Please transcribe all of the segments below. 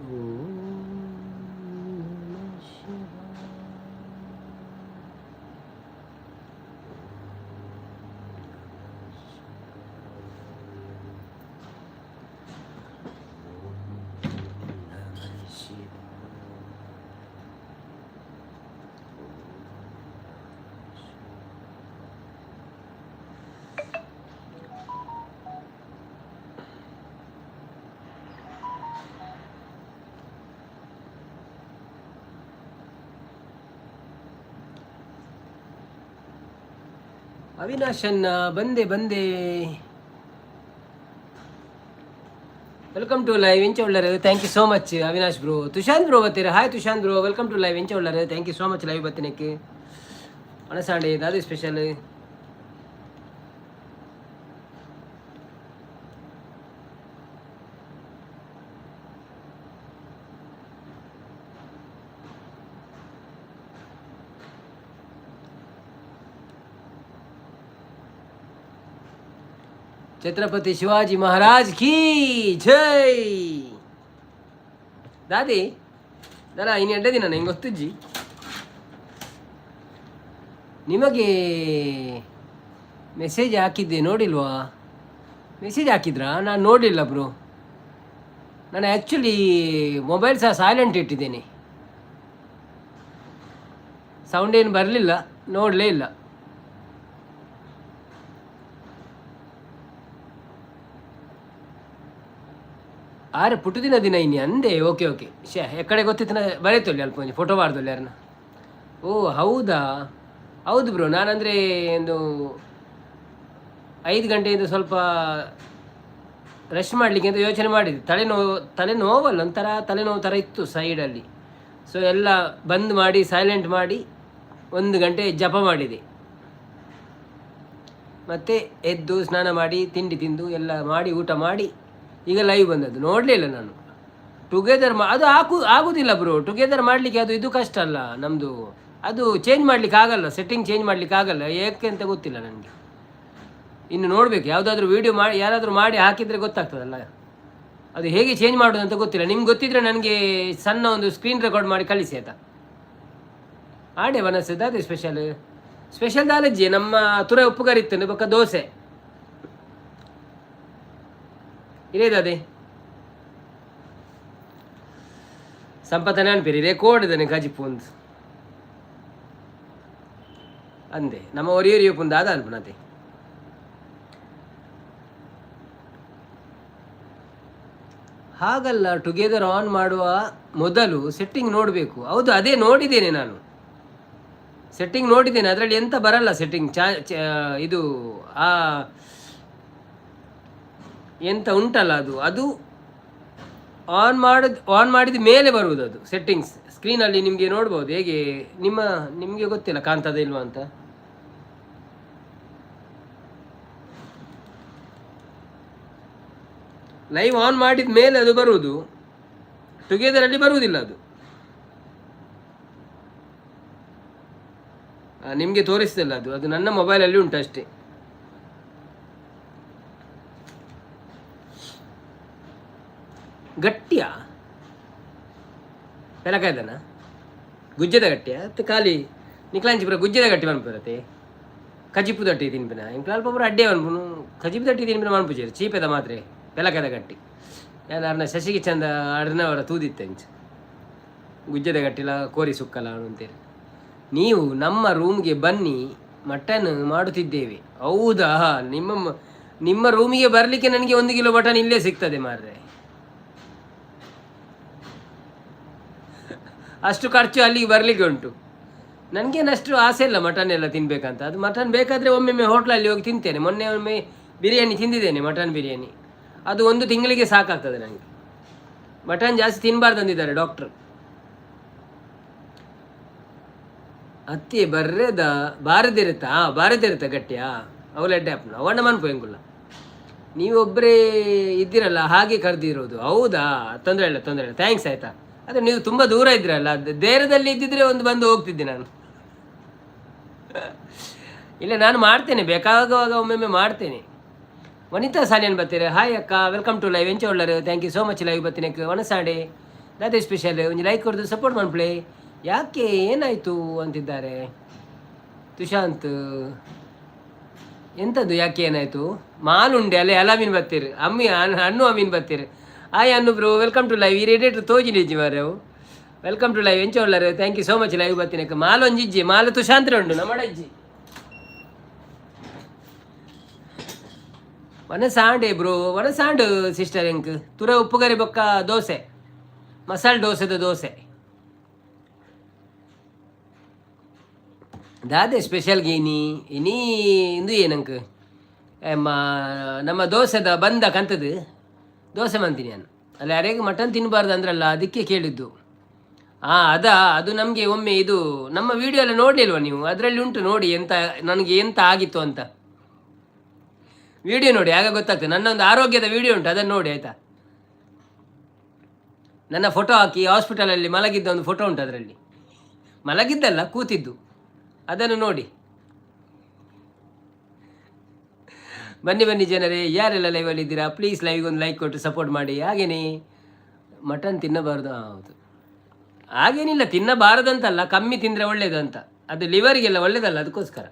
ಓಂ ನಮಃ ಶಿವಾಯ. ಓಂ ನಮಃ ಶಿವಾಯ. ಓಂ ನಮಃ ಶಿವಾಯ. ಓಂ ನಮಃ ಶಿವಾಯ. ಅವಿನಾಶನ್ನ ಬಂದೆ ಬಂದೆ. Welcome to live. ಎಂಚ ಉಳ್ಳರು? Thank you so much, Avinash bro. Tushant bro ಬತ್ತೀರ. Hi Tushant bro, welcome to live. ಎಂಚ ಉಳ್ಳರು? Thank you so much live ಬತ್ತಿನಕ್ಕೆ. ಅಣಸಾಂಡೆ ದಾದಿ ಸ್ಪೆಷಲ್? ಛತ್ರಪತಿ ಶಿವಾಜಿ ಮಹಾರಾಜ್ ಕೀ ಜೈ. ದಾದಿ ದಲ್ಲ ಇನ್ನು ಎಡ್ಡೆ ದಿನ ಹೆಂಗೆ ಗೊತ್ತಿಜ್ಜಿ ನಿಮಗೆ. ಮೆಸೇಜ್ ಹಾಕಿದ್ದೆ, ನೋಡಿಲ್ವಾ? ಮೆಸೇಜ್ ಹಾಕಿದ್ರಾ? ನಾನು ನೋಡಲಿಲ್ಲ ಬ್ರೋ. ನಾನು ಆ್ಯಕ್ಚುಲಿ ಮೊಬೈಲ್ ಸಹ ಸೈಲೆಂಟ್ ಇಟ್ಟಿದ್ದೇನೆ. ಸೌಂಡ್ ಏನು ಬರಲಿಲ್ಲ, ನೋಡಲೇ ಇಲ್ಲ. ಆರೆ ಪುಟ್ಟುದಿನ ದಿನ ಇನಿ ಅಂದೆ. ಓಕೆ ಓಕೆ ಶೇ ಎಕ್ಕಡೆ ಗೊತ್ತಿತ್ತು ಬರೆತೊಲ್ಲಿ ಅಲ್ಪ ಒಂಜಿ ಫೋಟೋ ಮಾಡ್ದೊಲ್ಲಿ ಯಾರನ್ನ. ಓ ಹೌದಾ? ಹೌದು ಬ್ರೋ. ನಾನಂದರೆ ಒಂದು 5 ಗಂಟೆಯಿಂದ ಸ್ವಲ್ಪ ರೆಸ್ಟ್ ಮಾಡಲಿಕ್ಕೆ ಅಂತ ಯೋಚನೆ ಮಾಡಿದ್ದೆ. ತಲೆನೋವು, ತಲೆನೋವಲ್ಲ, ಒಂಥರ ತಲೆನೋವು ಥರ ಇತ್ತು ಸೈಡಲ್ಲಿ. ಸೊ ಎಲ್ಲ ಬಂದ್ ಮಾಡಿ, ಸೈಲೆಂಟ್ ಮಾಡಿ, 1 ಗಂಟೆ ಜಪ ಮಾಡಿದೆ. ಮತ್ತು ಎದ್ದು ಸ್ನಾನ ಮಾಡಿ, ತಿಂಡಿ ತಿಂದು, ಎಲ್ಲ ಮಾಡಿ, ಊಟ ಮಾಡಿ, ಈಗ ಲೈವ್ ಬಂದದ್ದು. ನೋಡಲಿಲ್ಲ ನಾನು. ಟುಗೆದರ್ ಮಾ ಅದು ಹಾಕು ಆಗುದಿಲ್ಲ ಬ್ರೋ. ಟುಗೆದರ್ ಮಾಡಲಿಕ್ಕೆ ಅದು ಇದು ಕಷ್ಟ ಅಲ್ಲ ನಮ್ಮದು. ಅದು ಚೇಂಜ್ ಮಾಡಲಿಕ್ಕೆ ಆಗಲ್ಲ, ಸೆಟ್ಟಿಂಗ್ ಚೇಂಜ್ ಮಾಡಲಿಕ್ಕೆ ಆಗಲ್ಲ. ಏಕೆ ಅಂತ ಗೊತ್ತಿಲ್ಲ ನನಗೆ. ಇನ್ನು ನೋಡಬೇಕು, ಯಾವುದಾದ್ರೂ ವೀಡಿಯೋ ಮಾಡಿ, ಯಾರಾದರೂ ಮಾಡಿ ಹಾಕಿದರೆ ಗೊತ್ತಾಗ್ತದಲ್ಲ. ಅದು ಹೇಗೆ ಚೇಂಜ್ ಮಾಡೋದು ಅಂತ ಗೊತ್ತಿಲ್ಲ. ನಿಮ್ಗೆ ಗೊತ್ತಿದ್ರೆ ನನಗೆ ಸಣ್ಣ ಒಂದು ಸ್ಕ್ರೀನ್ ರೆಕಾರ್ಡ್ ಮಾಡಿ ಕಳಿಸಿ, ಆಯ್ತಾ? ಆಡೆ ವನಸದ ಅದೇ ಸ್ಪೆಷಲ್? ಸ್ಪೆಷಲ್ ದಾಲಜ್ಜಿ, ನಮ್ಮ ತುರೆ ಉಪ್ಪುಗಾರಿ ಇತ್ತು ಬೊಕ್ಕ ದೋಸೆ ಇರೇದದೆ. ಸಂಪತನ ಅನ್ಪಿರಿ ರೆಕಾರ್ಡ್ ಇದ್ದಾನೆ ಕಜಿಪು ಒಂದು ಅಂದೆ. ನಮ್ಮ ಒರಿಯರಿ ಪುಂದು ಅದ ಅನ್ಪುನತೆ. ಹಾಗಲ್ಲ, ಟುಗೆದರ್ ಆನ್ ಮಾಡುವ ಮೊದಲು ಸೆಟ್ಟಿಂಗ್ ನೋಡಬೇಕು. ಹೌದು, ಅದೇ ನೋಡಿದ್ದೇನೆ ನಾನು. ಸೆಟ್ಟಿಂಗ್ ನೋಡಿದ್ದೇನೆ. ಅದರಲ್ಲಿ ಎಂತ ಬರಲ್ಲ. ಸೆಟ್ಟಿಂಗ್ ಚಾ ಇದು ಆ ಎಂತ ಉಂಟಲ್ಲ, ಅದು ಅದು ಆನ್ ಮಾಡಿದ ಮೇಲೆ ಬರುವುದು ಅದು. ಸೆಟ್ಟಿಂಗ್ಸ್ ಸ್ಕ್ರೀನಲ್ಲಿ ನಿಮಗೆ ನೋಡ್ಬೋದು. ಹೇಗೆ ನಿಮಗೆ ಗೊತ್ತಿಲ್ಲ ಕಾಣ್ತದೆ ಇಲ್ವಾ ಅಂತ. ಲೈವ್ ಆನ್ ಮಾಡಿದ ಮೇಲೆ ಅದು ಬರುವುದು. ಟುಗೆದರಲ್ಲಿ ಬರುವುದಿಲ್ಲ ಅದು. ನಿಮಗೆ ತೋರಿಸ್ತಿಲ್ಲ ಅದು. ಅದು ನನ್ನ ಮೊಬೈಲಲ್ಲಿ ಉಂಟು ಅಷ್ಟೇ. ಗಟ್ಟಿಯ ಪೆಲಕಾಯ್ದನ ಗುಜ್ಜದ ಗಟ್ಟಿಯ ಅತ್ತು ಖಾಲಿ ನಿಕ್ಲಾಂಚಿ ಪೂರ ಗುಜ್ಜದ ಗಟ್ಟಿ ಮನ್ಪುರತೆ. ಕಜಿಪು ದಟ್ಟಿ ತಿನ್ಪಿನ ಇಂಕ್ಲ ಅಲ್ಪ ಪೂರ ಅಡ್ಡೆ ಮನ್ಪುನು. ಕಜಿಪು ದಟ್ಟಿ ತಿನ್ಪಿನ ಮನ್ಪುಜೇರು ಚೀಪೆದ ಮಾತ್ರೆ ಪೆಲಕಾಯ್ದ ಗಟ್ಟಿ. ಯಾನ್ ಅರ್ನ ಶಶಿಗೆ ಚಂದ ಅರ್ನವರ ತೂದಿತ್ತೆಂಚ ಗುಜ್ಜದ ಗಟ್ಟಿಲ ಕೋರಿ ಸುಕ್ಕಲ ಅಂತೇಳಿ. ನೀವು ನಮ್ಮ ರೂಮ್ಗೆ ಬನ್ನಿ, ಮಟನ್ ಮಾಡುತ್ತಿದ್ದೇವೆ. ಹೌದಾ? ನಿಮ್ಮ ನಿಮ್ಮ ರೂಮಿಗೆ ಬರಲಿಕ್ಕೆ ನನಗೆ 1 ಕಿಲೋ ಮಟನ್ ಇಲ್ಲೇ ಸಿಗ್ತದೆ ಮಾರ್ರೆ. ಅಷ್ಟು ಖರ್ಚು ಅಲ್ಲಿಗೆ ಬರಲಿಕ್ಕೆ ಉಂಟು. ನನಗೇನು ಅಷ್ಟು ಆಸೆ ಇಲ್ಲ ಮಟನ್ ಎಲ್ಲ ತಿನ್ಬೇಕಂತ. ಅದು ಮಟನ್ ಬೇಕಾದರೆ ಒಮ್ಮೊಮ್ಮೆ ಹೋಟ್ಲಲ್ಲಿ ಹೋಗಿ ತಿಂತೇನೆ. ಮೊನ್ನೆ ಒಮ್ಮೆ ಬಿರಿಯಾನಿ ತಿಂದಿದ್ದೇನೆ, ಮಟನ್ ಬಿರಿಯಾನಿ. ಅದು ಒಂದು ತಿಂಗಳಿಗೆ ಸಾಕಾಗ್ತದೆ ನನಗೆ. ಮಟನ್ ಜಾಸ್ತಿ ತಿನ್ನಬಾರ್ದು ಅಂದಿದ್ದಾರೆ ಡಾಕ್ಟ್ರ್. ಅತ್ತಿ ಬರ್ರೆದ ಬಾರದಿರುತ್ತಾ ಬಾರದಿರುತ್ತಾ ಗಟ್ಟಿಯಾ ಅವಲೆಡ್ಡೆ ಅಪ್ಪನ ಅವಣ್ಣ ಮನ್ಪು ಹೆಂಗುಲ್ಲ. ನೀವೊಬ್ಬರೇ ಇದ್ದೀರಲ್ಲ, ಹಾಗೆ ಕರೆದಿರೋದು. ಹೌದಾ? ತೊಂದರೆ ಇಲ್ಲ, ತೊಂದರೆ ಇಲ್ಲ. Thanks, ಆಯಿತಾ? ಅದೇ ನೀವು ತುಂಬ ದೂರ ಇದ್ರಲ್ಲ. ದೇರದಲ್ಲಿ ಇದ್ದಿದ್ರೆ ಒಂದು ಬಂದು ಹೋಗ್ತಿದ್ದೆ ನಾನು. ಇಲ್ಲ, ನಾನು ಮಾಡ್ತೇನೆ, ಬೇಕಾಗುವಾಗ ಒಮ್ಮೊಮ್ಮೆ ಮಾಡ್ತೇನೆ. ವನಿತಾ ಸಾಲಿಯನ್ ಬರ್ತೀರ. ಹಾಯ್ ಅಕ್ಕ, welcome to live. ಎಂಚ ಉಳ್ಳರು? Thank you so much live ಬತ್ತಿನಕ್ಕೆ. ವನಸಾಡೆ ದಾದೆ ಸ್ಪೆಷಲ್? ಒಂಜಿ ಲೈಕ್ ಕೊರ್ದು ಸಪೋರ್ಟ್ ಮನ್ಪುಲೆ. ಯಾಕೆ, ಏನಾಯಿತು ಅಂತಿದ್ದಾರೆ ತುಶಾಂತ್. ಎಂಥದ್ದು ಯಾಕೆ ಏನಾಯಿತು? ಮಾಲುಂಡೆ ಅಲ್ಲೇ ಅಲಾಮೀನ್ ಬತ್ತೀರು, ಅಮ್ಮಿ ಅಣ್ಣು ಅಮೀನ್ ಬತ್ತೀರು. Hi Annu bro, welcome to live. ಈ ರೇಟ್ ತೋಜಿನಿಜ್ಜಿ ಮಾರೆ. Welcome to live. ಎಂಚ ಉಳ್ಳಾರು? Thank you so much live ಬತ್ತಿನಕ್ಕೆ. ಮಾಲ್ ಒಂಜಿಜ್ಜಿ, ಮಾಲು ತುಶಾಂತ್ರ ಉಂಡು ನಮ್ಮಡ ಇಜ್ಜಿ. ವನಸಾಂಡೆ ಬ್ರೋ, ವನಸಾಂಡ್ ಸಿಸ್ಟರ್. ಎಂಕ್ ತುರ ಉಪ್ಪುಗರಿ ಬೊಕ್ಕ ದೋಸೆ, ಮಸಾಲೆ ದೋಸೆದ ದೋಸೆ. ದಾದೆ ಸ್ಪೆಷಲ್ ಗೀನಿ ಇನಿ? ಇಂದು ಏನಂಕ್ ನಮ್ಮ ದೋಸೆದ ಬಂದ ಕಂತದ್ದು ದೋಸೆ ಮಂತೀನಿ ನಾನು. ಅಲ್ಲಿ ಯಾರಿಗೆ ಮಟನ್ ತಿನ್ನಬಾರ್ದು ಅಂದ್ರಲ್ಲ, ಅದಕ್ಕೆ ಕೇಳಿದ್ದು. ಹಾಂ, ಅದ ಅದು ನಮಗೆ ಒಮ್ಮೆ ಇದು ನಮ್ಮ ವಿಡಿಯೋ ಎಲ್ಲ ನೋಡಲಿಲ್ವ ನೀವು? ಅದರಲ್ಲಿ ಉಂಟು ನೋಡಿ, ಎಂತ ನನಗೆ ಎಂತ ಆಗಿತ್ತು ಅಂತ ವಿಡಿಯೋ ನೋಡಿ, ಆಗ ಗೊತ್ತಾಗ್ತದೆ. ನನ್ನ ಒಂದು ಆರೋಗ್ಯದ ವಿಡಿಯೋ ಉಂಟು, ಅದನ್ನು ನೋಡಿ ಆಯಿತಾ. ನನ್ನ ಫೋಟೋ ಹಾಕಿ ಹಾಸ್ಪಿಟಲಲ್ಲಿ ಮಲಗಿದ್ದ ಒಂದು ಫೋಟೋ ಉಂಟು ಅದರಲ್ಲಿ. ಮಲಗಿದ್ದಲ್ಲ, ಕೂತಿದ್ದು. ಅದನ್ನು ನೋಡಿ. ಬನ್ನಿ ಬನ್ನಿ ಜನರೇ, ಯಾರೆಲ್ಲ ಲೈವಲ್ಲಿ ಇದ್ದೀರಾ, ಪ್ಲೀಸ್ ಲೈವ್ಗೆ ಒಂದು ಲೈಕ್ ಕೊಟ್ಟು ಸಪೋರ್ಟ್ ಮಾಡಿ. ಹಾಗೇನೇ ಮಟನ್ ತಿನ್ನಬಾರ್ದು. ಹೌದು, ಹಾಗೇನಿಲ್ಲ, ತಿನ್ನಬಾರದಂತಲ್ಲ, ಕಮ್ಮಿ ತಿಂದರೆ ಒಳ್ಳೇದು ಅಂತ. ಅದು ಲಿವರಿಗೆಲ್ಲ ಒಳ್ಳೇದಲ್ಲ, ಅದಕ್ಕೋಸ್ಕರ.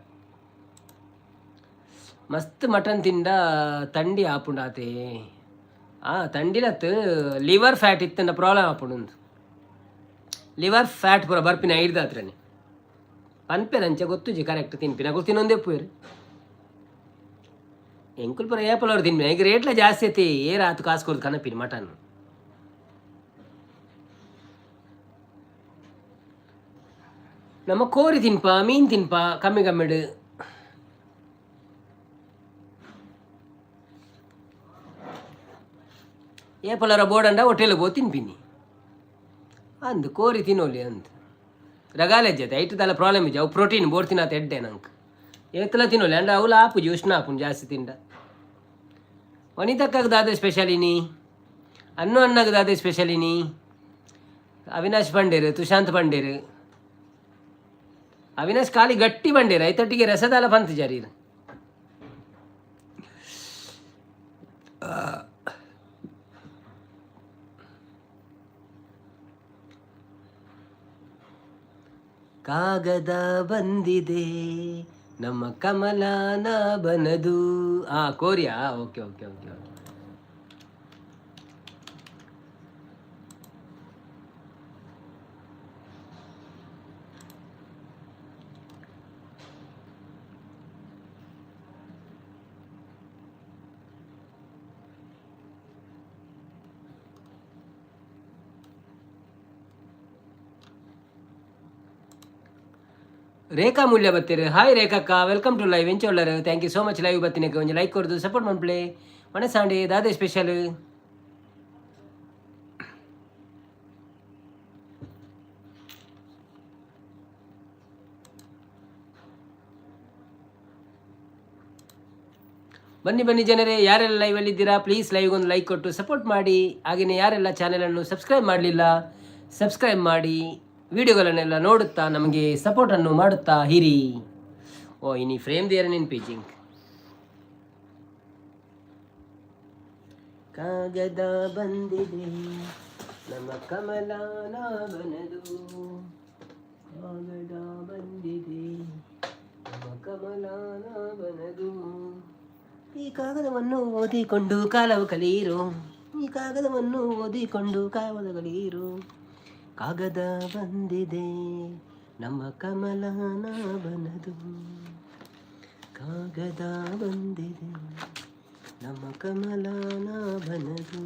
ಮಸ್ತ್ ಮಟನ್ ತಿಂದ ತಂಡಿ ಆಪುಂಡು ಆತೆ. ಆ ತಂಡಿನತ್ ಲಿವರ್ ಫ್ಯಾಟ್ ಇತ್ತಂಡ ಪ್ರಾಬ್ಲಮ್ ಆಪುಂಡು. ಲಿವರ್ ಫ್ಯಾಟ್ ಪೂರ ಬರ್ಪಿನ ಐಡ್ದಾತ್ರನೆ ಪನ್ಪೆರಂಚ ಗೊತ್ತುಜಿ. ಕರೆಕ್ಟ್ ತಿನ್ಪಿನ ಅಗುಲು ತಿನ್ನೊಂದೇ ಪೋಯರು. ಎಂಕುಲ್ ಪೂರ ಏಪಲ್ ಅವ್ರು ತಿನ್ಪಿನ. ಈಗ ರೇಟ್ಲ ಜಾಸ್ತಿ ಐತಿ, ಏರ್ ಆತು ಕಾಸು ಕೊಡ್ದು ಕನಪಿನ ಮಟನ್. ನಮ್ಮ ಕೋರಿ ತಿನ್ಪ, ಮೀನು ತಿನ್ಪ ಕಮ್ಮಿ ಕಮ್ಮಿಡು. ಏಪಲರ ಬೋಡಂಡ ಹೋಟೆಲ್ ಪೋ ತಿನ್ಪಿನಿ ಅಂದ್. ಕೋರಿ ತಿನ್ನೋಲಿ ಅಂದ್ ರಗಾಲೆ ಜೊತೆ ಐಟದಲ್ಲ ಪ್ರಾಬ್ಲಮ್ ಇಜ್ಜಿ. ಅವು ಪ್ರೋಟೀನ್ ಬೋರ್ ತಿನ್ನತ ಎಡ್ಡೆ ನಂಗೆ. ಏತಲ ತಿನ್ನೋಲಿ ಅಂಡ ಅವುಲ ಆಪುಜಿ, ಉಷ್ಣ ಆಪುಂಡು ಜಾಸ್ತಿ ತಿಂಡ. ವನಿತಕ್ಕಗ್ ದಾದೆ ಸ್ಪೆಷಲ್ ಇನಿ? ಅನ್ನು ಅಣ್ಣಗ್ ದಾದೆ ಸ್ಪೆಷಲ್ ಇನಿ? ಅವಿನಾಶ್ ಬಂಡೇರು, ತುಶಾಂತ್ ಬಂಡೇರು. ಅವಿನಾಶ್ ಖಾಲಿ ಗಟ್ಟಿ ಬಂಡೇರು, ಐತೊಟ್ಟಿಗೆ ರಸದಾಲ ಪಂತ್ ಜರೀರ್. ಕಾಗದ ಬಂದಿದೆ ನಮ್ಮ ಕಮಲಾನ ಬನದು. ಆ Korea, okay okay okay okay. Rekha ಮೂಲ್ಯ ಬತ್ತೀರಿ. ಹಾಯ್ ರೇಖಕ್ಕ, welcome to live. ಎಂಚ ಉಳ್ಳರು? Thank you so much live ಬತ್ತಿನಕ್ಕೆ. ಒಂಜಿ ಲೈಕ್ ಕೊರ್ದು ಸಪೋರ್ಟ್ ಮನ್ಪ್ಲೆ. ಮನಸಾಂಡಿ ದಾದೆ ಸ್ಪೆಷಲ್? ಬನ್ನಿ ಬನ್ನಿ ಜನರೇ, ಯಾರೆಲ್ಲ ಲೈವಲ್ಲಿ ಇದ್ದೀರಾ, ಪ್ಲೀಸ್ ಲೈವ್ಗೆ ಒಂದು ಲೈಕ್ ಕೊಟ್ಟು ಸಪೋರ್ಟ್ ಮಾಡಿ. ಹಾಗೆಯೇ ಯಾರೆಲ್ಲ ಚಾನೆಲನ್ನು ಸಬ್ಸ್ಕ್ರೈಬ್ ಮಾಡಲಿಲ್ಲ, ಸಬ್ಸ್ಕ್ರೈಬ್ ಮಾಡಿ. ವಿಡಿಯೋಗಳನ್ನೆಲ್ಲ ನೋಡುತ್ತಾ ನಮಗೆ ಸಪೋರ್ಟನ್ನು ಮಾಡುತ್ತಾ ಹಿರಿ. ಓ, ಇನಿ ಫ್ರೇಮ್ ದೇರ ನೆನ್ಪಿಜಿಂಗ್. ಕಾಗದ ಬಂದಿದೆ ನಮ್ಮ ಕಮಲಾನಭನದು. ಕಾಗದ ಬಂದಿದೆ ನಮ್ಮ ಕಮಲಾನಭನದು. ಈ ಕಾಗದವನ್ನು ಓದಿಕೊಂಡು ಕಾಲವು ಕಲಿಯಿರು. ಈ ಕಾಗದವನ್ನು ಓದಿಕೊಂಡು ಕಾಲವು ಕಲಿಯಿರು. ಕಾಗದ ಬಂದಿದೆ ನಮ್ಮ ಕಮಲನಾಭನದು. ಕಾಗದ ಬಂದಿದೆ ನಮ್ಮ ಕಮಲನಾಭನದು.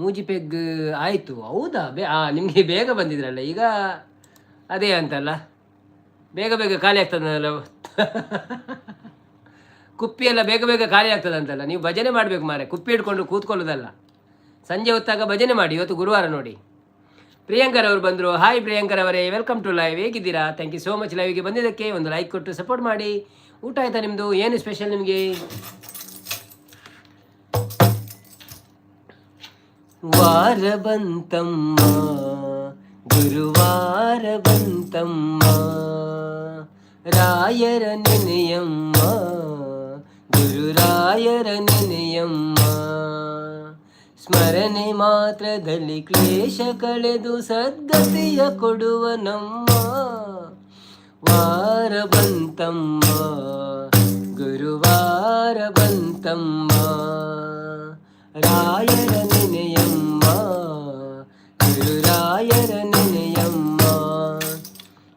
ಮೂಜಿ ಪೆಗ್ ಆಯಿತು. ಹೌದಾ? ಬೇ ನಿಮಗೆ ಬೇಗ ಬಂದಿದ್ರಲ್ಲ ಈಗ, ಅದೇ ಅಂತಲ್ಲ, ಬೇಗ ಬೇಗ ಖಾಲಿ ಆಗ್ತದಲ್ಲ ಕುಪ್ಪಿಯೆಲ್ಲ, ಬೇಗ ಬೇಗ ಖಾಲಿ ಆಗ್ತದಂತಲ್ಲ. ನೀವು ಭಜನೆ ಮಾಡಬೇಕು ಮಾರೆ, ಕುಪ್ಪಿ ಹಿಡ್ಕೊಂಡು ಕೂತ್ಕೊಳ್ಳೋದಲ್ಲ. ಸಂಜೆ ಹೊತ್ತಾಗ ಭಜನೆ ಮಾಡಿ. ಇವತ್ತು ಗುರುವಾರ ನೋಡಿ. ಪ್ರಿಯಾಂಕರ್ ಅವರು ಬಂದರು. ಹಾಯ್ ಪ್ರಿಯಾಂಕರ್ ಅವರೇ, welcome to live. ಹೇಗಿದ್ದೀರಾ? Thank you so much ಲೈವ್ಗೆ ಬಂದಿದ್ದಕ್ಕೆ. ಒಂದು ಲೈಕ್ ಕೊಟ್ಟು ಸಪೋರ್ಟ್ ಮಾಡಿ. ಊಟ ಆಯಿತಾ ನಿಮ್ಮದು? ಏನು ಸ್ಪೆಷಲ್ ನಿಮಗೆ? ವಾರ ಬಂತಮ್ಮ, ಗುರುವಾರ. ಗುರುವಾರ ಬಂತಮ್ಮ, ರಾಯರ ನೆನೆಯಮ್ಮ, ಗುರುರಾಯರ ನೆನೆಯಮ್ಮ. ಸ್ಮರಣೆ ಮಾತ್ರದಲ್ಲಿ ಕ್ಲೇಶ ಕಳೆದು ಸದ್ಗತಿಯ ಕೊಡುವ ನಮ್ಮ. ವಾರ ಬಂತಮ್ಮ, ಗುರುವಾರ ಬಂತಮ್ಮ, ರಾಯರ ನೆನೆಯಮ್ಮ, ಗುರುರಾಯರ ನೆನೆಯಮ್ಮ.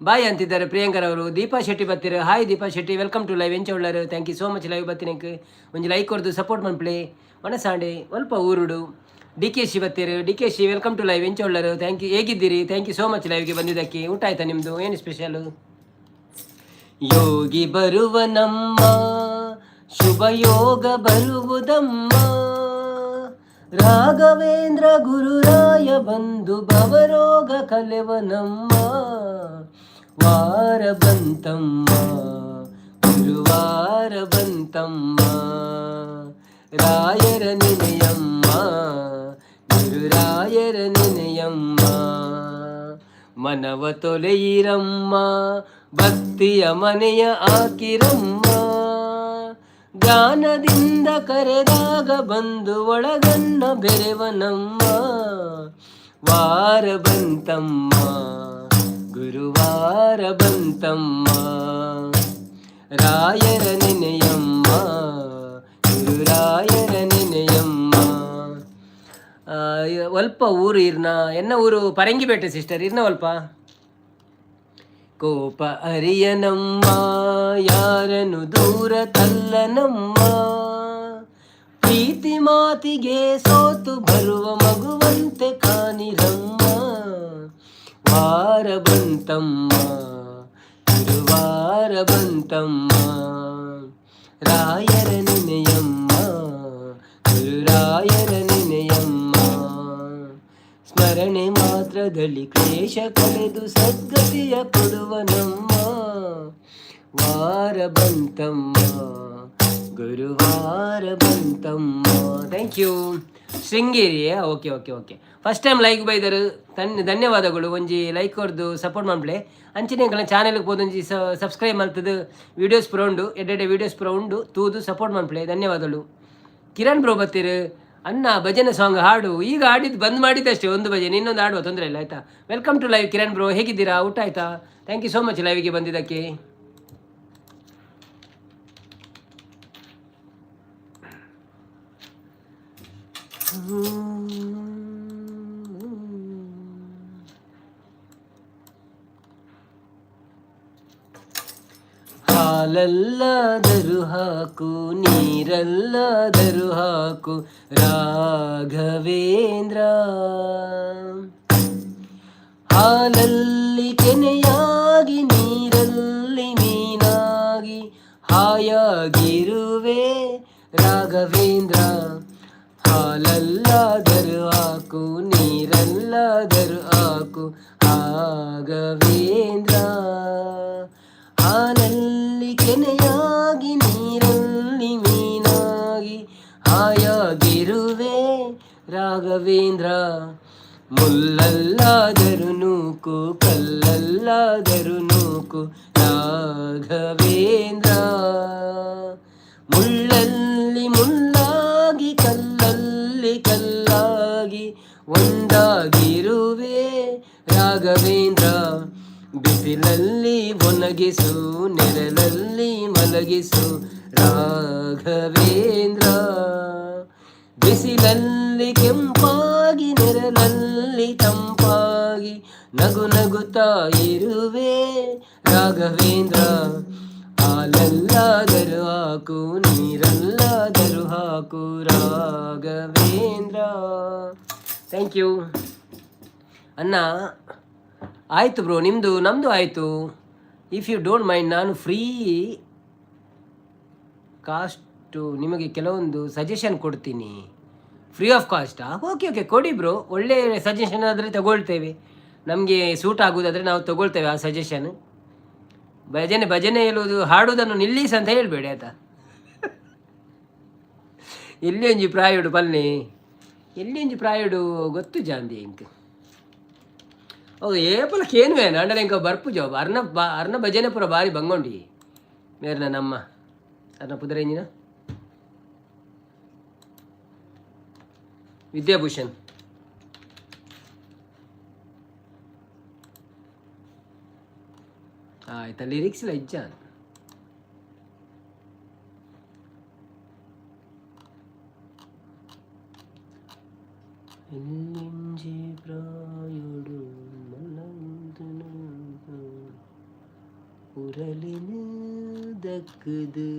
ಬಾಯ್ ಅಂತಿದ್ದಾರೆ ಪ್ರಿಯಾಂಕರ್ ಅವರು. Deepa Shetty ಬತ್ತೀರ. Hi Deepa Shetty, welcome to live. ಎಂಚ ಉಳ್ಳರು? Thank you so much live ಬತ್ತಿನಕ್ಕೆ. ಒಂಜಿ ಲೈಕ್ ಕೊರ್ದು ಸಪೋರ್ಟ್ ಮನ್ಪ್ಲೆ. ಮನಸಾಂಡೆ ಒಲ್ಪ ಊರುಡು. D K she ಬತ್ತೀರು. D K she, welcome to live. ಎಂಚ ಉಳ್ಳರು? Thank you. ಹೇಗಿದ್ದೀರಿ? Thank you so much ಲೈವ್ಗೆ ಬಂದಿದ್ದಕ್ಕೆ. ಊಟ ಆಯ್ತಾ ನಿಮ್ಮದು? ಏನು ಸ್ಪೆಷಲ್? ಯೋಗಿ ಬರುವ ನಮ್ಮ, ಶುಭ ಯೋಗ ಬರುವುದಮ್ಮ. ರಾಘವೇಂದ್ರ ಗುರುರಾಯ ಬಂದು ಭವರೋಗ ಕಲೆವನಮ್ಮ. ವಾರ ಬಂತಮ್ಮ, ಗುರುವಾರ ಬಂತಮ್ಮ, ರಾಯರ ನೆನೆಯಮ್ಮ, ಗುರುರಾಯರ ನೆನೆಯಮ್ಮ. ಮನವ ತೊಲೆಯಿರಮ್ಮ, ಭಕ್ತಿಯ ಮನೆಯ ಆಕಿರಮ್ಮ. ಜ್ಞಾನದಿಂದ ಕರೆದಾಗ ಬಂದು ಒಳಗನ್ನ ಬೆರೆವನಮ್ಮ. ವಾರ ಬಂತಮ್ಮ, ಗುರುವಾರ ಬಂತಮ್ಮ, ರಾಯರ ನೆನೆಯಮ್ಮ, ಗುರುರಾಯರ ನೆನೆಯಮ್ಮ. ಒಲ್ಪ ಊರು ಇರ್ನ? ಎನ್ನ ಊರು ಪರಂಗಿಪೇಟೆ ಸಿಸ್ಟರ್. ಇರ್ನ ಒಲ್ಪ? ಕೋಪ ಅರಿಯನಮ್ಮ, ಯಾರನು ದೂರ ತಲ್ಲನಮ್ಮ. ಪ್ರೀತಿ ಮಾತಿಗೆ ಸೋತು ಬರುವ ಮಗುವಂತೆ ಕಾನಿರಮ್ಮ. ವಾರ ಬಂತಮ್ಮ, ಗುರುವಾರ ಬಂತಮ್ಮ, ರಾಯರ ನೆನೆಯಮ್ಮ, ಗುರುರಾಯರ ನೆನೆಯಮ್ಮ. ಸ್ಮರಣೆ ಮಾತ್ರದಲ್ಲಿ ಕ್ಲೇಶ ಕಳೆದು ಸದ್ಗತಿಯ ಕೊಡುವ ನಮ್ಮ. ವಾರ ಬಂತಮ್ಮ, ಗುರುವಾರ ಬಂತಮ್ಮ. Thank you. Sringeri. Okay okay okay first time like ಬೈದರು, ಧನ್ಯವಾದಗಳು. ಒಂಜಿ ಲೈಕ್ ಕೊರ್ದು ಸಪೋರ್ಟ್ ಮನ್ಪ್ಲೆ. ಅಂಚನೆ ಎಂಕಲ್ನ ಚಾನೆಲ್ಗೆ ಪೋದು ಒಂಜಿ ಸಬ್ಸ್ಕ್ರೈಬ್ ಮಲ್ತದು ವೀಡಿಯೋಸ್ ಪೂರ ಉಂಡು, ಎಡ್ಡೆಡ್ಡೆ ವೀಡಿಯೋಸ್ ಪೂರ ಉಂಡು, ತೂದು ಸಪೋರ್ಟ್ ಮನ್ಪ್ಲೆ. ಧನ್ಯವಾದಗಳು. ಕಿರಣ್ ಬ್ರೋ ಬತ್ತೀರು. ಅನ್ನ, ಭಜನೆ ಸಾಂಗ್ ಹಾಡು. ಈಗ ಹಾಡಿದ್ದು ಬಂದ್ ಮಾಡಿದ್ದಷ್ಟೇ ಒಂದು ಭಜನೆ, ಇನ್ನೊಂದು ಹಾಡುವ, ತೊಂದರೆ ಇಲ್ಲ, ಆಯ್ತಾ? Welcome to live Kiran bro. ಹೇಗಿದ್ದೀರಾ? ಊಟ ಆಯ್ತಾ? Thank you so much ಲೈವ್ಗೆ ಬಂದಿದ್ದಕ್ಕೆ. ಹಾಲಲ್ಲಾದರೂ ಹಾಕು, ನೀರಲ್ಲಾದರೂ ಹಾಕು ರಾಘವೇಂದ್ರ. ಹಾಲಲ್ಲಿ ಕೆನೆಯಾಗಿ, ನೀರಲ್ಲಿ ಮೀನಾಗಿ ಹಾಯಾಗಿರುವೆ ರಾಘವೇಂದ್ರ. ಹಾಲಲ್ಲಾದರೂ ಹಾಕು, ನೀರಲ್ಲಾದರೂ ಹಾಕು ರಾಘವೇಂದ್ರ. ಹಾಲಲ್ಲಿ ಕೆನೆಯಾಗಿ, ನೀರಲ್ಲಿ ಮೀನಾಗಿ ಹಾಯಾಗಿರುವೆ ರಾಘವೇಂದ್ರ. ಮುಲ್ಲಲ್ಲಾದರೂ ನೂಕು, ಕಲ್ಲಲ್ಲಾದರೂ ನೂಕು ರಾಘವೇಂದ್ರ. ಮುಳ್ಳಲ್ಲಿ ಮುಳ್ಳಾಗಿ, ಕಲ್ಲಲ್ಲಿ ಕಲ್ಲಾಗಿ ಒಂದಾಗಿರುವೆ ರಾಘವೇಂದ್ರ. ಬಿಸಿಲಲ್ಲಿ ಒಣಗಿಸು, ನೆರಳಲ್ಲಿ ಮಲಗಿಸು ರಾಘವೇಂದ್ರ. ಬಿಸಿಲಲ್ಲಿ ಕೆಂಪಾಗಿ, ನೆರಳಲ್ಲಿ ತಂಪಾಗಿ ನಗು ನಗುತ್ತಾ ಇರುವೆ ರಾಘವೇಂದ್ರ. ಹಾಲಲ್ಲಾದರೂ ಹಾಕು, ನೀರಲ್ಲಾದರೂ ಹಾಕು ರಾಘವೇಂದ್ರ. Thank you ಅಣ್ಣ. ಆಯಿತು ಬ್ರೋ, ನಿಮ್ಮದು? ನಮ್ಮದು ಆಯಿತು. If you don't mind, ನಾನು ಫ್ರೀ ಕಾಸ್ಟು ನಿಮಗೆ ಕೆಲವೊಂದು ಸಜೆಷನ್ ಕೊಡ್ತೀನಿ. ಫ್ರೀ ಆಫ್ ಕಾಸ್ಟಾ? ಓಕೆ ಓಕೆ, ಕೊಡಿ ಬ್ರೋ. ಒಳ್ಳೆ ಸಜೆಷನ್ ಆದರೆ ತಗೊಳ್ತೇವೆ. ನಮಗೆ ಸೂಟ್ ಆಗೋದಾದರೆ ನಾವು ತಗೊಳ್ತೇವೆ ಆ ಸಜೆಷನ್. ಭಜನೆ ಭಜನೆ ಹೇಳುವುದು, ಹಾಡುವುದನ್ನು ನಿಲ್ಲಿಸ್ ಅಂತ ಹೇಳಬೇಡಿ, ಆಯ್ತಾ? ಎಲ್ಲಿ ಒಂಜಿ ಪ್ರಾಯೋಡು ಪಲ್ನೆ, ಎಲ್ಲಿ ಒಂಜಿ ಪ್ರಾಯೋಡು ಗೊತ್ತು ಜಾಂದಿ ಎಂಕ್. ಓ ಏಪಲ ಕೇನ್ವೆ ನಾಂಡಲ ಇಂಕ ಬರ್ಪು ಜವಾಬ್ ಅರ್ನ ಅರ್ನ ಭಜನೆ ಪೂರ ಬಾರಿ ಬಂಗೊಂಡಿ ಮೇರ್ನ ನಮ್ಮ ಅರ್ನ ಪುದರೆಂಜಿನ ವಿದ್ಯಾಭೂಷಣ್. ಆಯ್ತಾ, ಲಿರಿಕ್ಸ್ ಇಲ್ಲ ಇಜ್ಜ. ಇಲ್ಲಿಂಜಿ ಪ್ರಾಯುಡು ಮಲಂದನ ಉರಲಿನ ದಕ್ಕದು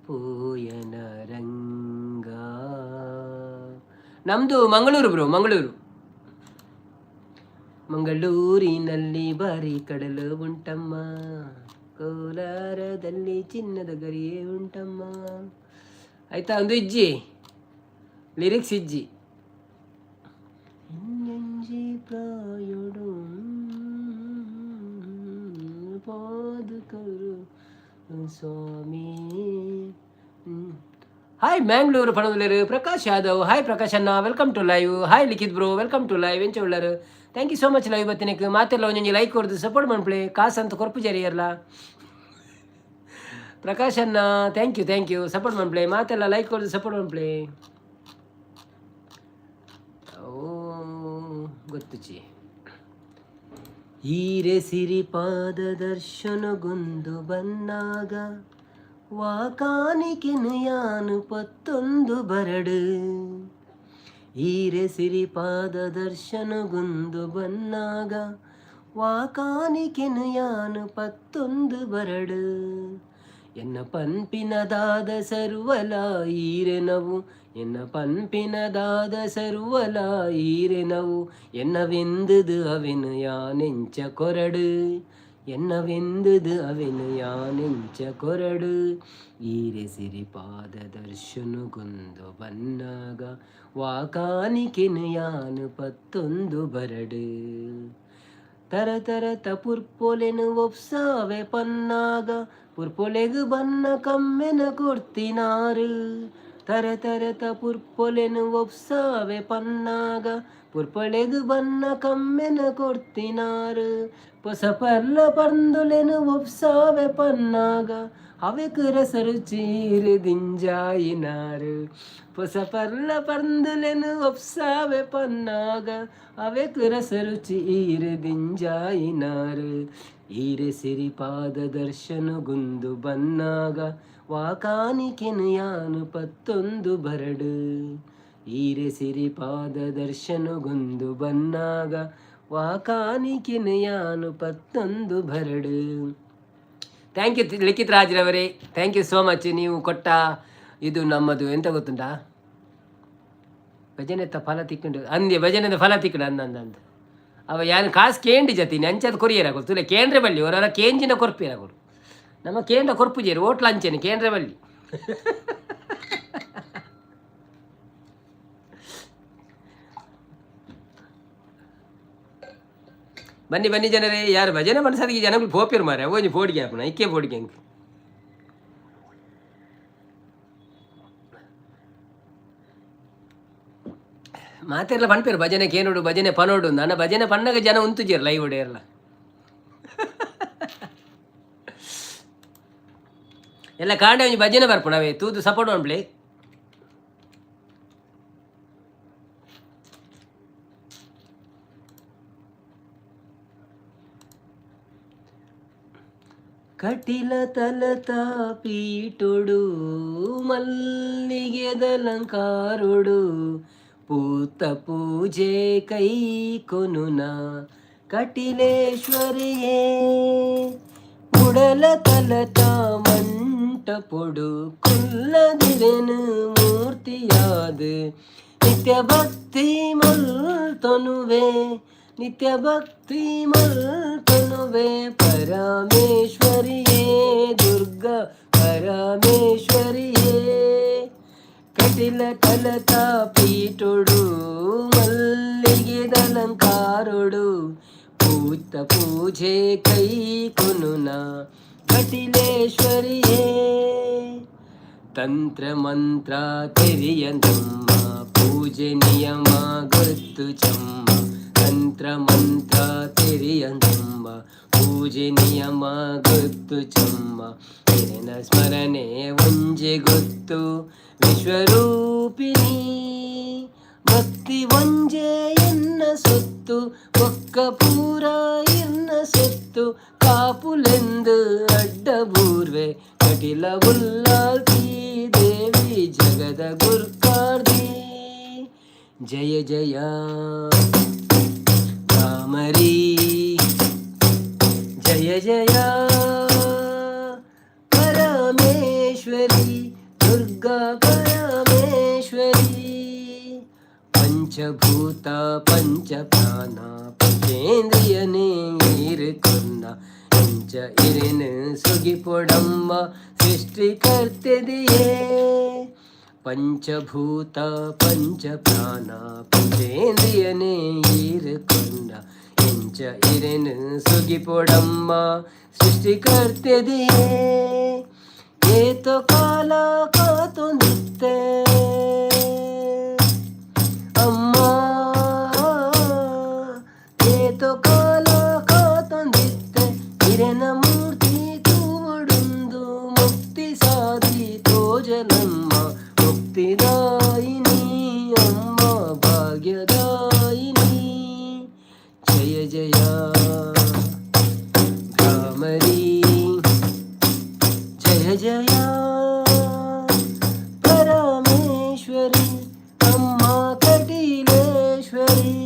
ಪೋಯನ ರಂಗ. ನಮ್ದು ಮಂಗಳೂರು ಬ್ರೋ, ಮಂಗಳೂರು. ಮಂಗಳೂರಿನಲ್ಲಿ ಬಾರಿ ಕಡಲು ಉಂಟಮ್ಮ, ಕೋಲಾರದಲ್ಲಿ ಚಿನ್ನದ ಗರಿಯೇ ಉಂಟಮ್ಮ. ಆಯ್ತಾ? ಒಂದು ಇಜ್ಜಿ ಲಿರಿಕ್ಸ್ ಇಜ್ಜಿ. ಇನ್ನಂಜಿ ಪ್ರಾಯುಡು ಪಾದುಕರು ಸ್ವಾಮಿ. ಹಾಯ್ ಮ್ಯಾಂಗ್ಳೂರು ಪಣದುಲೇರು ಪ್ರಕಾಶ್ ಯಾದವ್. ಹಾಯ್ ಪ್ರಕಾಶ್ ಅಣ್ಣ, welcome to live. Hi Likhith bro, welcome to live. ಎಂಚ ಉಳ್ಳರು? Thank you so much live ಬತ್ತಿನಕ್. ಮಾತೆಲ್ಲ ಒಂಜೊಂಜಿ ಲೈಕ್ ಕೊರ್ದು ಸಪೋರ್ಟ್ ಮನ್ಪುಲೆ. ಕಾಸು ಅಂತ ಕೊರ್ಪು ಜರಿಯರ್ಲ. ಪ್ರಕಾಶ್ ಅಣ್ಣ, thank you, thank you. Support ಮನ್ಪುಲೆ. ಮಾತೆಲ್ಲ ಲೈಕ್ ಕೊರ್ದು ಸಪೋರ್ಟ್ ಮನ್ಪುಲೆ. ಓ ಗೊತ್ತುಚಿ. ಈರೆ ಸಿರಿಪಾದ ದರ್ಶನಗೊಂದು ಬನ್ನಾಗ ವಾಕಾನಿಕೆನು ಯಾನು ಪತ್ತೊಂದು ಬರಡು. ಈರೆ ಸಿರಿಪಾದ ದರ್ಶನಗೊಂದು ಬನ್ನಾಗ ವಾಕಾನಿಕೆನು ಯಾನು ಪತ್ತೊಂದು ಬರಡು. ಎನ್ನ ಪನ್ಪಿನದಾದ ಸರ್ವಲ ಈರೆನವು, ಎನ್ನ ಪನ್ಪಿನದಾದ ಸರ್ವಲ ಈರೆನವು. ಎನ್ನವೆಂದುದು ಅವೆನು ಯಾನೆಂಚ ಕೊರಡು, ಎನ್ನವೆಂದುದು ಅವೆನು ಯಾನೆಂಚ ಕೊರಡು. ಈರೆ ಸಿರಿಪಾದ ದರ್ಶನಗೊಂದು ಬನ್ನಾಗ ವಾಕಾನಿಕೆನು ಯಾನು ಪತ್ತೊಂದು ಬರಡು. ತರ ತರತ ಪುರ್ಪೊಲೆನು ಒಪ್ಸಾವೆ ಪನ್ನಾಗ ಪುರ್ಪೊಲೆಗು ಬನ್ನ ಕಮ್ಮೆನ ಕೊಡ್ತಿನಾರು. ತರ ತರತ ಪುರ್ಪೊಲೆನು ಒಪ್ಸಾವೆ ಪನ್ನಾಗ ಪುರ್ಪೊಲೆಗು ಬನ್ನ ಕಮ್ಮೆನ ಕೊಡ್ತಿನಾರು. ಪೊಸ ಪರ್ಲ ಪಂದುಲೆನು ಒಪ್ಸಾವೆ ಪನ್ನಾಗ ಅವೆಕ್ ರಸರು ಚೀರು ದಿಂಜಾಯಿನಾರು. ಪೊಸ ಪರ್ಲ ಪಂದುಲೆನು ಒಪ್ಸಾವೆ ಪನ್ನಾಗ ಅವೆಕ್ ರಸರು ಚೀರು ದಿಂಜಾಯಿನಾರು. ಈರೆ ಸಿರಿಪಾದ ದರ್ಶನಗುಂದು ಬನ್ನಾಗ ವಾಕಾನಿಕೆನು ಯಾನು ಪತ್ತೊಂದು ಬರಡು. ಈರೆ ಸಿರಿಪಾದ ದರ್ಶನಗೊಂದು ಬನ್ನಾಗ ವಾಕಾನಿಕೆನು ಯಾನು ಪತ್ತೊಂದು ಬರಡು. Thank you Likhith ರಾಜ್ರವರೇ, thank you so much. ನೀವು ಕೊಟ್ಟ ಇದು ನಮ್ಮದು ಎಂತ ಗೊತ್ತುಂಟಾ? ಭಜನೆತ್ತ ಫಲ ತಿಕ್ಕೊಂಡು ಅಂದೆ, ಭಜನೆದ ಫಲ ತಿಕ್ಕಂಡು ಅಂದ ಅಂದ ಅಂದ. ಅವ ಯಾನು ಕಾಸು ಕೇಂಡಿ ಜತಿನಿ ಅಂಚದ ಕೊರಿಯರ್ ಆಗೋದು ತುಲೆ ಕೇಂದ್ರ ಬಳ್ಳಿ ಅವರ ಕೇಂಜಿನ ಕೊರ್ಪಿರ ಕೊಡು. ನಮ್ಮ ಕೇಂದ್ರ ಕೊರ್ಪು ಜೇರು ಓಟ್ಲ ಅಂಚೆನೆ ಕೇಂದ್ರ ಬಳ್ಳಿ. ಬನ್ನಿ ಬನ್ನಿ ಜನರೇ. ಯಾರು ಭಜನೆ ಮನಸ್ಸಾದಿಗೆ ಜನಗಳು ಪೋಪಿರು ಮಾರೆ. ಒಂಜಿ ಪೋಡಿಗೆ ಹಾಪುನ ಇಕ್ಕೆ ಪೋಡಿಗೆ ಅಂಕ್. ಮಾತೆಲ್ಲ ಪನ್ಪೇರು ಭಜನೆ ಕೇನೋಡು ಭಜನೆ ಪನೋಡು. ನನ್ನ ಭಜನೆ ಪನ್ನಗ ಜನ ಉಂತುಜೇರು ಲೈವ್ ಹೊಡೆಯಲ್ಲ. ಎಲ್ಲ ಕಾಂಡೆ ಒಂಜಿ ಭಜನೆ ಬರ್ಪುಣವೇ ತೂದು ಸಪೋರ್ಟ್ ಮನ್ಪ್ಲೆ. ಕಟಿಲ ತಲತ ಪೀಟುಡು ಮಲ್ಲಿಗೆದಲಂಕಾರುಡು ಪೂತ ಪೂಜೆ ಕೈ ಕೊನುನ ಕಟಿಲೇಶ್ವರಿಯೇ. ಉಡಲ ತಲತ ಮಂಟಪೊಡು ಕುಲ್ಲದಿರೆನು ಮೂರ್ತಿಯಾದ ನಿತ್ಯ ಭಕ್ತಿ ಮಲ್ತೊನುವೆ, ನಿತ್ಯ ಭಕ್ತಿ ಮಲ್ತೊನುವೆ ಪರಮೇಶ್ವರಿಯೇ, ದುರ್ಗಾ ಪರಮೇಶ್ವರಿಯೇ. ಕಟಿಲ ತಲತ ಪೀಟುಡು ಮಲ್ಲಿಗೆದಲಂಕಾರುಡು ಪೂತ ಪೂಜೆ ಕೈ ಕೊನುನ ಕಟಿಲೇಶ್ವರಿಯೇ. ತಂತ್ರ ಮಂತ್ರ ತೆರಿಯಂದಮ್ಮ, ಪೂಜೆ ನಿಯಮ ಗೊತ್ತು ಚಮ್ಮ. ತಂತ್ರ ಮಂತ್ರ ತೆರಿಯಂದಮ್ಮ, ಪೂಜೆ ನಿಯಮ ಗೊತ್ತು ಚಮ್ಮ, ಇರೆನ ಸ್ಮರಣೆ ಒಂಜೆ ಗೊತ್ತು ವಿಶ್ವರೂಪಿಣಿ. ಭಕ್ತಿ ಒಂಜೆ ಎನ್ನ ಸೊತ್ತು, ಬೊಕ್ಕ ಪೂರ ಎನ್ನ ಸೊತ್ತು. ಕಾಪುಲೆಂದು ಅಡ್ಡ ಬೂರ್ವೆ, ಕಟಿಲ ಉಲ್ಲಾಲ್ತಿ ದೇವಿ ಜಗದ ಗುರ್ಕಾರ್ದಿ. ಜಯ ಜಯ ಭ್ರಾಮರಿ, ಜಯ ಜಯ ಪರಮೇಶ್ವರಿ, ದುರ್ಗಾ ಪರಮೇಶ್ವರಿ. ಪಂಚಭೂತ ಪಂಚಪ್ರಾಣ ಪಂಚೇಂದ್ರಿಯನೇ ಇರುಕೊನ್ನ, ಇಂಚ ಇರೆನು ಸುಗಿಪೊಡಮ್ಮ ಸೃಷ್ಟಿಕರ್ತೆದಿಯೇ. ಪಂಚಭೂತ ಪಂಚಪ್ರಾಣ ಪಂಚೇಂದ್ರಿಯನೇ ಇರುಕೊನ್ನ, ಇಂಚ ಇರೆನು ಸುಗಿಪೊಡಮ್ಮ ಸೃಷ್ಟಿಕರ್ತೆದಿಯೇ. ಏತೋ ಕಾಲ ಕಾತೊಂದಿತ್ತೆ ಅಮ್ಮ, ಏತೋ ಕಾಲ ಕಾತೊಂದಿತ್ತೆ, ಇರೆನ ಮೂರ್ತಿ ತೂವೊಡುಂದು. ಮುಕ್ತಿ ಸಾದಿ ತೋಜಲಮ್ಮ, ಮುಕ್ತಿದಾಯಿನಿ ಅಮ್ಮ, ಭಾಗ್ಯದಾಯಿನಿ. ಜಯ ಜಯ ಭ್ರಾಮರಿ, ಜಯ ಜಯ ಪರಮೇಶ್ವರಿ, ಅಮ್ಮ ಕಟೀಲೇಶ್ವರಿ.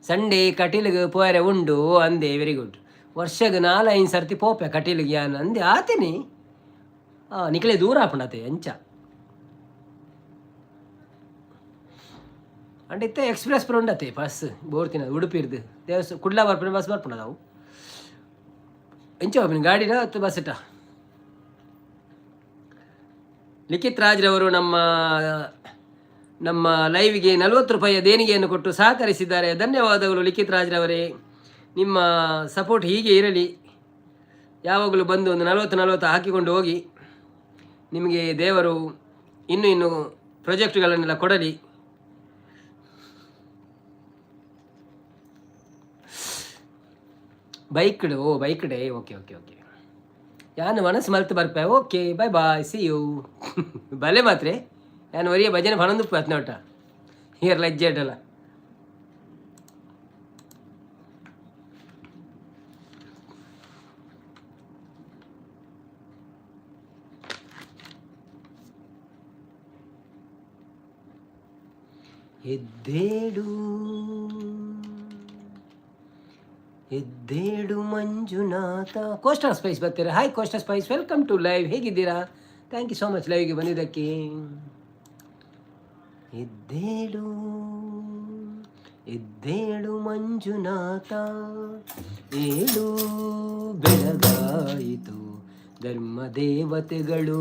ಸಂಡೇ ಕಟೀಲಿಗೆ ಪೋಯರೆ ಉಂಡು ಅಂದೆ. Very good. ವರ್ಷಗ್ ನಾಲೈದು ಸರ್ತಿ ಪೋಪೆ ಕಟೀಲಿಗೆ ಯಾನ್ ಅಂದೆ. ಆತೇನಿ ನಿಕಲೆ ದೂರ ಆಪುಂಡತೆ ಎಂಚ ಅಂಡ ಇತ್ತೆ ಎಕ್ಸ್ಪ್ರೆಸ್ ಪೂರ ಉಂಡತೆ ಬಸ್ ಬೋರ್ತಿನ ಉಡುಪಿರ್ದು ದೇವಸ್ ಕುಡ್ಲ ಬರ್ಪುನ ಬಸ್ ಬರ್ಪುಂಡದ ಅವು. ಎಂಚ ಬರ್ಪಿನ ಗಾಡಿನ ಅಥವಾ ಬಸ್? ಲಿಖಿತ್ ರಾಜ್ರವರು ನಮ್ಮ ನಮ್ಮ ಲೈವ್ಗೆ 40 ರೂಪಾಯಿಯ ದೇಣಿಗೆಯನ್ನು ಕೊಟ್ಟು ಸಹಕರಿಸಿದ್ದಾರೆ. ಧನ್ಯವಾದಗಳು ಲಿಖಿತ್ ರಾಜ್ರವರೇ. ನಿಮ್ಮ ಸಪೋರ್ಟ್ ಹೀಗೆ ಇರಲಿ. ಯಾವಾಗಲೂ ಬಂದು ಒಂದು 40 40 ಹಾಕಿಕೊಂಡು ಹೋಗಿ. ನಿಮಗೆ ದೇವರು ಇನ್ನೂ ಇನ್ನೂ ಪ್ರಾಜೆಕ್ಟ್ಗಳನ್ನೆಲ್ಲ ಕೊಡಲಿ. ಬೈಕ್ಡ್? ಓ, ಬೈಕ್ಡೆ. Okay okay okay. ಯಾನು ಮನಸ್ಸು ಮಲ್ತು ಬರ್ಪೆ. Okay, bye bye, see you. ಬಲೆ ಮಾತ್ರೆ ಯಾನು ಒರಿಯ ಭಜನೆ ಪಣೊಂದುಪ್ಪು ಅತ್ನೋಟ here ಲಜ್ಜೆಟಲ್ಲ. ಎದ್ದೇಳು ಎದ್ದೇಳು ಮಂಜುನಾಥ. ಕೋಸ್ಟಲ್ ಸ್ಪೈಸ್ ಬರ್ತೀರಾ? Hi Coastal Spice, welcome to live. ಹೇಗಿದ್ದೀರಾ? Thank you so much ಲೈವ್ಗೆ ಬಂದಿದ್ದಕ್ಕೆ. ಎದ್ದೇಳು ಎದ್ದೇಳು ಮಂಜುನಾಥ, ಏಳು ಬೆಳಗಾಯಿತು. ಧರ್ಮ ದೇವತೆಗಳು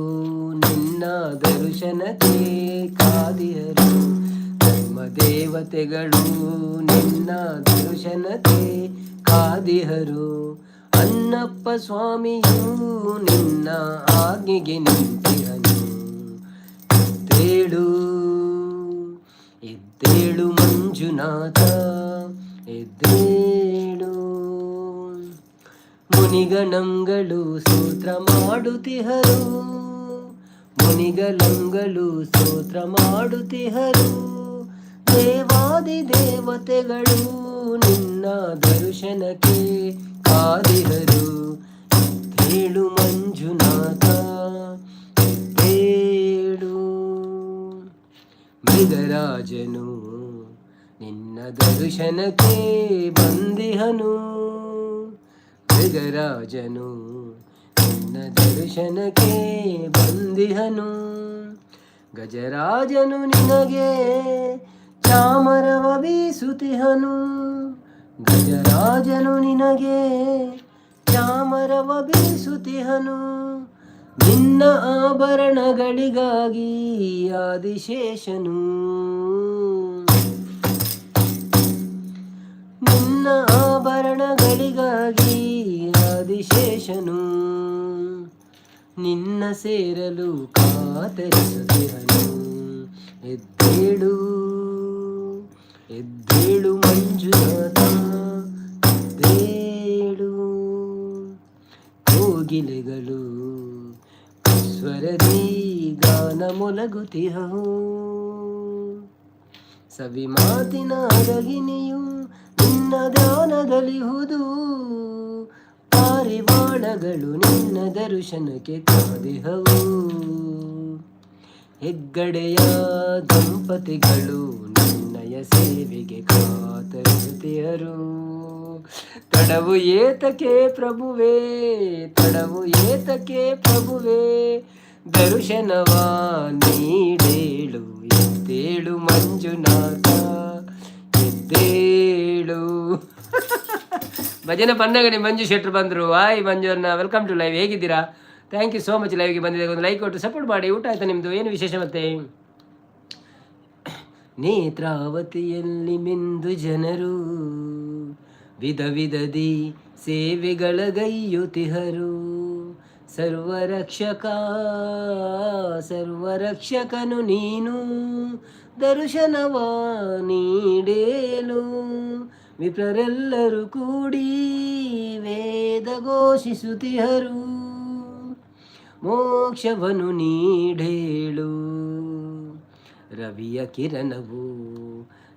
ನಿನ್ನ ದರ್ಶನಕ್ಕೆ ಕಾದಿಹರು. ಧರ್ಮ ದೇವತೆಗಳು ನಿನ್ನ ದರ್ಶನಕ್ಕೆ ಕಾದಿಹರು. ಅಣ್ಣಪ್ಪ ಸ್ವಾಮಿಯು ನಿನ್ನ ಆಜ್ಞೆಗೆ ನಿಂತಿಹನು. ಎದ್ದೇಳು ಎದ್ದೇಳು ಮಂಜುನಾಥ ಎದ್ದೇಳು. ಮುನಿಗಣಂಗಳು ಸ್ತೋತ್ರ ಮಾಡುತ್ತಿಹರು, ಮುನಿಗಣಂಗಳು ಸ್ತೋತ್ರ ಮಾಡುತ್ತಿಹರು. ದೇವಾದಿ ದೇವತೆಗಳು ನಿನ್ನ ದರ್ಶನಕ್ಕೆ ಕಾದಿಹರು. ಎದ್ದೇಳು ಮಂಜುನಾಥ ಎದ್ದೇಳು. ಮೃಗರಾಜನು ನಿನ್ನ ದರ್ಶನಕ್ಕೆ ಬಂದಿಹನು. ಮೃಗರಾಜನು ನಿನ್ನ ದರ್ಶನಕ್ಕೆ ಬಂದಿಹನು. ಗಜರಾಜನು ನಿನಗೆ ಚಾಮರವ ಬೀಸುತಿಹನು. ಗಜರಾಜನು ನಿನಗೆ ಚಾಮರವ ಬೀಸುತಿಹನು. ನಿನ್ನ ಆಭರಣಗಳಿಗಾಗಿ ಆದಿಶೇಷನು, ನಿನ್ನ ಆಭರಣಗಳಿಗಾಗಿ ಆದಿಶೇಷನು ನಿನ್ನ ಸೇರಲು ಕಾತರಿಸುತ್ತಿಹನು. ಎದ್ದೇಳು. ಎದ್ದೇಳು ಮಂಜುನಾಥ ಎದ್ದೇಳು. ಕೋಗಿಲೆಗಳು ಸ್ವರದಿ ಗಾನ ಮೊಳಗುತಿಹವು. ಸವಿ ಮಾತಿನ ಅರಗಿನಿಯು ನಿನ್ನ ಧ್ಯಾನದಲ್ಲಿಹುದು. ಪಾರಿವಾಳಗಳು ನಿನ್ನ ದರ್ಶನಕ್ಕೆ ಕಾದಿಹವು. ಹೆಗ್ಗಡೆಯ ದಂಪತಿಗಳು ನಿನ್ನಯ ಸೇವೆಗೆ ಕಾತರಿಸುತ್ತಿಹರು. ತಡವು ಏತಕೆ ಪ್ರಭುವೇ, ತಡವು ಏತಕೆ ಪ್ರಭುವೇ, ದರ್ಶನವ ನೀಡೇಳು. ಎದ್ದೇಳು ಮಂಜುನಾಥ ಎದ್ದೇಳು. ಭಜನೆ ಪನ್ನಗನೆ ಮಂಜು ಶೆಟ್ರು ಬಂದರು. ಹಾಯ್ ಮಂಜು ಅನ್ನ, welcome to live. ಹೇಗಿದ್ದೀರಾ? Thank you so much. ಲೈವ್ಗೆ ಬಂದಿದೆ, ಒಂದು ಲೈಕ್ ಕೊಟ್ಟು ಸಪೋರ್ಟ್ ಮಾಡಿ. ಊಟ ಆಯ್ತಾ ನಿಮ್ಮದು? ಏನು ವಿಶೇಷ ಮತ್ತೆ? ನೇತ್ರಾವತಿಯಲ್ಲಿ ಮಿಂದು ಜನರು ವಿಧ ವಿಧದಿ ಸೇವೆಗಳ ಗೈಯುತಿಹರು. ಸರ್ವರಕ್ಷಕ ಸರ್ವರಕ್ಷಕನು ನೀನು, ದರ್ಶನವ ನೀಡೇಳು. ವಿಪ್ರರೆಲ್ಲರೂ ಕೂಡಿ ವೇದ ಘೋಷಿಸುತ್ತಿಹರು, ಮೋಕ್ಷವನು ನೀಡೇಳು. ರವಿಯ ಕಿರಣವು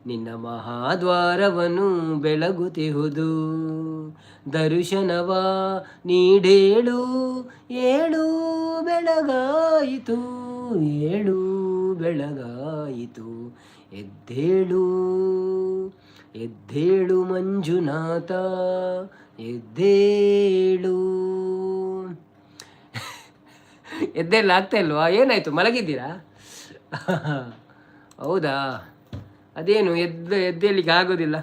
ನಿನ್ನ ಮಹಾದ್ವಾರವನ್ನು ಬೆಳಗುತಿಹುದು, ದರ್ಶನವ ನೀಡೇಳು. ಏಳು ಬೆಳಗಾಯಿತು, ಏಳು ಬೆಳಗಾಯಿತು. ಎದ್ದೇಳು ಎದ್ದೇಳು ಮಂಜುನಾಥ ಎದ್ದೇಳು. ಎದ್ದೆಲ್ಲ ಆಗ್ತಾ ಇಲ್ವಾ? ಏನಾಯ್ತು, ಮಲಗಿದ್ದೀರಾ? ಹೌದಾ? ಅದೇನು ಎದ್ದು ಎದ್ದೇಳಿಕ್ಕೆ ಆಗೋದಿಲ್ಲ?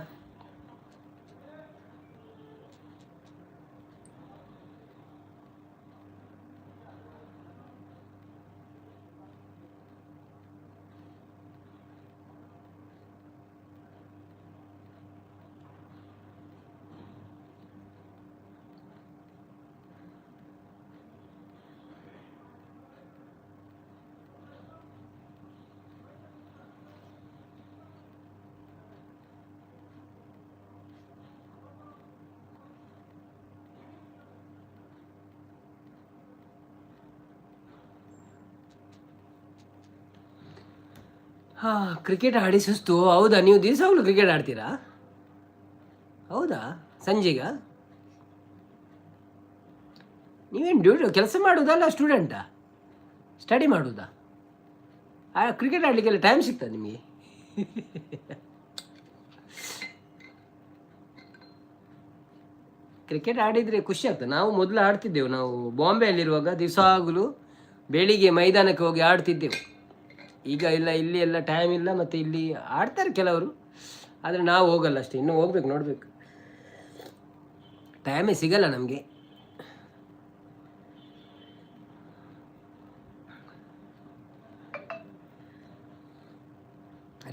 ಹಾಂ, ಕ್ರಿಕೆಟ್ ಆಡಿ ಸುಸ್ತು. ಹೌದಾ? ನೀವು ದಿವಸವಾಗ್ಲೂ ಕ್ರಿಕೆಟ್ ಆಡ್ತೀರಾ? ಹೌದಾ? ಸಂಜೆಗ ನೀವೇನು ಡ್ಯೂಟಿ ಕೆಲಸ ಮಾಡೋದಲ್ಲ, ಸ್ಟೂಡೆಂಟಾ, ಸ್ಟಡಿ ಮಾಡೋದಾ? ಆ ಕ್ರಿಕೆಟ್ ಆಡಲಿಕ್ಕೆಲ್ಲ ಟೈಮ್ ಸಿಗ್ತದೆ ನಿಮಗೆ? ಕ್ರಿಕೆಟ್ ಆಡಿದರೆ ಖುಷಿ ಆಗ್ತದೆ. ನಾವು ಮೊದಲು ಆಡ್ತಿದ್ದೆವು. ನಾವು ಬಾಂಬೆಯಲ್ಲಿರುವಾಗ ದಿವಸಾಗಲೂ ಬೆಳಿಗ್ಗೆ ಮೈದಾನಕ್ಕೆ ಹೋಗಿ ಆಡ್ತಿದ್ದೆವು. ಈಗ ಇಲ್ಲ, ಇಲ್ಲಿ ಎಲ್ಲ ಟೈಮ್ ಇಲ್ಲ. ಮತ್ತು ಇಲ್ಲಿ ಆಡ್ತಾರೆ ಕೆಲವರು, ಆದರೆ ನಾವು ಹೋಗಲ್ಲ ಅಷ್ಟೇ. ಇನ್ನೂ ಹೋಗ್ಬೇಕು, ನೋಡಬೇಕು. ಟೈಮೇ ಸಿಗಲ್ಲ ನಮಗೆ.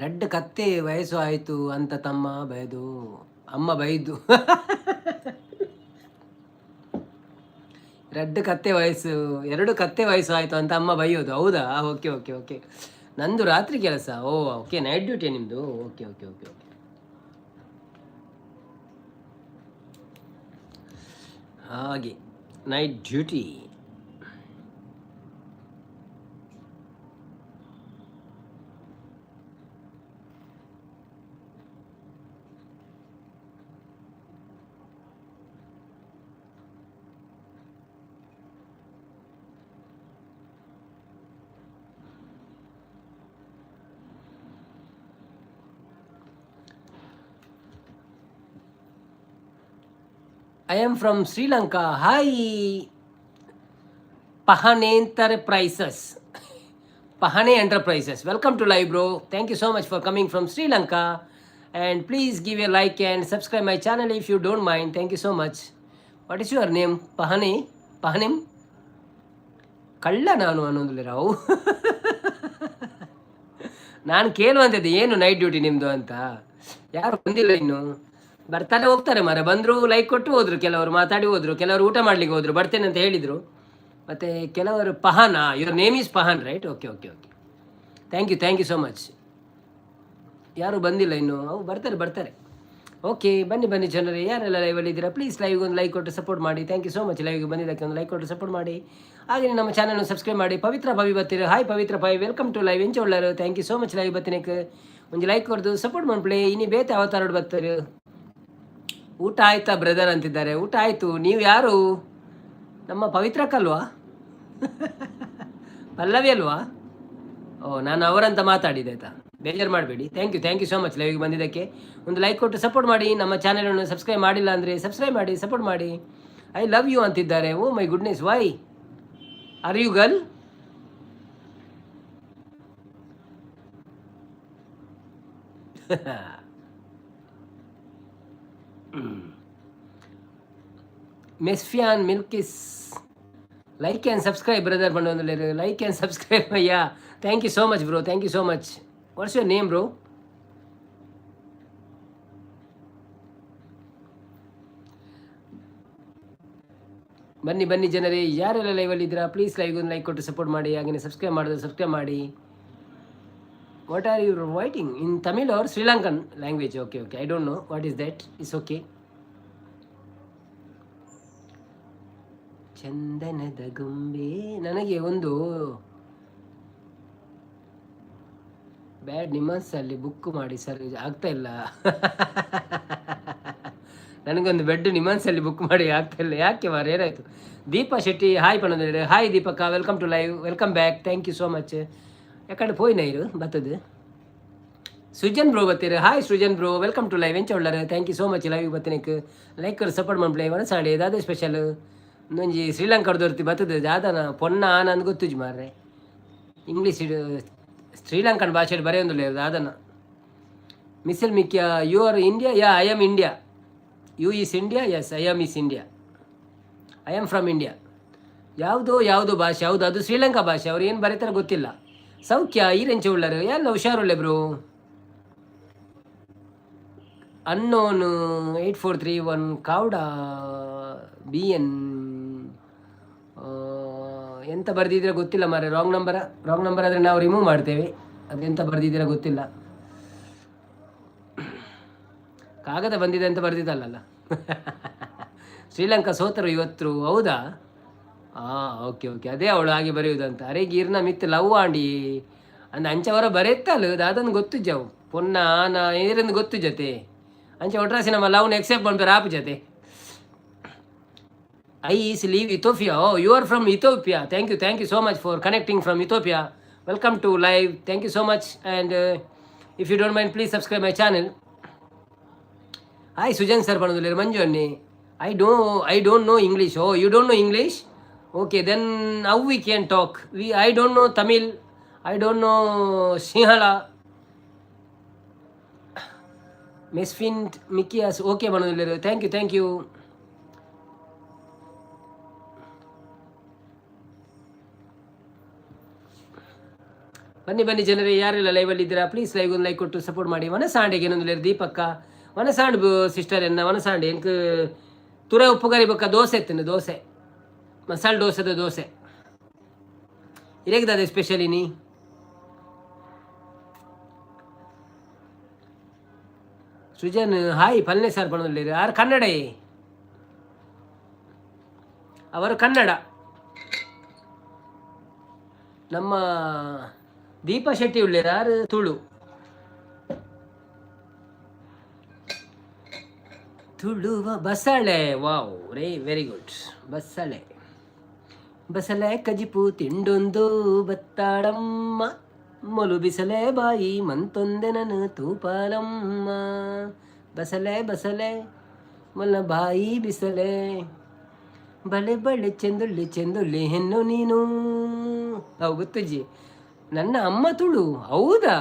ರೆಡ್ ಕತ್ತೆ ವಯಸ್ಸು ಆಯಿತು ಅಂತ ತಮ್ಮ ಬೈದು, ಅಮ್ಮ ಬೈದು. ರೆಡ್ ಕತ್ತೆ ವಯಸ್ಸು, ಎರಡು ಕತ್ತೆ ವಯಸ್ಸು ಆಯಿತು ಅಂತ ಅಮ್ಮ ಬೈಯೋದು. ಹೌದಾ? Okay okay okay. ನಂದು ರಾತ್ರಿ ಕೆಲಸ. ಓ ಓಕೆ, ನೈಟ್ ಡ್ಯೂಟಿ ನಿಮ್ಮದು. ಓಕೆ ಓಕೆ ಓಕೆ ಓಕೆ, ಹಾಗೆ night duty. I am from Sri Lanka. Hi, Pahane Enterprises. Pahane Enterprises. Welcome to live, bro. Thank you so much for coming from Sri Lanka. And please give a like and subscribe my channel if you don't mind. Thank you so much. What is your name? Pahane? Pahanim? ಕಳ್ಳ ನಾನು ಅನ್ನೋದಿಲ್ಲ ರಾವು. ನಾನು ಕೇಳುವಂಥದ್ದು ಏನು night duty ನಿಮ್ಮದು ಅಂತ. ಯಾರು ಬಂದಿಲ್ಲ ಇನ್ನು, ಬರ್ತಾನೆ ಹೋಗ್ತಾರೆ ಮಾರ. ಬಂದರು, ಲೈಕ್ ಕೊಟ್ಟು ಹೋದ್ರು, ಕೆಲವರು ಮಾತಾಡಿ ಹೋದ್ರು, ಕೆಲವರು ಊಟ ಮಾಡ್ಲಿಕ್ಕೆ ಹೋದ್ರು, ಬರ್ತೇನೆ ಅಂತ ಹೇಳಿದರು. ಮತ್ತು ಕೆಲವರು ಪಹಾನ್, your name is Pahan, right? Okay okay okay, thank you, thank you so much. ಯಾರೂ ಬಂದಿಲ್ಲ ಇನ್ನು. ಅವು ಬರ್ತಾರೆ ಬರ್ತಾರೆ. ಓಕೆ, ಬನ್ನಿ ಬನ್ನಿ ಜನರೇ, ಯಾರೆಲ್ಲ ಲೈವಲ್ಲಿ ಇದ್ದೀರಾ ಪ್ಲೀಸ್ ಲೈವ್ಗೆ ಒಂದು ಲೈಕ್ ಕೊಟ್ಟು ಸಪೋರ್ಟ್ ಮಾಡಿ. Thank you so much. ಲೈವ್ಗೆ ಬಂದಿದ್ದಕ್ಕೆ ಒಂದು ಲೈಕ್ ಕೊಟ್ಟು ಸಪೋರ್ಟ್ ಮಾಡಿ. ಹಾಗೆ ನಮ್ಮ ಚಾನಲ್ನ ಸಬ್ಸ್ಕ್ರೈಬ್ ಮಾಡಿ. ಪವಿತ್ರ ಪವಿ ಬತ್ತೀರ. Hi Pavithra Pavi, welcome to live. ಎಂಚ ಉಳ್ಳಾರು? Thank you so much. Live ಬತ್ತಿನಕ್ಕೆ ಒಂಜಿ ಲೈಕ್ ಕೊಡ್ದು ಸಪೋರ್ಟ್ ಮಾಡ್ಪ್ಲೆ. ಇನಿ ಬೇತೆ ಅವತಾರಡ್ ಬತ್ತಾರೆ. ಊಟ ಆಯ್ತಾ ಬ್ರದರ್ ಅಂತಿದ್ದಾರೆ. ಊಟ ಆಯಿತು. ನೀವು ಯಾರು? ನಮ್ಮ ಪವಿತ್ರಕ್ಕಲ್ವಾ? ಪಲ್ಲವಿ ಅಲ್ವಾ? ಓ, ನಾನು ಅವರಂತ ಮಾತಾಡಿದೆ, ಆಯ್ತಾ? ಬೇಜಾರು ಮಾಡಬೇಡಿ. Thank you, thank you so much. ಲೈವ್ಗೆ ಬಂದಿದ್ದಕ್ಕೆ ಒಂದು ಲೈಕ್ ಕೊಟ್ಟು ಸಪೋರ್ಟ್ ಮಾಡಿ. ನಮ್ಮ ಚಾನಲನ್ನು ಸಬ್ಸ್ಕ್ರೈಬ್ ಮಾಡಿಲ್ಲ ಅಂದರೆ ಸಬ್ಸ್ಕ್ರೈಬ್ ಮಾಡಿ, ಸಪೋರ್ಟ್ ಮಾಡಿ. I love you ಅಂತಿದ್ದಾರೆ. Oh my goodness, why are you girl? ಮೆಸ್ಫಿಯಾನ್ ಮಿಲ್ಕಿಸ್, like and subscribe brother ಬಂದು. ಲೈಕ್ ಆ್ಯಂಡ್ ಸಬ್ಸ್ಕ್ರೈಬ್ ಅಯ್ಯ. Thank you so much bro, thank you so much. What's your name, bro? ಬನ್ನಿ ಬನ್ನಿ ಜನರೇ, ಯಾರೆಲ್ಲ ಲೈವಲ್ಲಿ ಇದ್ದೀರಾ please live ಒಂದು like ಕೊಟ್ಟು ಸಪೋರ್ಟ್ ಮಾಡಿ. ಹಾಗೆಯೇ ಸಬ್ಸ್ಕ್ರೈಬ್ ಮಾಡಿದ್ರೆ ಸಬ್ಸ್ಕ್ರೈಬ್ ಮಾಡಿ. What are you writing in Tamil or Sri Lankan language? Okay okay, I don't know what is that. Is okay. ಚಂದನದ ಗೊಂಬೆ, ನನಗೆ ಒಂದು ಬ್ಯಾಡ್ ನಿಮ್ಮನ್ಸಲ್ಲಿ ಬುಕ್ ಮಾಡಿ ಸರ್, ಆಗ್ತಾ ಇಲ್ಲ. ನನಗೊಂದು ಬೆಡ್ ನಿಮ್ಮನ್ಸಲ್ಲಿ ಬುಕ್ ಮಾಡಿ, ಆಗ್ತಾ ಇಲ್ಲ. ಯಾಕೆ ಮಾರ, ಏನಾಯಿತು? ದೀಪಾ ಶೆಟ್ಟಿ ಹಾಯ್ ಪನ್ನೊಂದು. ಹಾಯ್ ದೀಪಕ್ಕ, welcome to live, welcome back, thank you so much. ಯಾಕಡೆ ಪೋಯಿನ ಇರು ಬತ್ತದು. ಸುಜನ್ ಬ್ರೋ ಬತ್ತೀರ. Hi Srujan bro, welcome to live. ಎಂಚ ಉಳ್ಳಾರ? Thank you so much. Live ಬತ್ತಿನಕ್ಕೆ like support ಮಾಡ್ಪ್ಲೆ. ಮನಸಾಡಿ ದಾದ ಸ್ಪೆಷಲ್? ಒಂಜಿ ಶ್ರೀಲಂಕಾಡ್ದೊರ್ತಿ ಬತ್ತದ ಜಾದನ ಪೊನ್ನ ಆನಂದ್ ಗೊತ್ತುಜಿ ಮಾರ್ರೆ. ಇಂಗ್ಲೀಷ್ ಶ್ರೀಲಂಕನ್ ಭಾಷೆ ಬರೆಯೊಂದುಲ್ಲ ದಾದನ. ಮಿಸಲ್ ಮಿಕ್ಯ, you are India? Yeah, I am India. You is India? Yes, I am is India. I am from India. ಯಾವುದೋ ಯಾವುದೋ ಭಾಷೆ. ಹೌದು, ಅದು ಶ್ರೀಲಂಕಾ ಭಾಷೆ. ಅವ್ರು ಏನು ಬರೀತಾರೆ ಗೊತ್ತಿಲ್ಲ. ಸೌಖ್ಯ ಈರೆಂಚ ಉಳ್ಳರು? ಎಲ್ಲ ಹುಷಾರುಳ್ಳೆ bro. Unknown 8431 ಕಾವ್ಡ B N ಎಂತ ಬರೆದಿದ್ದೀರಾ ಗೊತ್ತಿಲ್ಲ ಮಾರೆ. ರಾಂಗ್ ನಂಬರ, ರಾಂಗ್ ನಂಬರ್ ಆದರೆ ನಾವು ರಿಮೂವ್ ಮಾಡ್ತೇವೆ. ಅದೆಂತ ಬರೆದಿದ್ದೀರಾ ಗೊತ್ತಿಲ್ಲ. ಕಾಗದ ಬಂದಿದೆ ಅಂತ ಬರೆದಿದ್ದಲ್ಲ. ಶ್ರೀಲಂಕಾ ಸೋತರು ಇವತ್ತು, ಹೌದಾ? ಹಾಂ, ಓಕೆ ಓಕೆ, ಅದೇ ಅವಳು ಹಾಗೆ ಬರೆಯುವುದಂತ. ಅರೆ ಗಿರ್ನ ಮಿತ್ ಲವ್ ಆಂಡಿ ಅಂದ ಅಂಚವರ ಬರೆತ್ತಲ್ಲ. ದಾದನ್ ಗೊತ್ತು ಜವು ಪೊನ್ನ ಆನ ಏರಂದು ಗೊತ್ತು ಜೊತೆ ಅಂಚೆ ಒಟ್ರಾಸಿ ನಮ್ಮ ಲವ್ನ ಎಕ್ಸೆಪ್ಟ್ ಮಾಡ್ತಾರೆ ಆಪ್ ಜೊತೆ. I is live Ethiopia. Oh, you are from Ethiopia. Thank you, thank you so much for connecting from Ethiopia. Welcome to live. Thank you so much. And if you don't mind, please subscribe my channel. Hi Sujan sir ಪಣದುಲ್ಲೇರು. ಮಂಜು ಅನ್ನಿ, I don't know English. Oh, you don't know English? Okay, then how we can talk? We I don't know Tamil, I don't know Sinhala. ಮೆಸ್ಫಿನ್ ಮಿಕಿಯಾಸ್ okay ಪಣದುಲ್ಲೇರು. Thank you, thank you. ಬನ್ನಿ ಬನ್ನಿ ಜನರೇ, ಯಾರೆಲ್ಲ ಲೈವಲ್ಲಿ ಇದ್ದೀರಾ please live ಒಂದು like ಕೊಟ್ಟು support ಮಾಡಿ. ವನಸಾಂಡೆಗೆ ಏನೊಂದು ದೀಪಕ್ಕ ವನಸಾಂಡ್ sister ಎನ್ನ ವನಸಾಂಡೆ ಎಂಕ್ ತುರೆ ಉಪ್ಪುಗರಿ ಬೊಕ್ಕ ದೋಸೆ ಎತ್ತನೆ ದೋಸೆ, ಮಸಾಲೆ ದೋಸೆದ ದೋಸೆ ಇರೇಗ್ದಾದೆ ಸ್ಪೆಷಲ್ ಇನಿ. ಸುಜನ್ ಹಾಯ್ ಪಲ್ನೆ ಸರ್ ಪಣದಲ್ಲಿ. ಆರ್ ಕನ್ನಡ, ಅವರು ಕನ್ನಡ. ನಮ್ಮ ದೀಪಾ ಶೆಟ್ಟಿ ಉಳ್ಳೇರು, ಯಾರು? ತುಳು ತುಳುವ ಬಸಳೆ. ವಾವ್ ರೇ, ವೆರಿ ಗುಡ್. ಬಸಳೆ ಬಸಳೆ ಕಜಿಪು ತಿಂಡೊಂದು ಬತ್ತಾಡಮ್ಮ, ಮೊಲು ಬಿಸಲೆ ಬಾಯಿ ಮಂತೊಂದೆ ನನು ತೂಪಾಲಮ್ಮ. ಬಸಲೆ ಬಸಲೆ ಮೊಲ ಬಾಯಿ ಬಿಸಲೆ, ಬಳೆ ಬಳೆ ಚೆಂದುಳ್ಳಿ ಚೆಂದುಳ್ಳಿ ಹೆಣ್ಣು ನೀನು. ಅವು ಗೊತ್ತುಜ್ಜಿ. ನನ್ನ ಅಮ್ಮ ತುಳು. ಹೌದಾ?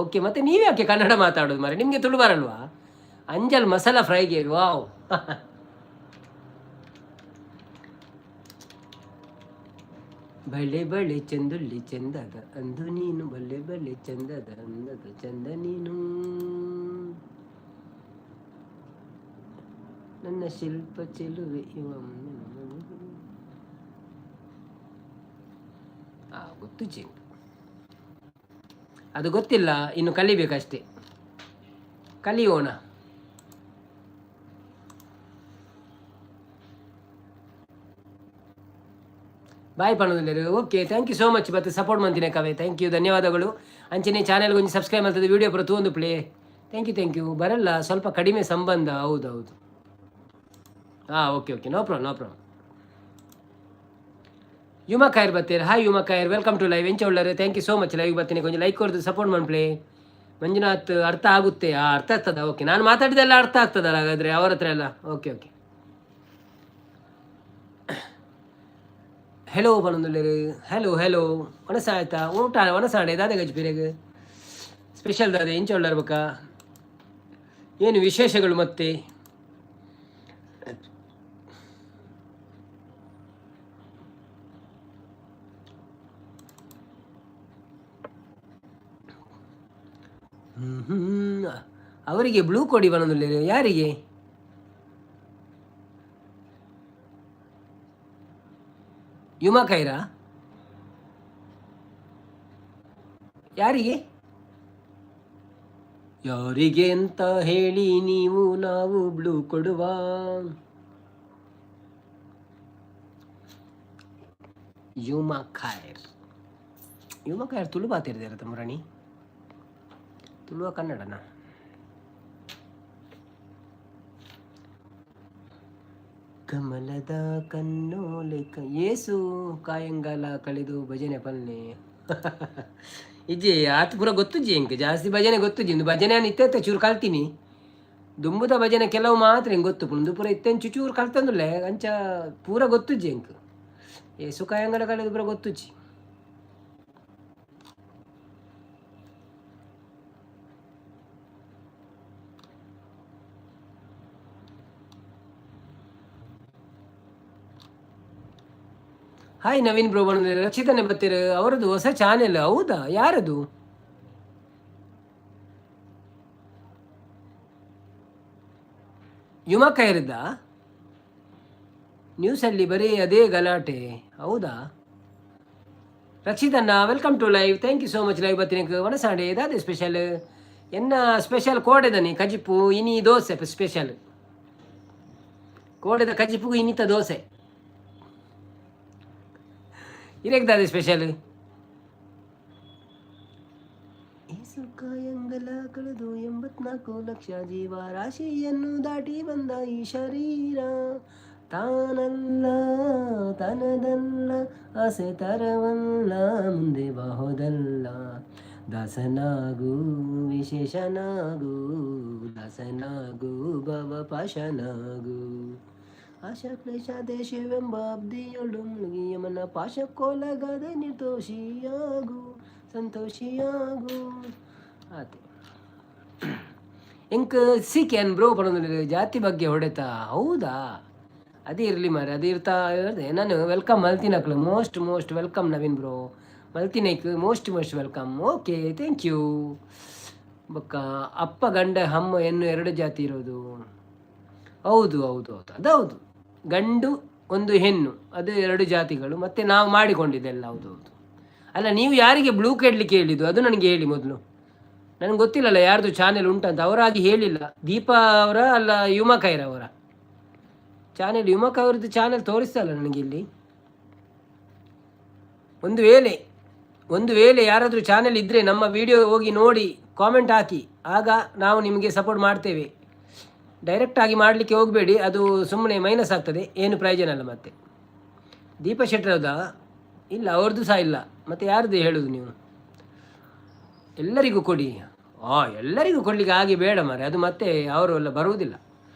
ಓಕೆ. ಮತ್ತೆ ನೀವ್ಯಾಕೆ ಕನ್ನಡ ಮಾತಾಡೋದು ಮಾರೆ? ನಿಮಗೆ ತುಳು ಬರಲ್ವಾ? ಅಂಜಲ್ ಮಸಾಲ ಫ್ರೈಗೆ, ವಾವ್. ಬಳೆ ಬಳೆ ಚಂದುಳ್ಳಿ ಚಂದದ ಅಂದು ನೀನು, ಬಳೆ ಬಳೆ ಚಂದದ ಅಂದದ ಚಂದ ನೀನು, ನನ್ನ ಶಿಲ್ಪ ಚೆಲುವೆ ಇವ. ಆ ಗೊತ್ತು ಜಿ, ಅದು ಗೊತ್ತಿಲ್ಲ, ಇನ್ನು ಕಲಿಬೇಕಷ್ಟೇ. ಕಲಿಯೋಣ. ಬಾಯ್ ಪಣೋದಿಲ್ಲರು. Okay, thank you so much. ಮತ್ತು ಸಪೋರ್ಟ್ ಮಂತಿನ ಕವೆ, thank you, ಧನ್ಯವಾದಗಳು. ಅಂಚನೆ ಚಾನೆಲ್ಗೆ ಒಂಜಿ ಸಬ್ಸ್ಕ್ರೈಬ್ ಮಾಡ್ತದೆ, ವೀಡಿಯೋ ಪೂರ ತೂವೊಂದು play. Thank you, thank you. ಬರಲ್ಲ, ಸ್ವಲ್ಪ ಕಡಿಮೆ ಸಂಬಂಧ. ಹೌದು ಹೌದು. ಹಾಂ, okay okay, no problem, no problem. ಯುಮಾ coir ಬತ್ತೀರ್. Hi ಯುಮಾ coir, welcome to live. ಎಂಚ ಉಳ್ಳಾರೆ? Thank you so much. Live ಬರ್ತೀನಿ, ಕೊಂಚ ಲೈಕ್ ಕೊಡ್ದು ಸಪೋರ್ಟ್ ಮಾಡ್ಪ್ಲೇ. ಮಂಜುನಾಥ್, ಅರ್ಥ ಆಗುತ್ತೆ. ಅರ್ಥ ಆಗ್ತದ? ಓಕೆ, ನಾನು ಮಾತಾಡಿದೆಲ್ಲ ಅರ್ಥ ಆಗ್ತದಲ್ಲ ಹಾಗಾದರೆ ಅವ್ರ ಹತ್ರ ಎಲ್ಲ. Okay okay. ಹೆಲೋ ಪನೊಂದುಲ್ಲೆರ್. ಹೆಲೋ ಹೆಲೋ, ಒಣಸ ಆಯ್ತಾ? ಊಟ ಒಣಸಾಂಡೆ ದಾದೆ ಗಜ್ ಪಿರೆಗ್ ಸ್ಪೆಷಲ್ ದಾದೆ? ಎಂಚ ಉಳ್ಳಾರ್ ಬಕ್ಕ? ಏನು ವಿಶೇಷಗಳು ಮತ್ತೆ? ಹ್ಮ್ ಹ್ಮ್. ಅವರಿಗೆ ಬ್ಲೂ ಕೊಡಿ ಪನೊಂದುಲ್ಲೆರ್. ಯಾರಿಗೆ? ಯುಮಾ ಕೈರಾ? ಯಾರಿಗೆ ಯಾರಿಗೆ ಅಂತ ಹೇಳಿ ನೀವು, ನಾವು ಬ್ಲೂ ಕೊಡುವ. ಯುಮಾ ಖೈರ್, ಯುಮಾ ಖೈರ್ ತುಳು ಬಾತಿರ್ದಾರ ತಮ್ಮರಾಣಿ? ತುಳುವ ಕನ್ನಡನ? ಕಮಲದ ಕಣ್ಣೋಲೆ ಏಸು ಕಾಯಂಗಾಲ ಕಳೆದು ಭಜನೆ ಪಲ್ನೆ ಇಜ್ಜಿ. ಆತ ಪೂರ ಗೊತ್ತುಜ್ಜಿ ಎಂಕ್, ಜಾಸ್ತಿ ಭಜನೆ ಗೊತ್ತುಜ್ಜಿ. ಇಂದು ಭಜನೆ ಇತ್ತೆ ಚೂರು ಕಲ್ತೀನಿ. ದುಂಬುದ ಭಜನೆ ಕೆಲವು ಮಾತ್ರ ಎಂಕ್ ಗೊತ್ತು. ಪುಂದು ಪೂರ ಇತ್ತೆಂಚು ಚೂರು ಕಲ್ತಂದುಲ್ಲೆ, ಅಂಚ ಪೂರ ಗೊತ್ತುಜ್ಜಿ ಎಂಕ್. ಏಸು ಕಾಯಂಗಾಲ ಕಳೆದು ಪೂರ ಗೊತ್ತುಜ್ಜಿ. ಹಾಯ್ ನವೀನ್ ಬ್ರೋ ಬಂದ್ರೆ. ರಕ್ಷಿತನೇ ಬರ್ತೀರ? ಅವರದ್ದು ಹೊಸ ಚಾನೆಲ್? ಹೌದಾ? ಯಾರದು? ಯುಮಕ ಇರಿದ್ದ? ನ್ಯೂಸಲ್ಲಿ ಬರೀ ಅದೇ ಗಲಾಟೆ. ಹೌದಾ? ರಕ್ಷಿತಣ್ಣ, welcome to live. Thank you so much. Live ಬರ್ತೀನಿ. ವನಸಾಂಡೆ ಇದಾದೆ ಸ್ಪೆಷಲ್? ಎನ್ನ ಸ್ಪೆಷಲ್ ಕೋಡೆದನಿ ಕಜಿಪು, ಇನಿ ದೋಸೆ ಸ್ಪೆಷಲ್. ಕೋಡೆದ ಕಜಿಪು, ಇನ್ನಿತ ದೋಸೆ. ಇರೇಗ್ದಾದೆ ಸ್ಪೆಷಲ್? ಏಸು ಕಾಯಂಗಲ ಕಳೆದು 84 ಲಕ್ಷ ಜೀವರಾಶಿಯನ್ನು ದಾಟಿ ಬಂದ ಈ ಶರೀರ ತಾನಲ್ಲ, ತನದಲ್ಲ, ಆಸೆ ತರವಲ್ಲ, ಮುಂದೆ ಬಹುದಲ್ಲ. ದಾಸನಾಗು, ವಿಶೇಷನಾಗು, ದಾಸನಾಗು, ಭವ ಪಾಶನಾಗು. ಆಶಾ ಕ್ಲೇಶ ದೇಶವೆಂಬ ಅಬ್ದಿಯೊಳು ಮುಳುಗಿ ಯಮನ ಪಾಶಕ್ಕೊಳಗದೆ ನಿರ್ದೋಷಿಯಾಗು, ಸಂತೋಷಿಯಾಗು. ಆತೆ ಎಂಕ್ ಸಿ can bro ಪಡೊಂದು ಜಾತಿ ಬಗ್ಗೆ ಹೊಡೆತ. ಹೌದಾ? ಅದೇ ಇರಲಿ ಮಾರೆ, ಅದು ಇರ್ತಾ. ನಾನು welcome ಮಲ್ತಿನಕ್ಲು. Most most welcome Naveen bro. ಮಲ್ತಿನೈಕ್ most most welcome. Okay, thank you. ಬೊಕ್ಕ ಅಪ್ಪ ಗಂಡ ಹಮ್ಮ ಹೆಣ್ಣು ಎರಡು ಜಾತಿ ಇರೋದು. ಹೌದು ಹೌದು ಹೌದು, ಅದೌದು. ಗಂಡು ಒಂದು ಹೆಣ್ಣು, ಅದು ಎರಡು ಜಾತಿಗಳು. ಮತ್ತೆ ನಾವು ಮಾಡಿಕೊಂಡಿದ್ದೆಲ್ಲ. ಹೌದು ಹೌದು. ಅಲ್ಲ, ನೀವು ಯಾರಿಗೆ ಬ್ಲೂ ಕೆಡ್ಲಿಕ್ಕೆ ಹೇಳಿದ್ದು, ಅದು ನನಗೆ ಹೇಳಿ ಮೊದಲು. ನನಗೆ ಗೊತ್ತಿಲ್ಲಲ್ಲ ಯಾರ್ದು ಚಾನೆಲ್ ಉಂಟಂತ, ಅವರಾಗಿ ಹೇಳಿಲ್ಲ. ದೀಪಾ ಅವರ ಅಲ್ಲ, ಯುಮಾ ಖೈರ್ ಅವರ ಚಾನೆಲ್? ಯುಮಕ ಅವರದ್ದು ಚಾನೆಲ್ ತೋರಿಸ್ತಲ್ಲ ನನಗೆ ಇಲ್ಲಿ. ಒಂದು ವೇಳೆ ಯಾರಾದರೂ ಚಾನೆಲ್ ಇದ್ದರೆ ನಮ್ಮ ವಿಡಿಯೋ ಹೋಗಿ ನೋಡಿ ಕಾಮೆಂಟ್ ಹಾಕಿ. ಆಗ ನಾವು ನಿಮಗೆ ಸಪೋರ್ಟ್ ಮಾಡ್ತೇವೆ. ಡೈರೆಕ್ಟಾಗಿ ಮಾಡಲಿಕ್ಕೆ ಹೋಗಬೇಡಿ, ಅದು ಸುಮ್ಮನೆ ಮೈನಸ್ ಆಗ್ತದೆ, ಏನು ಪ್ರಯೋಜನ ಅಲ್ಲ. ಮತ್ತೆ ದೀಪ ಶೆಟ್ಟರ್ದಾ? ಇಲ್ಲ, ಅವ್ರದ್ದು ಸಹ ಇಲ್ಲ. ಮತ್ತು ಯಾರ್ದು ಹೇಳೋದು ನೀವು? ಎಲ್ಲರಿಗೂ ಕೊಡಿ. ಎಲ್ಲರಿಗೂ ಕೊಡಲಿಕ್ಕೆ ಹಾಗೆ ಬೇಡ ಮಾರೆ, ಅದು ಮತ್ತೆ ಅವರು ಎಲ್ಲ ಬರುವುದಿಲ್ಲ.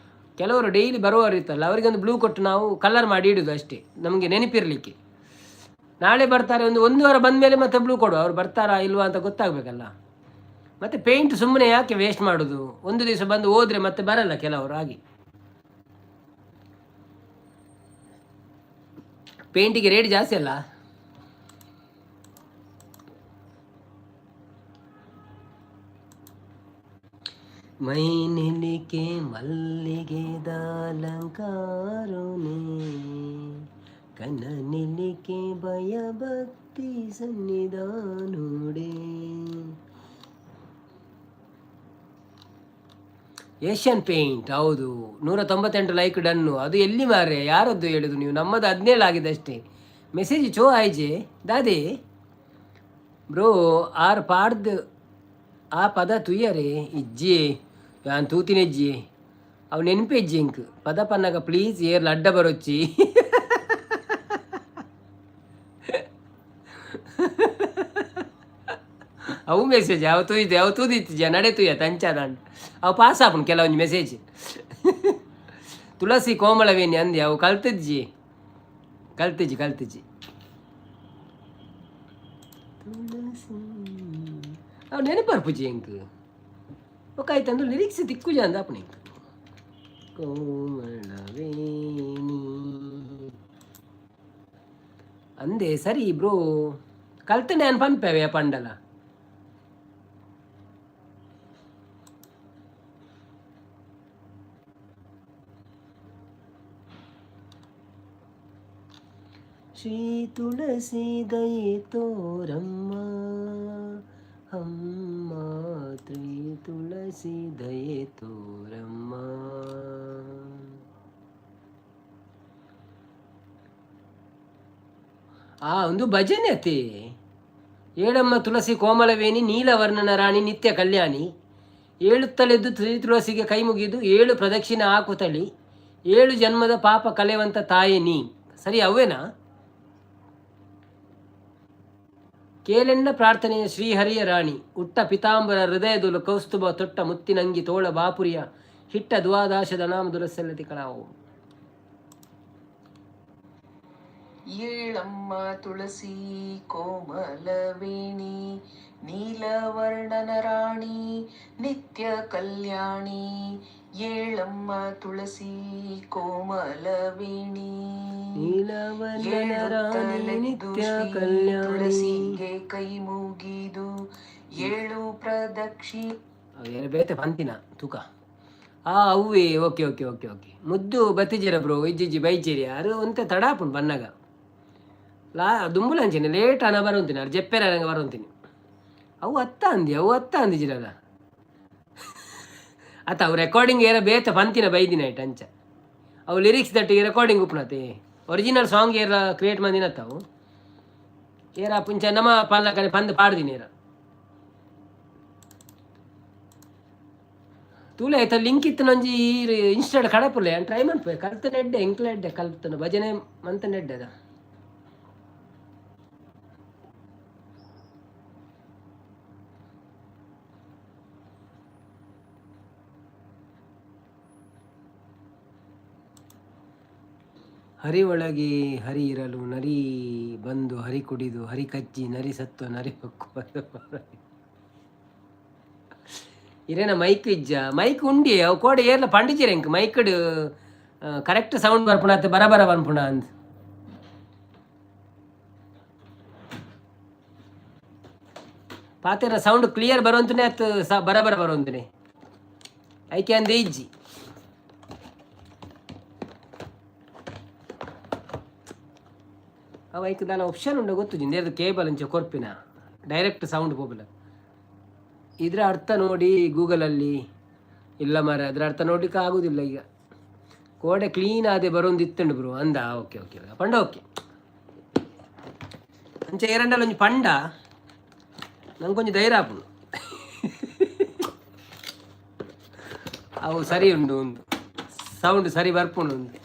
ಕೆಲವರು ಡೈಲಿ ಬರುವವರು ಇರ್ತಲ್ಲ, ಅವರಿಗೆ ಒಂದು ಬ್ಲೂ ಕೊಟ್ಟು ನಾವು ಕಲರ್ ಮಾಡಿ ಇಡೋದು ಅಷ್ಟೇ, ನಮಗೆ ನೆನಪಿರಲಿಕ್ಕೆ. ನಾಳೆ ಬರ್ತಾರೆ, ಒಂದು ಒಂದು ವಾರ ಬಂದ ಮೇಲೆ ಮತ್ತೆ ಬ್ಲೂ ಕೊಡು. ಅವ್ರು ಬರ್ತಾರಾ ಇಲ್ವಾ ಅಂತ ಗೊತ್ತಾಗಬೇಕಲ್ಲ. ಮತ್ತು ಪೇಂಟ್ ಸುಮ್ಮನೆ ಯಾಕೆ ವೇಸ್ಟ್ ಮಾಡೋದು? ಒಂದು ದಿವಸ ಬಂದು ಹೋದರೆ ಮತ್ತೆ ಬರಲ್ಲ ಕೆಲವರು ಹಾಗೆ. ಪೇಂಟಿಗೆ ರೇಟ್ ಜಾಸ್ತಿ ಅಲ್ಲ. ಮೈ ನಿಲಿಕೆ ಮಲ್ಲಿಗೆದ ಅಲಂಕಾರೋನೆ, ಕನ ನಿಲಿಕೆ ಭಯಭಕ್ತಿ ಸನ್ನಿಧಾನೋಡೆ. ಏಷ್ಯನ್ ಪೇಂಟ್ ಹೌದು. 198 ಲೈಕ್ ಡನ್ನು. ಅದು ಎಲ್ಲಿ ಮಾರೆ? ಯಾರದ್ದು ಹೇಳುದು ನೀವು? ನಮ್ಮದು 17 ಆಗಿದೆ ಅಷ್ಟೇ. ಮೆಸೇಜ್ ಚೋ ಆಯ್ಜೆ ದಾದೆ ಬ್ರೋ. ಆರ್ ಪಾಡ್ದು ಆ ಪದ ತುಯ್ಯರೆ ಇಜ್ಜಿ. ಯಾನ್ ತೂತಿನೆಜ್ಜಿ, ಅವು ನೆನಪೆಜ್ಜಿ ಇಂಕ್. ಪದ ಪನ್ನಗ ಪ್ಲೀಸ್ ಏರ್ಲ ಅಡ್ಡ ಬರೊಚ್ಚಿ. ಅವು ಮೆಸೇಜ್ ಅವು ತೂಯ್ದೆ, ಅವು ತೂದಿತ್ತಿಜ ನಡೆ ತೂಯ ತಂಚಾದ. ಅವು ಪಾಸ್ ಆಪುಂಡು ಕೆಲವೊಂಜಿ ಮೆಸೇಜ್. ತುಳಸಿ ಕೋಮಲವೇಣಿ ಅಂದೆ. ಅವು ಕಲ್ತಿಜ್ಜಿ, ಕಲ್ತಿಜ್ಜಿ, ಕಲ್ತಿಜ್ಜಿ. ತುಳಸಿ ಅವು ನೆನಪರ್ಪುಜಿ ಎಂಕ್. ఒక ಆಯ್ತು, ಲಿರಿಕ್ಸ್ ತಿಕ್ಕುಜ ಅಂದ ಅಪ್ಪಣ ಎಂಕ್. ಕೋಮಲವೇಣಿ ಅಂದೆ. ಸರಿ ಬ್ರೋ, ಕಲ್ತನೆ ನಾನು ಪನ್ಪೇವೆ ಪಂಡಲ. ಶ್ರೀ ತುಳಸಿ ದಯೆ ತೋರಮ್ಮ, ಅಮ್ಮ ಶ್ರೀ ತುಳಸಿ ದಯೆ ತೋರಮ್ಮ. ಆ ಒಂದು ಭಜನೆ ಅತಿ. ಏಳಮ್ಮ ತುಳಸಿ ಕೋಮಲವೇಣಿ, ನೀಲವರ್ಣನ ರಾಣಿ, ನಿತ್ಯ ಕಲ್ಯಾಣಿ. ಏಳುತ್ತಲೆದ್ದು ಶ್ರೀ ತುಳಸಿಗೆ ಕೈ ಮುಗಿದು ಏಳು ಪ್ರದಕ್ಷಿಣೆ ಹಾಕುತ್ತಲಿ ಏಳು ಜನ್ಮದ ಪಾಪ ಕಳೆವಂತ ತಾಯಿ ನೀ. ಸರಿ, ಅವೇನಾ? ಕೇಳೆನ್ನ ಪ್ರಾರ್ಥನೆಯ ಶ್ರೀಹರಿಯ ರಾಣಿ, ಉಟ್ಟ ಪಿತಾಂಬರ ಹೃದಯದುಲು ಕೌಸ್ತುಭ, ತೊಟ್ಟ ಮುತ್ತಿನಂಗಿ ತೋಳ ಬಾಪುರಿಯ ಹಿಟ್ಟ ದ್ವಾದಾಶದ ನಾಮ ದುರಸಲ್ಲತಿ ಕಳಾವು. ಏಳಮ್ಮ ತುಳಸಿ ಕೋಮಲವೇಣಿ, ನೀಲವರ್ಣನ ರಾಣಿ, ನಿತ್ಯ ಕಲ್ಯಾಣಿ. ಏಳಮ್ಮ ತುಳಸಿ ಕೋಮಲವೇಣಿ. ನೀಲವರ್ಣನ ರಾಣಿ ಏಳುತ್ತಲೆದ್ದು ನಿತ್ಯ ಶ್ರೀ ಕಲ್ಯಾಣಿ. ತುಳಸಿಗೆ ಕೈ ಮುಗಿದು ಏಳು ಪ್ರದಕ್ಷಿ ಬೇತೆ ಪಂತಿನ ತೂಕ. ಆ ಅವ್ವೇ, ಓಕೆ ಓಕೆ ಓಕೆ ಓಕೆ. ಮುದ್ದು ಬತ್ತಿಜರ ಬ್ರೋ? ಇಜ್ಜಿಜ್ಜಿ, ಬೈಚಿರಿ. ಅದು ಒಂತೆ ತಡ ಆಪುಂಡು ಬನ್ನಗ. ಲಾ ದುಂಬುಲಂಚಿನ ಲೇಟ್ ಅನ ಬರುಂತೀನಿ. ಅದು ಜೆಪ್ಪೆರ ನಂಗೆ ಬರುಂತೀನಿ. ಅವು ಅತ್ತ ಅಂದಿ, ಅವು ಅತ್ತ ಅಂದಿಜಿರಲ್ಲ ಅತ್ತ. ಅವು ರೆಕಾರ್ಡಿಂಗ್ ಏರ ಬೇತೆ ಪಂತಿನ ಬೈದಿನ ಐಟ್ ಅಂಚ. ಅವು ಲಿರಿಕ್ಸ್ ದಟ್ಟಿಗೆ ರೆಕಾರ್ಡಿಂಗ್ ಉಪ್ಪುನತೆ. ಒರಿಜಿನಲ್ ಸಾಂಗ್ ಏರ ಕ್ರಿಯೇಟ್ ಮಂದಿನತ್ತ ಅವು. ಏರ ಪುಂಚ ನಮ್ಮ ಪಲ್ಲಕನೆ ಪಂದ್ ಪಾಡ್ದಿನಿ ಏರ. ತೂಲೆ ಆಯ್ತಾ, ಲಿಂಕ್ ಇತ್ತು ನಂಜಿ ಇನ್ಸ್ಟಾಡ್ ಕಡಪುಲೆ ಟ್ರೈ ಮನ್ಪೆ. ಕಲ್ತನ ಎಡ್ಡೆ, ಎಂಕ್ಲ ಎಡ್ಡೆ. ಕಲ್ತನ ಭಜನೆ ಮಂತನ ಎಡ್ಡೆ ಅದ. ಹರಿ ಒಳಗೆ ಹರಿ ಇರಲು ನರಿ ಬಂದು ಹರಿ ಕುಡಿದು ಹರಿ ಕಚ್ಚಿ ನರಿ ಸತ್ತು ನರಿ ಹೊಕ್ಕು. ಇರೇನ ಮೈಕ್ ಇಜ್ಜ? ಮೈಕ್ ಉಂಡಿ. ಅವು ಕೋಡೆ ಏರ್ಲ ಪಂಡಿಜಿರ ಎಂಕ್ ಮೈಕ್ಡ್ ಕರೆಕ್ಟ್ ಸೌಂಡ್ ಬರ್ಪುಣ ಅತ್ತ ಬರ ಬರ ಪನ್ಪುಣ ಅಂದ್. ಪಾತೆರ ಸೌಂಡ್ ಕ್ಲಿಯರ್ ಬರುವಂತನೇ ಅತ್ತು ಸ ಬರ ಬರ ಬರುವಂತನೇ ಐಕೆ ಅಂದೆ ಇಜ್ಜಿ. ಅವ ಐಕ್ ದಾಲ ಆಪ್ಷನ್ ಉಂಡು ಗೊತ್ತು ನೇರ್ದು ಕೇಬಲ್ ಅಂಚ ಕೊರ್ಪಿನ ಡೈರೆಕ್ಟ್ ಸೌಂಡ್ ಪೋಪುಲ. ಇದರ ಅರ್ಥ ನೋಡಿ ಗೂಗಲಲ್ಲಿ. ಇಲ್ಲ ಮಾರ್ರೆ, ಅದರ ಅರ್ಥ ನೋಡ್ಲಿಕ್ಕೆ ಆಗುದಿಲ್ಲ ಈಗ. ಕೋಡೆ ಕ್ಲೀನ್ ಆದೆ ಬರೋಂದಿತ್ತುಂಡು ಬ್ರೋ ಅಂದ. ಓಕೆ ಓಕೆ, ಪಂಡ ಓಕೆ. ಅಂಚ ಏರಂಡಲ ಒಂಜಿ ಪಂಡ ನಂಗೊಂಜಿ ಧೈರ್ಯ ಆಪುಂಡು. ಅವು ಸರಿ ಉಂಡು, ಒಂದು ಸೌಂಡ್ ಸರಿ ಬರ್ಪುಂಡು ಒಂದು.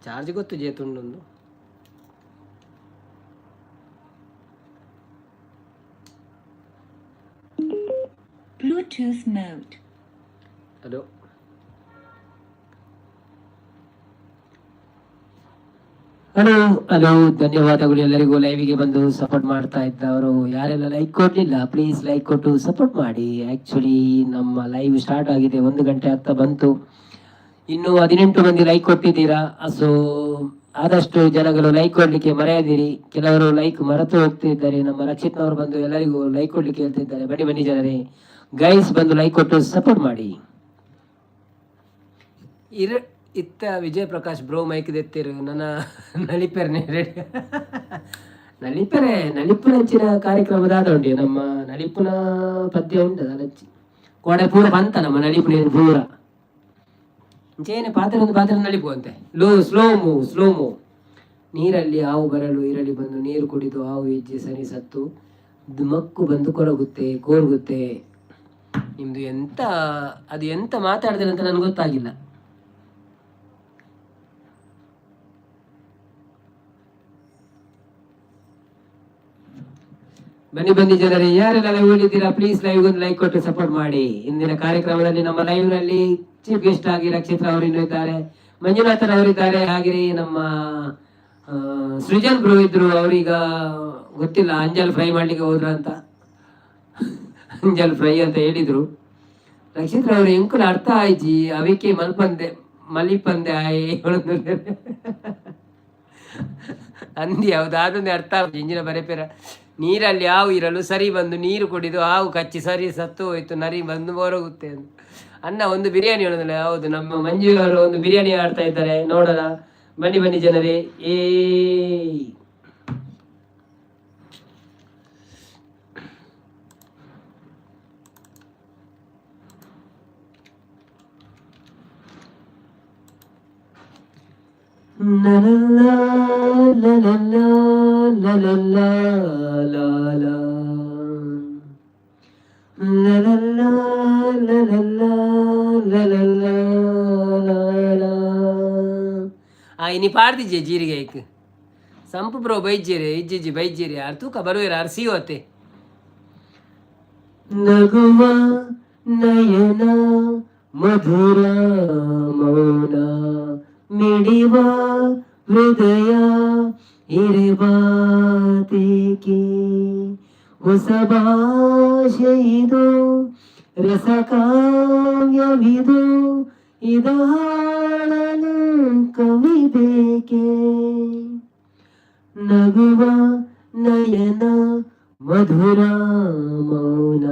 ಚಾರ್ಜ್ ಗೊತ್ತು ಜೇತುಂಡು. Bluetooth mode. Hello hello hello. ಧನ್ಯವಾದಗಳು ಎಲ್ಲರಿಗೂ, ಲೈವಿಗೆ ಬಂದು ಸಪೋರ್ಟ್ ಮಾಡ್ತಾ ಇದ್ದವರು. ಯಾರೆಲ್ಲ ಲೈಕ್ ಕೊಡಲಿಲ್ಲ, ಪ್ಲೀಸ್ ಲೈಕ್ ಕೊಟ್ಟು ಸಪೋರ್ಟ್ ಮಾಡಿ. ಆ್ಯಕ್ಚುಲಿ ನಮ್ಮ ಲೈವ್ ಸ್ಟಾರ್ಟ್ ಆಗಿದೆ, 1 ಗಂಟೆ ಆಗ್ತಾ ಬಂತು. ಇನ್ನು 18 ಮಂದಿ ಲೈಕ್ ಕೊಟ್ಟಿದ್ದೀರಾ. ಸೊ ಆದಷ್ಟು ಜನಗಳು ಲೈಕ್ ಕೊಡ್ಲಿಕ್ಕೆ ಮರೆಯದಿರಿ. ಕೆಲವರು ಲೈಕ್ ಮರೆತು ಹೋಗ್ತಿದ್ದಾರೆ. ನಮ್ಮ ರಕ್ಷಿತ್ನವರು ಬಂದು ಎಲ್ಲರಿಗೂ ಲೈಕ್ ಕೊಡ್ಲಿಕ್ಕೆ ಹೇಳ್ತಿದ್ದಾರೆ. ಬನ್ನಿ ಬನ್ನಿ ಜನರೇ, ಗೈಸ್, ಬಂದು ಲೈಕ್ ಕೊಟ್ಟು ಸಪೋರ್ಟ್ ಮಾಡಿ. ಇರ ಇತ್ತ ವಿಜಯ್ ಪ್ರಕಾಶ್ ಬ್ರೋ ಮೈಕ್ ದೆತ್ತಿರು. ನನ್ನ ನಳಿಪೆರ್ನೆ ರೆಡಿ. ನಲಿಪರೆ ನಲಿಪುನಂಚಿನ ಕಾರ್ಯಕ್ರಮ ದಾದ ಉಂಡು ನಮ್ಮ ನಲಿಪುನ ಪದ್ಯ ಉಂಟು ಅಲಚ್ಚಿ ಕೋಡೆ ಪೂರ ಬಂತ ನಮ್ಮ ನಲಿಪುನ ಪೂರ ಇಂಚೇನೆ ಪಾತ್ರೆ ಒಂದು ಪಾತ್ರೆ ನಲಿಪು ಅಂತೆ. Low slow move, slow move. ನೀರಲ್ಲಿ ಹಾವು ಬರಲು ಇರಲಿ ಬಂದು ನೀರು ಕುಡಿದು ಹಾವು ಹೆಜ್ಜೆ ಸರಿ ಸತ್ತು ಮಕ್ಕು ಬಂದು ಕೊರಗುತ್ತೆ ಕೋರುಗುತ್ತೆ. ನಿಮ್ದು ಎಂತ ಅದು, ಎಂತ ಮಾತಾಡಿದ್ರೆ ಅಂತ ನನ್ಗೆ ಗೊತ್ತಾಗಿಲ್ಲ. ಬನ್ನಿ ಬನ್ನಿ ಜನರೇ, ಯಾರೆಲ್ಲ ಲೈವ್ ಇದ್ದೀರಾ ಪ್ಲೀಸ್ ಲೈವ್ ಒಂದು ಲೈಕ್ ಕೊಟ್ಟು ಸಪೋರ್ಟ್ ಮಾಡಿ. ಇಂದಿನ ಕಾರ್ಯಕ್ರಮದಲ್ಲಿ ನಮ್ಮ ಲೈವ್ ನಲ್ಲಿ ಚೀಫ್ ಗೆಸ್ಟ್ ಆಗಿ ರಕ್ಷಿತ್ ಅವರು ಇದ್ದಾರೆ, ಮಂಜುನಾಥನ್ ಅವರಿದ್ದಾರೆ, ಹಾಗೆ ನಮ್ಮ ಸೃಜನ್ ಬ್ರೋ ಇದ್ರು. ಅವ್ರೀಗ ಗೊತ್ತಿಲ್ಲ ಅಂಜಲ್ ಫ್ರೈ ಮಾಡ್ಲಿಕ್ಕೆ ಹೋದ್ರ ಅಂತ, ಅಂಜಲ್ ಫ್ರೈ ಅಂತ ಹೇಳಿದ್ರು. ರಕ್ಷಿತ್ ಅವರು ಎಂಕುಲ ಅರ್ಥ ಆಯ್ಜಿ ಅವಿಕೆ ಮಲ್ಪಂದೆ ಮಲಿಪಂದೆ ಆಯ್ ಅಂದಿ. ಹೌದು, ಅದೊಂದು ಅರ್ಥ ಇಂಜಿನ ಬರೆಪೇರ. ನೀರಲ್ಲಿ ಹಾವು ಇರಲು ಸರಿ ಬಂದು ನೀರು ಕುಡಿದು ಹಾವು ಕಚ್ಚಿ ಸರಿ ಸತ್ತು ಹೋಯ್ತು, ನರಿ ಬಂದು ಹೊರಗುತ್ತೆ ಅಂತ. ಅನ್ನ ಒಂದು ಬಿರಿಯಾನಿ ಹೇಳೋದಿಲ್ಲ. ಹೌದು, ನಮ್ಮ ಮಂಜು ಅವರು ಒಂದು ಬಿರಿಯಾನಿ ಆಡ್ತಾ ಇದ್ದಾರೆ, ನೋಡೋಣ. ಬನ್ನಿ ಬನ್ನಿ ಜನರೇ. ಏ la la la la la la la la la la la la la la la la la. ಆ ಇನಿ ಪಾಡ್ದಿಜ್ಜೆ ಜೀರಿಗೆ ಐಕ್ ಸಂಪು ಬ್ರೋ ಬೈಜ್ಜೇರಿ ಇಜ್ಜಿಜ್ಜಿ ಬೈಜ್ಜೇರಿ ಆರ್ ತೂಕ ಬರುವೇರ ಆರ್ ಸಿಯೋತೆ. ನಗುವ ನಯನ ಮಧುರ ಮೌನ ಮಿಡಿವ ಹೃದಯ ಇರಬಾತೇಕೆ, ಹೊಸ ಭಾಷೆ ಇದು, ರಸಕಾವ್ಯವಿದು, ಇದಾಳಲು ಕವಿ ಬೇಕೆ. ನಗುವ ನಯನ ಮಧುರ ಮೌನ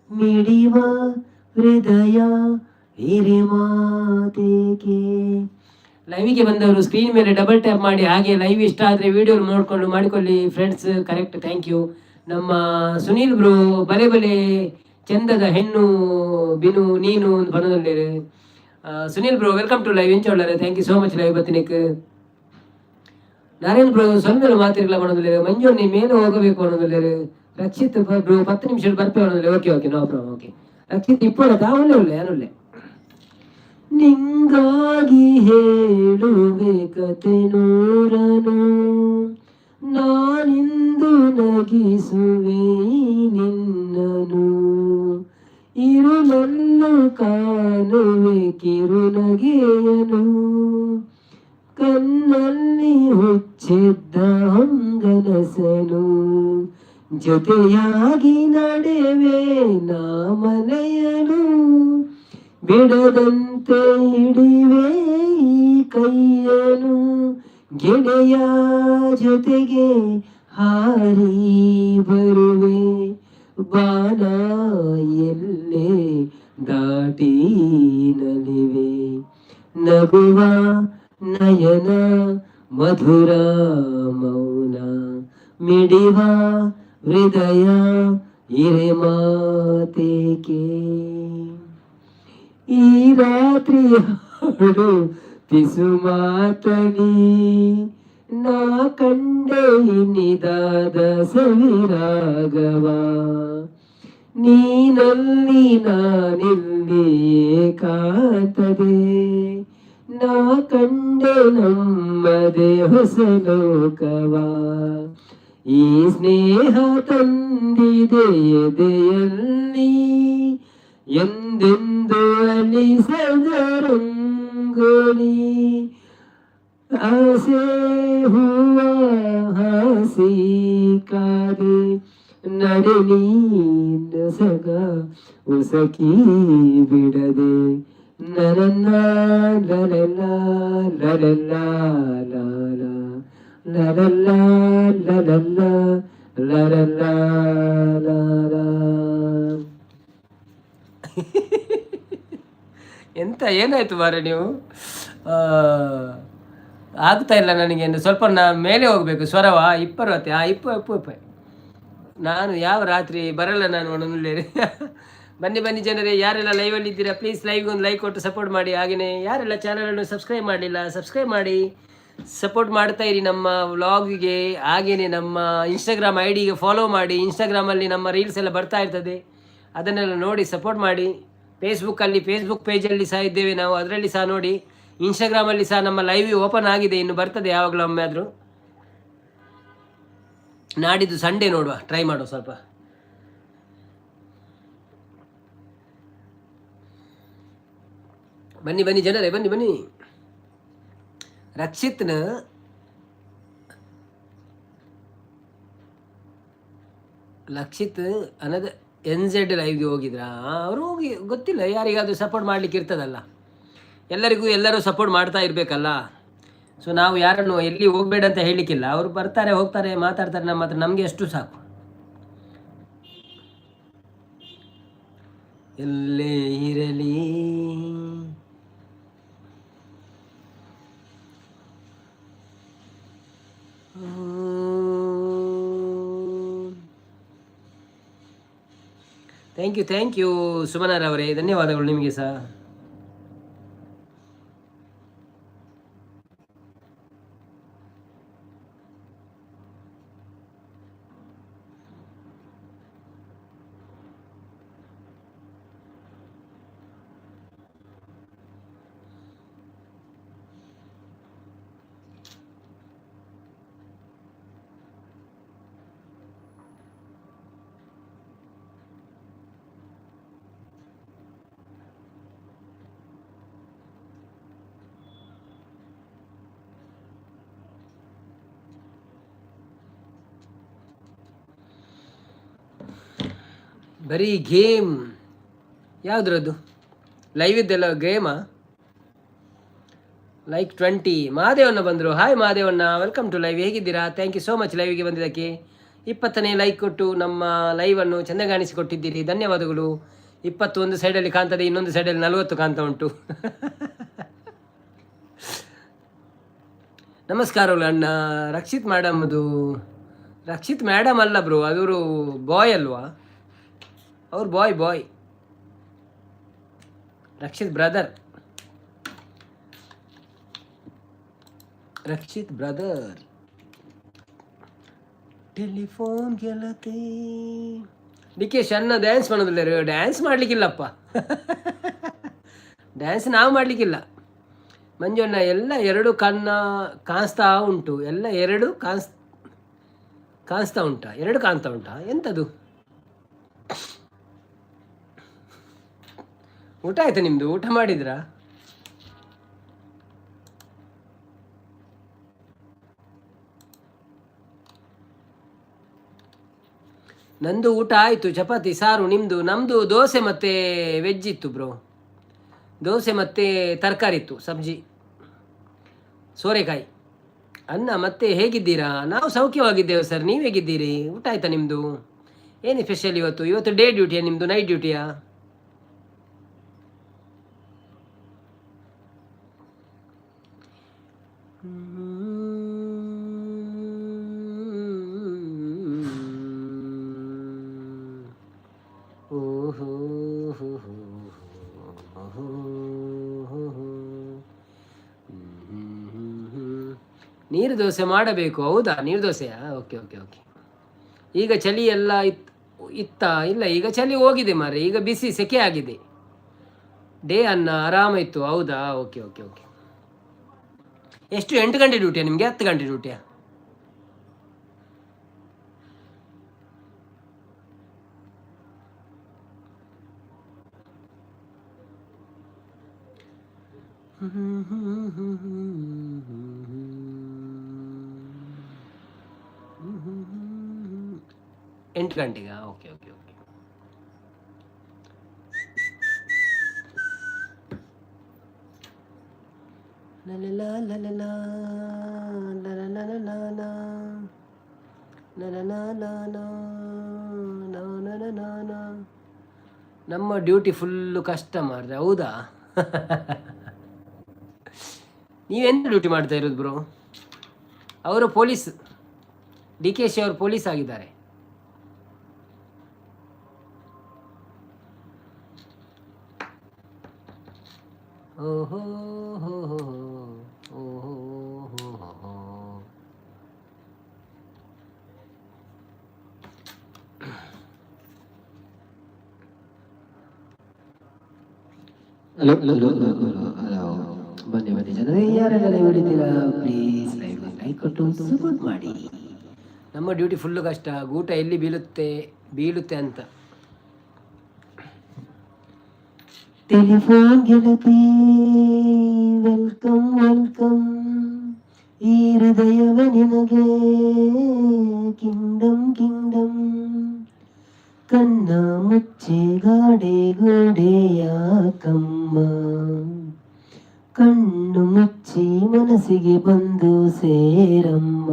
ಮಿಡಿವ ಹೃದಯ ಹಿರಿಮಾತೇಕೆ. ಲೈವಿಗೆ ಬಂದವರು ಸ್ಕ್ರೀನ್ ಮೇಲೆ ಡಬಲ್ ಟ್ಯಾಪ್ ಮಾಡಿ, ಹಾಗೆ ಲೈವ್ ಇಷ್ಟ ಆದರೆ ವಿಡಿಯೋ ನೋಡಿಕೊಂಡು ಮಾಡಿಕೊಳ್ಳಿ ಫ್ರೆಂಡ್ಸ್. Correct, thank you. ನಮ್ಮ ಸುನೀಲ್ ಬ್ರೋ ಬಲೆ ಬಲೆ ಚಂದದ ಹೆಣ್ಣು ಬಿನು ನೀನು ಒಂದು ಬಣ್ಣದಲ್ಲಿ. Sunil bro, welcome to live. ಇಂಚೋಳ್ಳರೆ thank you so much live ಬತ್ತಿನಿಕ್. ನಾರಾಯಣ್ bro ಸೊಲ್ಮೆಲು ಮಾತಿರ್ಲ ಮಾಡೋದಿಲ್ಲ. ಮಂಜು ನೀ ಮೇಲೆ ಹೋಗಬೇಕು ಅನ್ನೋದಿಲ್ಲ. ರಕ್ಷಿತ್ ಬ್ರೋ 10 ನಿಮಿಷ ಬರ್ಪೆ ಅನ್ನೋದಿಲ್ಲ. Okay okay, no problem. Okay Rakshith, ಇಪ್ಪಳ ತಾವಲ್ಲೇ ಉಳ್ಳೆ ಅನುಲ್ಲೆ. ನಿಂಗಾಗಿ ಹೇಳುವೆ ಕತೆ ನೂರನು, ನಾನಿಂದು ನಗಿಸುವೆ ನಿನ್ನನು, ಇರುಳನ್ನು ಕಾಣುವೆ ಕಿರುನಗೆಯನು, ಕಣ್ಣಲ್ಲಿ ಹುಚ್ಚಿದ್ದ ಹೊಂಗನಸನು, ಜೊತೆಯಾಗಿ ನಡೆವೆ ನಾ ಮನೆಯನು, ಬಿಡದಂತೆ ಹಿಡಿವೆ ಈ ಕೈಯನು, ಗೆಳೆಯ ಜೊತೆಗೆ ಹಾರಿ ಬರುವೆ, ಬಾನ ಎಲ್ಲೆ ದಾಟಿ ನಲಿವೆ. ನಗುವ ನಯನ ಮಧುರ ಮೌನ ಮಿಡಿವ ಹೃದಯ ಹಿರಿಮಾತೇಕೆ. ಈ ರಾತ್ರಿ ಹಾಡು ಪಿಸುಮಾತನಿ, ನಾ ಕಂಡೆ ನಿದಾದ ಸವಿರಾಗವ, ನೀನಲ್ಲಿ ನಾನಿಲ್ಲಿ ಏಕಾಂತದೆ, ನಾ ಕಂಡೆ ನಮ್ಮದೇ ಹೊಸ ಲೋಕವ, ಈ ಸ್ನೇಹ ತಂದಿದೆ ಎದೆಯಲ್ಲಿ ಎಂದೆಂದು ಅಲಿಸದ ರಂಗೋಲಿ, ಆಸೆ ಹೂವ ಹಾಸಿ ಕಾದೆ, ನಡೆ ಸಗ ಉಸಕಿ ಬಿಡದೆ, ನರನ್ನ ಲಲಲ ಲಲಲ ಲಾಲ ಲಲಲ ಲಲಲ ಲಲಲ ಲಾಲ. ಎಂತ ಏನಾಯ್ತು ಮಾರ್ರೆ ನೀವು? ಆಗ್ತಾ ಇಲ್ಲ ನನಗೆ. ಇನ್ನು ಸ್ವಲ್ಪ ನಾ ಮೇಲೆ ಹೋಗಬೇಕು. ಸ್ವರವ ಇಪ್ಪರವತ್ತೆ. ಹಾಂ, ಇಪ್ಪು ಇಪ್ಪು ಇಪ್ಪ. ನಾನು ಯಾವ ರಾತ್ರಿ ಬರಲ್ಲ ನಾನು ಒಣನುಳ್ಳೇರಿ. ಬನ್ನಿ ಬನ್ನಿ ಜನರೇ, ಯಾರೆಲ್ಲ ಲೈವಲ್ಲಿ ಇದ್ದೀರಾ, ಪ್ಲೀಸ್ ಲೈವ್ಗೆ ಒಂದು ಲೈಕ್ ಕೊಟ್ಟು ಸಪೋರ್ಟ್ ಮಾಡಿ. ಹಾಗೆಯೇ ಯಾರೆಲ್ಲ ಚಾನಲನ್ನು ಸಬ್ಸ್ಕ್ರೈಬ್ ಮಾಡಲಿಲ್ಲ, ಸಬ್ಸ್ಕ್ರೈಬ್ ಮಾಡಿ ಸಪೋರ್ಟ್ ಮಾಡ್ತಾ ಇರಿ ನಮ್ಮ ವ್ಲಾಗಿಗೆ. ಹಾಗೆಯೇ ನಮ್ಮ ಇನ್ಸ್ಟಾಗ್ರಾಮ್ ಐಡಿಗೆ ಫಾಲೋ ಮಾಡಿ. ಇನ್ಸ್ಟಾಗ್ರಾಮಲ್ಲಿ ನಮ್ಮ ರೀಲ್ಸ್ ಎಲ್ಲ ಬರ್ತಾ ಇರ್ತದೆ, ಅದನ್ನೆಲ್ಲ ನೋಡಿ ಸಪೋರ್ಟ್ ಮಾಡಿ. ಫೇಸ್ಬುಕ್ಕಲ್ಲಿ, ಫೇಸ್ಬುಕ್ ಪೇಜಲ್ಲಿ ಸಹ ಇದ್ದೇವೆ ನಾವು, ಅದರಲ್ಲಿ ಸಹ ನೋಡಿ. ಇನ್ಸ್ಟಾಗ್ರಾಮಲ್ಲಿ ಸಹ ನಮ್ಮ ಲೈವ್ ಓಪನ್ ಆಗಿದೆ, ಇನ್ನು ಬರ್ತದೆ ಯಾವಾಗಲೂ ಒಮ್ಮೆ ಆದರೂ. ನಾಡಿದ್ದು ಸಂಡೇ ನೋಡುವ, ಟ್ರೈ ಮಾಡುವ ಸ್ವಲ್ಪ. ಬನ್ನಿ ಬನ್ನಿ ಜನರೇ, ಬನ್ನಿ ಬನ್ನಿ. ರಕ್ಷಿತ್ನ ಲಕ್ಷಿತ್ ಅನ್ನೋದು ಎನ್ ಝೆಡ್ ಲೈವ್ಗೆ ಹೋಗಿದ್ರಾ ಅವರು? ಹೋಗಿ ಗೊತ್ತಿಲ್ಲ, ಯಾರಿಗಾದರೂ ಸಪೋರ್ಟ್ ಮಾಡಲಿಕ್ಕೆ ಇರ್ತದಲ್ಲ. ಎಲ್ಲರಿಗೂ ಎಲ್ಲರೂ ಸಪೋರ್ಟ್ ಮಾಡ್ತಾ ಇರಬೇಕಲ್ಲ. ಸೊ ನಾವು ಯಾರನ್ನು ಎಲ್ಲಿ ಹೋಗಬೇಡ ಅಂತ ಹೇಳಲಿಕ್ಕಿಲ್ಲ. ಅವರು ಬರ್ತಾರೆ, ಹೋಗ್ತಾರೆ, ಮಾತಾಡ್ತಾರೆ ನಮ್ಮ ಹತ್ರ, ನಮಗೆ ಅಷ್ಟು ಸಾಕು. ಎಲ್ಲೇ ಇರಲಿ. Thank you, thank you ಸುಮನರವರೇ, ಧನ್ಯವಾದಗಳು ನಿಮಗೆ ಸಹ. ಬರೀ ಗೇಮ್ ಯಾವುದ್ರದ್ದು ಲೈವ್ ಇದ್ದೆಲ್ಲ ಗೇಮಾ? ಲೈಕ್ 20. ಮಹಾದೇವಣ್ಣ ಬಂದರು. ಹಾಯ್ ಮಹಾದೇವಣ್ಣ, welcome to live. ಹೇಗಿದ್ದೀರಾ? Thank you so much ಲೈವ್ಗೆ ಬಂದಿದ್ದಕ್ಕೆ. 20ನೇ ಲೈಕ್ ಕೊಟ್ಟು ನಮ್ಮ ಲೈವನ್ನು ಚೆನ್ನಾಗಿ ಧನ್ಯವಾದಗಳು. 21 ಸೈಡಲ್ಲಿ ಕಾಣ್ತದೆ, ಇನ್ನೊಂದು ಸೈಡಲ್ಲಿ 40 ಕಾಣ್ತಾ ಉಂಟು. ನಮಸ್ಕಾರಗಳು ಅಣ್ಣ. ರಕ್ಷಿತ್ ಮೇಡಮ್ದು, ರಕ್ಷಿತ್ ಮೇಡಮ್ ಅಲ್ಲ ಬ್ರೋ, ಅವರು ಬಾಯ್ ಅಲ್ವಾ? ಅವ್ರು boy boy, Rakshit brother, Rakshit brother. Telephone ಗೆಳತಿ. ಡಿಕೇಶ್ ಅಣ್ಣ ಡ್ಯಾನ್ಸ್ ಮಾಡೋದಿಲ್ಲ. ಡ್ಯಾನ್ಸ್ ಮಾಡಲಿಕ್ಕಿಲ್ಲಪ್ಪ, ಡ್ಯಾನ್ಸ್ ನಾವು ಮಾಡಲಿಕ್ಕಿಲ್ಲ. ಮಂಜಣ್ಣ, ಎಲ್ಲ ಎರಡು ಕಣ್ಣ ಕಾಣಿಸ್ತಾ ಉಂಟು. ಎಲ್ಲ ಎರಡು ಕಾಣಿಸ್ತಾ ಉಂಟಾ? ಎರಡು ಕಾಣ್ತಾ ಉಂಟಾ? ಎಂಥದ್ದು? ಊಟ ಆಯ್ತಾ ನಿಮ್ಮದು? ಊಟ ಮಾಡಿದ್ರಾ? ನಂದು ಊಟ ಆಯಿತು, ಚಪಾತಿ ಸಾರು. ನಿಮ್ಮದು? ನಮ್ಮದು ದೋಸೆ ಮತ್ತು ವೆಜ್ ಇತ್ತು ಬ್ರೋ. ದೋಸೆ ಮತ್ತು ತರಕಾರಿ ಇತ್ತು, ಸಬ್ಜಿ, ಸೋರೆಕಾಯಿ, ಅನ್ನ. ಮತ್ತೆ ಹೇಗಿದ್ದೀರಾ? ನಾವು ಸೌಖ್ಯವಾಗಿದ್ದೇವೆ ಸರ್, ನೀವು ಹೇಗಿದ್ದೀರಿ? ಊಟ ಆಯ್ತಾ ನಿಮ್ಮದು? ಏನು ಸ್ಪೆಷಲ್ ಇವತ್ತು? ಇವತ್ತು ಡೇ ಡ್ಯೂಟಿಯಾ ನಿಮ್ಮದು, ನೈಟ್ ಡ್ಯೂಟಿಯಾ? ನೀರು ದೋಸೆ ಮಾಡಬೇಕು. ಹೌದಾ, ನೀರು ದೋಸೆಯಾ? Okay okay okay. ಈಗ ಚಳಿ ಎಲ್ಲ ಇತ್ತ? ಇಲ್ಲ, ಈಗ ಚಳಿ ಹೋಗಿದೆ ಮಾರ್ರೆ, ಈಗ ಬಿಸಿ ಸೆಕೆ ಆಗಿದೆ. ಡೇ ಅನ್ನ ಆರಾಮ ಇತ್ತು. ಹೌದಾ? Okay okay okay. ಎಷ್ಟು, 8 ಗಂಟೆ ಡ್ಯೂಟಿಯಾ ನಿಮಗೆ, 10 ಗಂಟೆ ಡ್ಯೂಟಿಯಾ? 8 ಗಂಟೆಗಾ? Okay okay okay. ನಮ್ಮ ಡ್ಯೂಟಿ ಫುಲ್ಲು ಕಷ್ಟ ಮಾರ್ರೆ. ಹೌದಾ? ನೀವೆಂತ ಡ್ಯೂಟಿ ಮಾಡ್ತಾ ಇರೋದು ಬ್ರೋ? ಅವರು ಪೊಲೀಸ್, ಡಿಕೆಶಿ ಅವರು ಪೊಲೀಸ್ ಆಗಿದ್ದಾರೆ. ಓಹೋ ಹೋ ಹೋ, ಓಹೋ ಹೋ ಹೋ. ಹಲೋ ಹಲೋ ಹಲೋ ಹಲೋ, ಬನ್ನಿ ಬನ್ನಿ ಜನರೇ, ಯಾರೆಲ್ಲ ಲೈವ್ ಹಿಡಿತೀರಾ, ಪ್ಲೀಸ್ ಲೈವ್ ಲೈಕ್ ಕೊಟ್ಟು ಸಪೋರ್ಟ್ ಮಾಡಿ. ನಮ್ಮ ಡ್ಯೂಟಿ ಫುಲ್ಲು ಕಷ್ಟ, ಗೂಟ ಎಲ್ಲಿ ಬೀಳುತ್ತೆ ಬೀಳುತ್ತೆ ಅಂತ. ಟೆಲಿಫೋನ್ ಗೆಳತಿ, welcome welcome, ಈ ಹೃದಯವೇ ನಿನಗೆ ಕಿಂಗ್ಡಮ್ ಕಿಂಗ್ಡಮ್. ಕಣ್ಣ ಮುಚ್ಚಿ ಗಾಡೆ ಗೋಡೆ ಯಾಕಮ್ಮ, ಕಣ್ಣು ಮುಚ್ಚಿ ಮನಸ್ಸಿಗೆ ಬಂದು ಸೇರಮ್ಮ.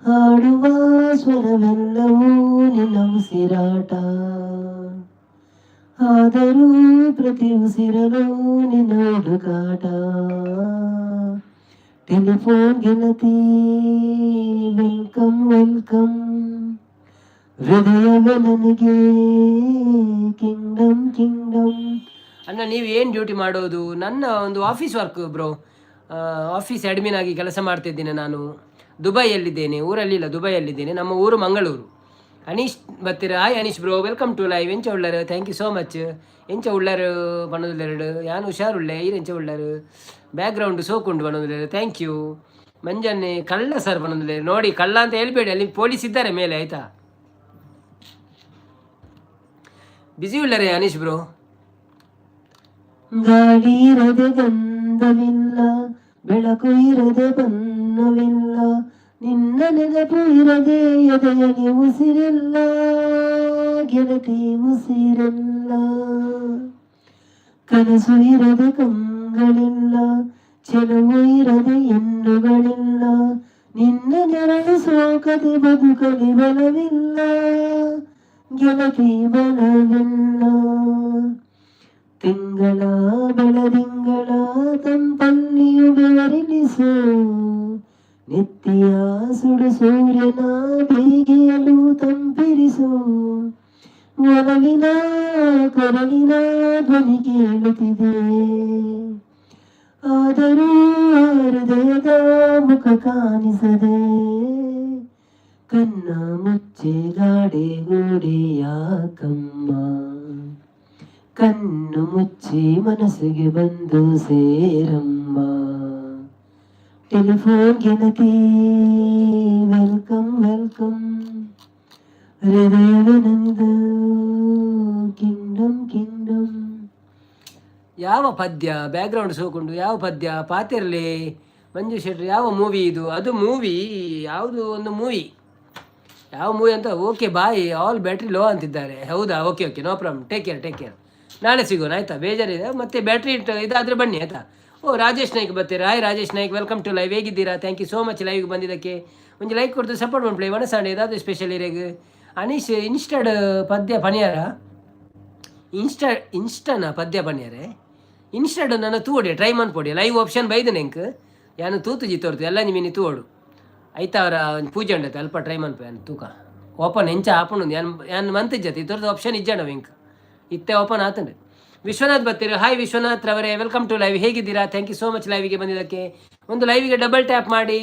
ಹಾಡುವ ಸ್ವರವೆಲ್ಲವೂ ನಿನ್ನ ಉಸಿರಾಟ, ಆದರೂ ಪ್ರತಿ ಉಸಿರಲು ನಿನ್ನ ಹುಡುಕಾಟ. ಟೆಲಿಫೋನ್ ಗೆಳತಿ, welcome welcome, ಹೃದಯವೇ ನನಗೆ ಕಿಂಗ್ಡಮ್ ಕಿಂಗ್ಡಮ್. ಅಣ್ಣ, ನೀವು ಏನು ಡ್ಯೂಟಿ ಮಾಡೋದು? ನನ್ನ ಒಂದು office work bro. Office admin ಆಗಿ ಕೆಲಸ ಮಾಡ್ತಿದ್ದೇನೆ ನಾನು. ದುಬೈಯಲ್ಲಿದ್ದೇನೆ, ಊರಲ್ಲಿಲ್ಲ, ದುಬೈಯಲ್ಲಿದ್ದೇನೆ. ನಮ್ಮ ಊರು Mangaluru. Anish ಬತ್ತೀರ. Hi Anish bro, welcome to live. ಎಂಚ ಉಳ್ಳರು? Thank you so much. ಎಂಚ ಉಳ್ಳರು ಪನೊಂದುಲ್ಲೆರಡು? ಯಾನು ಹುಷಾರುಳ್ಳೆ, ಈರ್ ಎಂಚ ಉಳ್ಳರು? ಬ್ಯಾಕ್ಗ್ರೌಂಡ್ ಸೋಕುಂಡು ಪನೊಂದುಲ್ಲೆರು. Thank you. ಮಂಜನ್ನೆ ಕಳ್ಳ ಸರ್ ಪನೊಂದುಲ್ಲೆರು. ನೋಡಿ, ಕಳ್ಳ ಅಂತ ಹೇಳ್ಬೇಡಿ, ಅಲ್ಲಿ ಪೊಲೀಸ್ ಇದ್ದಾರೆ ಮೇಲೆ, ಆಯ್ತಾ? ಬಿಸಿ ಉಳ್ಳರೆ ಅನೀಶ್ ಬ್ರೋ? ಗಾಳಿ ಇರದೆ ಗಂಧವಿಲ್ಲ, ಬೆಳಕು ಇರದೆ ಬಣ್ಣವಿಲ್ಲ, ನಿನ್ನ ನೆನಪು ಇರದೆ ಎದೆಯಲ್ಲಿ ಉಸಿರಿಲ್ಲ ಗೆಳತಿ, ಉಸಿರಿಲ್ಲ. ಕನಸು ಇರದೆ ಕಂಗಳಿಲ್ಲ, ಚೆಲುವು ಇರದೆ ಹೆಣ್ಣುಗಳಿಲ್ಲ, ನಿನ್ನ ನೆರಳು ಸೋಕದೆ ಬದುಕಲಿ ಬಲವಿಲ್ಲ ಗೆಳತಿ, ಬಲವಿಲ್ಲ. ತಿಂಗಳ ಬೆಳದಿಂಗಳ ತಂಪಲ್ಲಿಯು ಬೆವರಿಳಿಸು, ನೆತ್ತಿಯ ಸುಡು ಸೂರ್ಯನ ಬೇಗೆಯಲು ತಂಪಿರಿಸು. ಒಲವಿನ ಕೊರಳಿನ ಧ್ವನಿ ಕೇಳುತ್ತಿದೆ, ಆದರೂ ಆ ಹೃದಯದ ಮುಖ ಕಾಣಿಸದೆ. ಕಣ್ಣ ಮುಚ್ಚೆ ಗಾಡೆ ಗೋಡೆ ಯಾಕಮ್ಮ, ಕಣ್ಣು ಮುಚ್ಚಿ ಮನಸ್ಸಿಗೆ ಬಂದು ಸೇರಮ್ಮ. ಟೆಲಿಫೋನ್ ಗೆಳತಿ, welcome welcome, ಹೃದಯವೇ ನಂದು ಕಿಂಗ್ಡಮ್ ಕಿಂಗ್ಡಮ್. ಯಾವ ಪದ್ಯ? ಬ್ಯಾಕ್ಗ್ರೌಂಡ್ ಸೋಕೊಂಡು ಯಾವ ಪದ್ಯ ಪಾತಿರ್ಲಿ ಮಂಜು ಶೆಟ್ರು? ಯಾವ ಮೂವಿ ಇದು? ಅದು ಮೂವಿ ಯಾವುದು? ಒಂದು ಮೂವಿ, ಯಾವ ಮೂವಿ ಅಂತ. Okay bye all, battery low ಅಂತಿದ್ದಾರೆ. ಹೌದಾ? Okay okay, no problem. Take care, take care. ನಾಳೆ ಸಿಗೋಣ, ಆಯಿತಾ? ಬೇಜಾರಿದೆ ಮತ್ತೆ ಬ್ಯಾಟ್ರಿ ಇಟ್ಟು ಇದಾದರೆ ಬನ್ನಿ, ಆಯಿತಾ? ಓ, ರಾಜೇಶ್ ನಾಯ್ಕ್ ಬರ್ತೀರಾ. Hi Rajesh Naik, welcome to live. ಹೇಗಿದ್ದೀರಾ? Thank you so much ಲೈವ್ಗೆ ಬಂದಿದ್ದಕ್ಕೆ. ಒಂದು ಲೈಕ್ ಕೊಡ್ತು ಸಪೋರ್ಟ್ ಮಾಡ್ಪ್ಲೆ. ವನಸಾಂಡೆ ಏದಾದ್ರು ಸ್ಪೆಷಲ್ ಇರೇಗ್? ಅನೀಶ್, ಇನ್ಸ್ಟಾಡ್ ಪದ್ಯ ಪನಿಯಾರ? ಇನ್ಸ್ಟಾ ಇನ್ಸ್ಟಾನ ಪದ್ಯ ಪನಿಯಾರೆ? ಇನ್ಸ್ಟಾಡ್ ನನ್ನ ತೂವಡಿ, ಟ್ರೈ ಮನ್ಪೊಡಿ. ಲೈವ್ ಆಪ್ಷನ್ ಬೈದನೆ ಎಂಕ್, ಯಾನು ತೂತು ತೋರ್ತು ಎಲ್ಲ ನಿಮಿನಿ ತೂವಡು, ಐತ? ಅವರ ಒಂಜಿ ಪೂಜೆ ಉಂಡತೆ, ಅಲ್ಪ ಟ್ರೈ ಮನ್ಪೆ. ಯಾನ್ ತೂಕ ಓಪನ್ ಎಂಚ ಆಪುಂಡು. ಯಾನ್ ಯಾನ್ ಮಂತಿಜ್ಜತೆ ಇತೊರ್ದು ಆಪ್ಷನ್ ಇಜ್ಜಾಂಡ ಎಂಕ್, ಇತ್ತೆ ಓಪನ್ ಆತಂಡೆ. ವಿಶ್ವನಾಥ್ ಬರ್ತೀರಿ. ಹಾಯ್ ವಿಶ್ವನಾಥ್ ರವರೇ, welcome to live. ಹೇಗಿದ್ದೀರಾ? Thank you so much ಲೈವಿಗೆ ಬಂದಿದ್ದಕ್ಕೆ. ಒಂದು ಲೈವಿಗೆ ಡಬಲ್ ಟ್ಯಾಪ್ ಮಾಡಿ,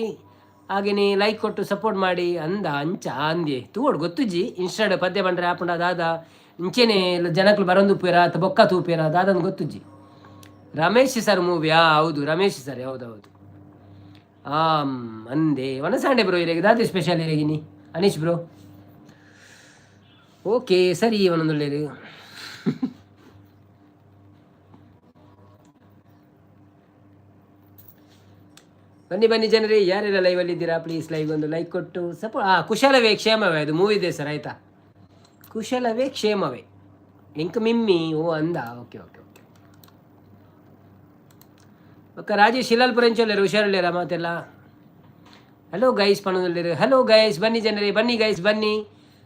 ಹಾಗೆಯೇ ಲೈಕ್ ಕೊಟ್ಟು ಸಪೋರ್ಟ್ ಮಾಡಿ. ಅಂದ ಅಂಚ ಅಂದೆ ತೂವಡು ಗೊತ್ತುಜ್ಜಿ. ಇನ್ಸ್ಟಾಡ್ ಪದ್ಯ ಬಂಡ್ರೆ ಆಪುಂಡ ದಾದ, ಇಂಚೆನೆ ಜನಕ್ಲು ಬರಂದು ಉಪ್ಪೇರ ಅಥವಾ ಬೊಕ್ಕ ತೂಪೇರ ದಾದನ್ ಗೊತ್ತುಜ್ಜಿ. ರಮೇಶ್ ಸರ್ ಮೂವಿಯಾ? ಹೌದು, ರಮೇಶ್ ಸರ್, ಹೌದೌದು. ಆಮ್ ಅಂದೆ ವನಸಾಂಡೆ ಬ್ರೋ, ಇರೇಗಿ ದಾದೆ ಸ್ಪೆಷಲ್ ಇರೇಗಿನಿ? ಅನೀಶ್ ಬ್ರೋ, ಓಕೆ, ಸರಿ. ಒಂದೊಂದು ಬನ್ನಿ ಬನ್ನಿ ಜನರೇ, ಯಾರೆಲ್ಲ ಲೈವಲ್ಲಿ ಇದ್ದೀರಾ, ಪ್ಲೀಸ್ ಲೈವ್ ಒಂದು ಲೈಕ್ ಕೊಟ್ಟು ಸಪೋ ಆ ಕುಶಲವೇ ಕ್ಷೇಮವೇ, ಅದು ಮೂವಿ ಇದೆ ಸರ್, ಆಯಿತಾ? ಕುಶಲವೇ ಕ್ಷೇಮವೇ ಎಂಕ್ ಮಿಮ್ಮಿ. ಓ ಅಂದ, ಓಕೆ ಓಕೆ ಓಕೆ. ಒಕ್ಕ ರಾಜೇಶ್ ಶಿಲಾಲ್ಪುರ ಎಂಚೊಲ್ಲೇರು? ಹುಷಾರುಳ್ಳೇರ ಮಾತೆಲ್ಲ? ಹಲೋ ಗೈಸ್ ಪಣದಲ್ಲಿರು. ಹಲೋ ಗೈಸ್, ಬನ್ನಿ ಜನರೇ, ಬನ್ನಿ ಗೈಸ್, ಬನ್ನಿ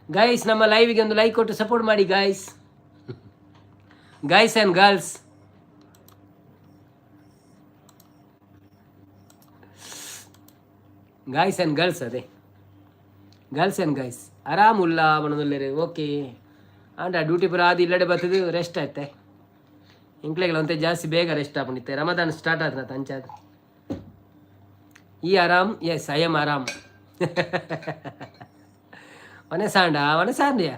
ಗೈಸ್. ನಮ್ಮ ಲೈವಿಗೆ ಒಂದು ಲೈಕ್ ಕೊಟ್ಟು ಸಪೋರ್ಟ್ ಮಾಡಿ guys, guys and girls. Guys and girls, ಅದೇ ಗರ್ಲ್ಸ್ ಆ್ಯಂಡ್ ಗಾಯ್ಸ್. ಆರಾಮ್ ಉಲ್ಲ ಪನೊಂದುಲ್ಲೆರ್. ಓಕೆ, ಆಂಡ ಡ್ಯೂಟಿ ಪೂರ ಆದ್ ಇಲ್ಲಡೆ ಬತ್ತದು ರೆಸ್ಟ್ ಆಯ್ತೆ. ಎಂಕ್ಲೆಗ್ಲ ಒಂತೆ ಜಾಸ್ತಿ ಬೇಗ ರೆಸ್ಟ್ ಆಪುಂಡಿತ್ತೆ. ರಮದಾನ್ ಸ್ಟಾರ್ಟ್ ಆತನ ಅಂಚಾದ್. ಈ ಆರಾಮ್? ಎಸ್, I M ಆರಾಮ್. ವನಸಾಂಡ ವನಸಾಂಡಿಯ.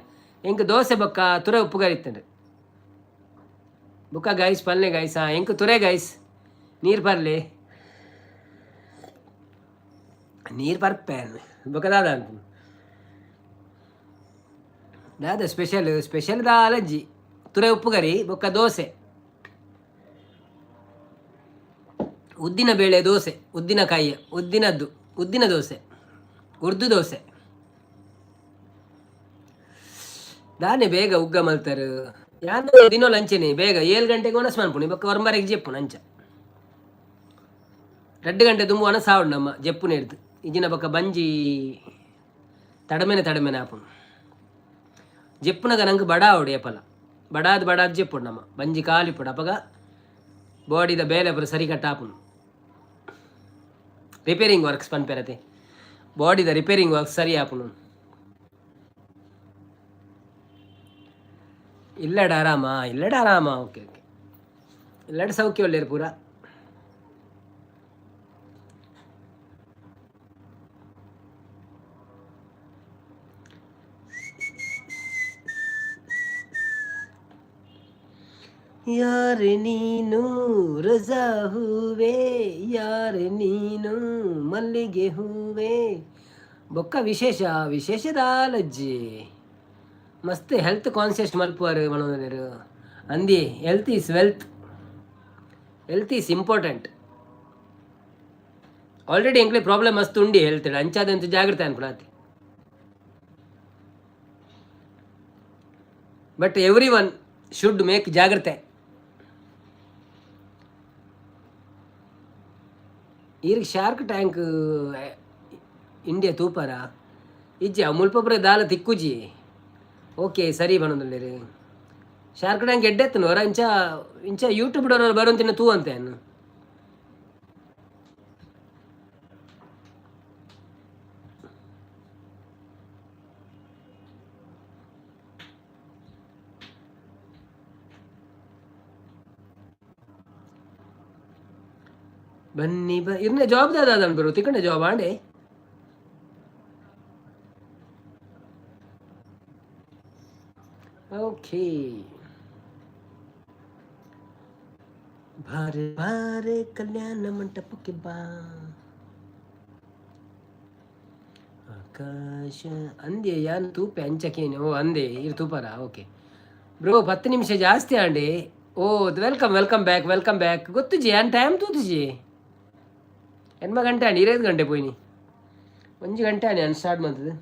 ಎಂಕ್ ದೋಸೆ ಬೊಕ್ಕ ತುರೆ ಉಪ್ಪುಗರಿ ಇತ್ತಂಡು. ಬುಕ್ಕ ಗೈಸ್, ಪಲ್ಲೆ ಗೈಸ್. ಹಾಂ, ಎಂಕ್ ತುರೆ ಗೈಸ್. ನೀರು ಪರ್ಲಿ, ನೀರು ಪರ್ಪೆ. ಬೊಕ್ಕ ದಾದ ಅಂತ, ದಾದ ಸ್ಪೆಷಲ್? ಸ್ಪೆಷಲ್ ದಾಲಜ್ಜಿ, ತುರೆ ಉಪ್ಪುಗರಿ ಬೊಕ್ಕ ದೋಸೆ, ಉದ್ದಿನ ಬೇಳೆ ದೋಸೆ, ಉದ್ದಿನಕಾಯಿಯ ಉದ್ದಿನದ್ದು, ಉದ್ದಿನ ದೋಸೆ, ಉರ್ದು ದೋಸೆ. ದಾನೆ ಬೇಗ ಉಗ್ಗ ಮಲ್ತಾರು? ಯಾನ್ ದಿನೋಲ ಅಂಚೆನೆ, ಬೇಗ 7 ಗಂಟೆಗೆ ಒಣಸ್ ಮನ್ಪುನಿ, ಬೊಕ್ಕ ಒರ್ಂಬರೆಗ್ ಜೆಪ್ಪುನು. ಅಂಚ 2 ಗಂಟೆ ದುಂಬು ಒಣಸ್ ಆವಡ್ ನಮ್ಮ ಜೆಪ್ಪುನ ಹಿಡ್ದು ಇಜಿನ ಬೊಕ್ಕ ಬಂಜಿ ತಡಮೆನೆ ತಡಮೆನೆ ಆಪುಂಡು. ಜೆಪ್ಪುನಗ ನಂಗೆ ಬಡ ಆವಡು, ಏಪಲ ಬಡಾದ್ ಬಡಾದ್ ಜೆಪ್ಪುಡು, ನಮ್ಮ ಬಂಜಿ ಖಾಲಿ ಇಪ್ಪುಡು. ಅಪಗ ಬಾಡಿದ ಬೇಲೆ ಪೂರ ಸರಿ ಕಟ್ಟ ಆಪುಂಡು. ರಿಪೇರಿಂಗ್ ವರ್ಕ್ಸ್ ಪನ್ಪೆರತೆ, ಬಾಡಿದ ರಿಪೇರಿಂಗ್ ವರ್ಕ್ಸ್ ಸರಿ ಆಪುಂಡು. ಇಲ್ಲಡ ಆರಾಮ? ಇಲ್ಲಡ ಆರಾಮ. ಓಕೆ ಓಕೆ, ಇಲ್ಲಡ ಸೌಖ್ಯ ಒಳ್ಳೇರು ಪೂರ. ಯಾರು ನೀನು ರೋಜಾ ಹೂವೆ, ಯಾರು ನೀನು ಮಲ್ಲಿಗೆ ಹೂವೆ. ಬೊಕ್ಕ ವಿಶೇಷ? ವಿಶೇಷ ದಾಲಜ್ಜಿ. ಮಸ್ತ್ ಹೆಲ್ತ್ ಕಾನ್ಸಿಯಸ್ ಮಲ್ಪುವಾರು ಮನೋರು ಅಂದಿ. Health is wealth, health is important. Already ಎಂಕ್ಲೆ ಪ್ರಾಬ್ಲಮ್ ಮಸ್ತ್ ಉಂಡಿ ಹೆಲ್ತ್. ಅಂಚಾದಂತ ಜಾಗ್ರತೆ ಅನ್ಕೊಳತಿ. But every one should make ಜಾಗ್ರತೆ. ಈರ್ ಶಾರ್ಕ್ ಟ್ಯಾಂಕ್ ಇಂಡಿಯಾ ತೂಪಾರ? ಇಜ್ಜಿ, ಮುಲ್ಪೊಬ್ರೆ ದಾಲ ತಿಕ್ಕುಜಿ. ಓಕೆ, ಸರಿ ಪನೊಂದುಲ್ಲೆರ್. ಶಾರ್ಕ್ ಟ್ಯಾಂಕ್ ಎಡ್ಡೆತ್ತನು ಹೊರ. ಇಂಚ ಇಂಚ ಯೂಟ್ಯೂಬ್ ಬರೋಂತಿನ ತೂ ಅಂತೆ ಅನ್ನು. ಬನ್ನಿ ಬ ಇರ್ನ ಜಾಬ್ ದಾದ ಬರು ತಿಕ್ಕಂಡೆ ಜಾಬ್ ಆಂಡೆ. ಓಕೆ, ಬಾರೆ ಬಾರೆ, ಕಲ್ಯಾಣ ಮಂಟಪಕ್ಕೆ ಬಾ. ಆಕಾಶ ಅಂದೆ ಯಾನ್ ತೂಪೆ ಅಂಚಕೇನೆ. ಓ ಅಂದೆ, ಇರು ತೂಪಾರ? ಓಕೆ ಬ್ರೋ, 10 ನಿಮಿಷ ಜಾಸ್ತಿ ಆಂಡಿ. ಓ, welcome, welcome back, welcome back. ಗೊತ್ತುಜಿ, ಯಾನ್ ಟೈಮ್ ತೂತುಜಿ. 8 ಗಂಟೆ ಆಂಡಿ, 5 ಗಂಟೆ ಪೋಯಿನಿ. 1 ಗಂಟೆ ಆಂಡಿ ಅನ್ ಸ್ಟಾರ್ಟ್ ಮಾಡ್ತದೆ.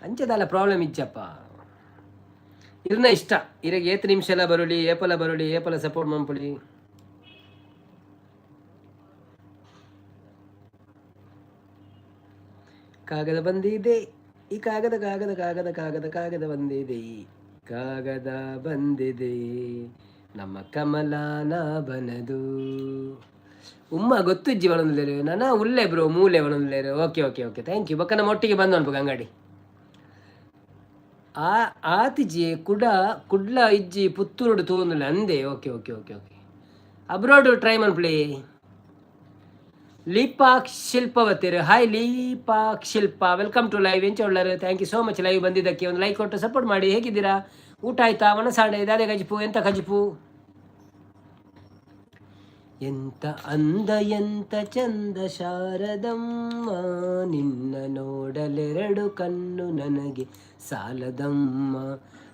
ಅಂಚದಲ್ಲ, ಪ್ರಾಬ್ಲಮ್ ಇಜ್ಜಪ್ಪ. ಇರ್ನ ಇಷ್ಟ, ಇರಗೆ ಏತ್ ನಿಮಿಷ ಎಲ್ಲ ಬರುಳಿ, ಏಪಲ ಬರುಳಿ, ಏಪಲ ಸಪೋರ್ಟ್ ಮನ್ಪುಳಿ. ಕಾಗದ ಬಂದಿದೆ, ಈ ಕಾಗದ ಕಾಗದ ಕಾಗದ ಕಾಗದ ಕಾಗದ ಬಂದಿದೆ, ಈ ಕಾಗದ ಬಂದಿದೆ ನಮ್ಮ ಕಮಲಾನಾಭನದು. ಉಮ್ಮ ಗೊತ್ತುಜ್ಜಿ ಬಣಂದ್ಲೇರು. ನನ್ನ ಉಲ್ಲೆ ಬ್ರೋ, ಮೂಲೆ ಬಣಂದ್ಲೇರು. Okay okay okay, thank you. ಬೊಕ್ಕ ನಮ್ಮ ಒಟ್ಟಿಗೆ ಬಂದು ಅನ್ಪು ಅಂಗಡಿ ಆ ಆತಿಜಿ. ಕುಡ ಕುಡ್ಲ ಇಜ್ಜಿ, ಪುತ್ತೂರುಡು ತೂಂದುಲ್ಲ ಅಂದೆ. Okay okay okay okay, abroad try ಮನ್ಪುಳಿ. ಲೀಪಾಕ್ ಶಿಲ್ಪವತಿರು, hi ಲೀಪಾಕ್ Shilpa, welcome to live. ಎಂಚ ಉಳ್ಳರು? Thank you so much live ಬಂದಿದ್ದಕ್ಕೆ. ಒಂದು ಲೈಕ್ ಕೊಟ್ಟು ಸಪೋರ್ಟ್ ಮಾಡಿ. ಹೇಗಿದ್ದೀರಾ? ಊಟ ಆಯ್ತಾ? ಮನಸಾಡೆ ದಾದೆ ಕಜಿಪು? ಎಂತ ಕಜಿಪು? ಎಂತ ಅಂದ ಎಂತ ಚಂದ ಶಾರದಮ್ಮ, ನಿನ್ನ ನೋಡಲೆರಡು ಕಣ್ಣು ನನಗೆ ಸಾಲದಮ್ಮ,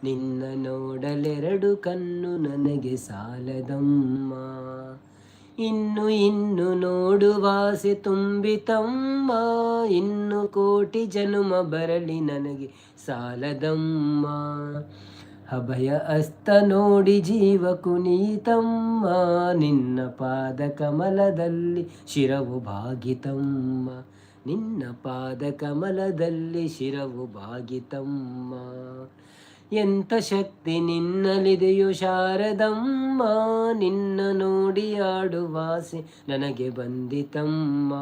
ನಿನ್ನ ನೋಡಲೆರಡು ಕಣ್ಣು ನನಗೆ ಸಾಲದಮ್ಮ, ಇನ್ನು ಇನ್ನು ನೋಡುವಾಸೆ ತುಂಬಿತಮ್ಮ, ಇನ್ನು ಕೋಟಿ ಜನುಮ ಬರಲಿ ನನಗೆ ಸಾಲದಮ್ಮ, ಅಭಯ ಹಸ್ತ ನೋಡಿ ಜೀವ ಕುನೀತಮ್ಮ, ನಿನ್ನ ಪಾದ ಕಮಲದಲ್ಲಿ ಶಿರವು ಬಾಗಿತಮ್ಮ, ನಿನ್ನ ಪಾದ ಕಮಲದಲ್ಲಿ ಶಿರವು ಬಾಗಿತಮ್ಮ. ಎಂತ ಶಕ್ತಿ ನಿನ್ನಲಿದೆಯೋ ಶಾರದಮ್ಮ, ನಿನ್ನ ನೋಡಿ ಆಡುವಾಸೆ ನನಗೆ ಬಂದಿತಮ್ಮ.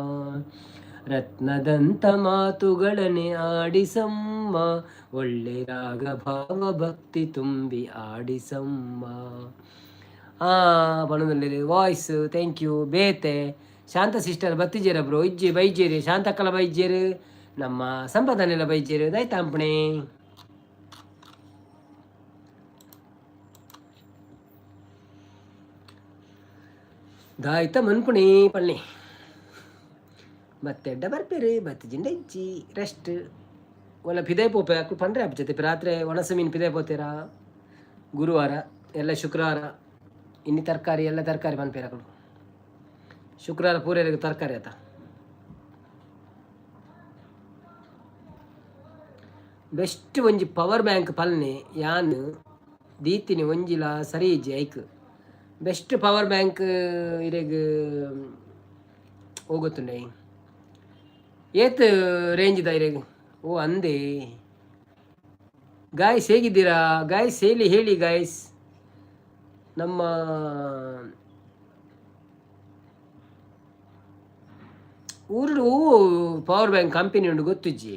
ರತ್ನದಂತ ಮಾತುಗಳನ್ನೇ ಆಡಿಸಮ್ಮ, ಒಳ್ಳೆ ರಾಗ ಭಾವ ಭಕ್ತಿ ತುಂಬಿ ಆಡಿಸಮ್ಮ. ಆ ಪಣದಲ್ಲಿ ವಾಯ್ಸ್ thank you. ಬೇತೆ ಶಾಂತ ಸಿಸ್ಟರ್ ಬತ್ತಿಜೇರ ಬ್ರೋ? ಇಜ್ಜಿ ಬೈಜೇರಿ, ಶಾಂತಕ್ಕಲ ಬೈಜೇರು, ನಮ್ಮ ಸಂಪಾದನೆಲ್ಲ ಬೈಜೇರು. ದಯತಾಂಪಣೆ ದಾಯ್ತ ಮನ್ಪುಣಿ ಪಳ್ಳಿ ಬತ್ತೆಡ್ಡ ಬರ್ಪೇರು ಬತ್ತಿ ಜಿಂಡ ಇಜ್ಜಿ ರೆಸ್ಟ್. ಒಲ್ಲ ಪಿದೆ ಪೋಪೆ ಅಕ್ಲು ಪಂಡ್ರೆ ಅಪ್ಪ ರಾತ್ರಿ ಒಣಸು ಮೀನು ಪಿದೆ ಪೋತೀರಾ. ಗುರುವಾರ ಎಲ್ಲ ಶುಕ್ರವಾರ ಇನ್ನಿ ತರಕಾರಿ ಎಲ್ಲ ತರಕಾರಿ ಪನ್ಪೇರು ಅಕುಲು. ಶುಕ್ರವಾರ ಪೂರೆರಿಗೆ ತರಕಾರಿ ಆತ. ಬೆಸ್ಟ್ ಒಂಜಿ ಪವರ್ ಬ್ಯಾಂಕ್ ಪಲ್ನೆ, ಯಾನ್ ದೀತಿನಿ ಒಂಜಿಲ ಸರಿ ಇಜ್ಜಿ ಐಕ್. ಬೆಸ್ಟ್ ಪವರ್ ಬ್ಯಾಂಕ್ ಇರೆಗ್ ಹೋಗುತ್ತುಂಡೆ? ಏತ್ ರೇಂಜ್ ಇದ ಇರೆಗ್? ಓ ಅಂದೆ. ಗಾಯ್ಸ್, ಹೇಗಿದ್ದೀರಾ ಗಾಯ್ಸ್? ಹೇಳಿ ಹೇಳಿ ಗಾಯ್ಸ್. ನಮ್ಮ ಊರುಡು ಪವರ್ ಬ್ಯಾಂಕ್ ಕಂಪನಿ ಉಂಡು ಗೊತ್ತುಜ್ಜಿ.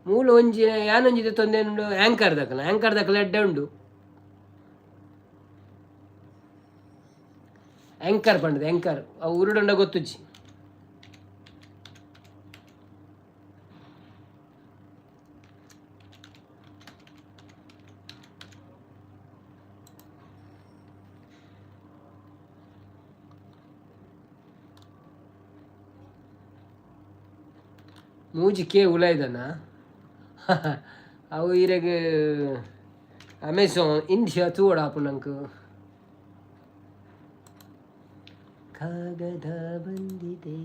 ಮೂಲ ಒಂಜಿ ಯಾನೊಂಜಿ ತೊಂದೆ ಉಂಡು. ಆ್ಯಂಕರ್ ದಕಲ, ಆ್ಯಂಕರ್ ದಕಲ ಎಡ್ಡೆ ಉಂಡು. ಆ್ಯಂಕರ್ ಪಂಡದು ಆ್ಯಂಕರ್ ಅವು ಊರುಡುಂಡ ಗೊತ್ತುಜ್ಜಿ. ಮೂಜಿ ಕೆ ಉಲಾಯ್ದನ ಅವು ಇರೆಗ್ ಅಮೆಝಾನ್ ಇಂಡಿಯಾ ತೂವೊಡಾಪುಂಡು ನಂಕ್. ಕಾಗದ ಬಂದಿದೆ.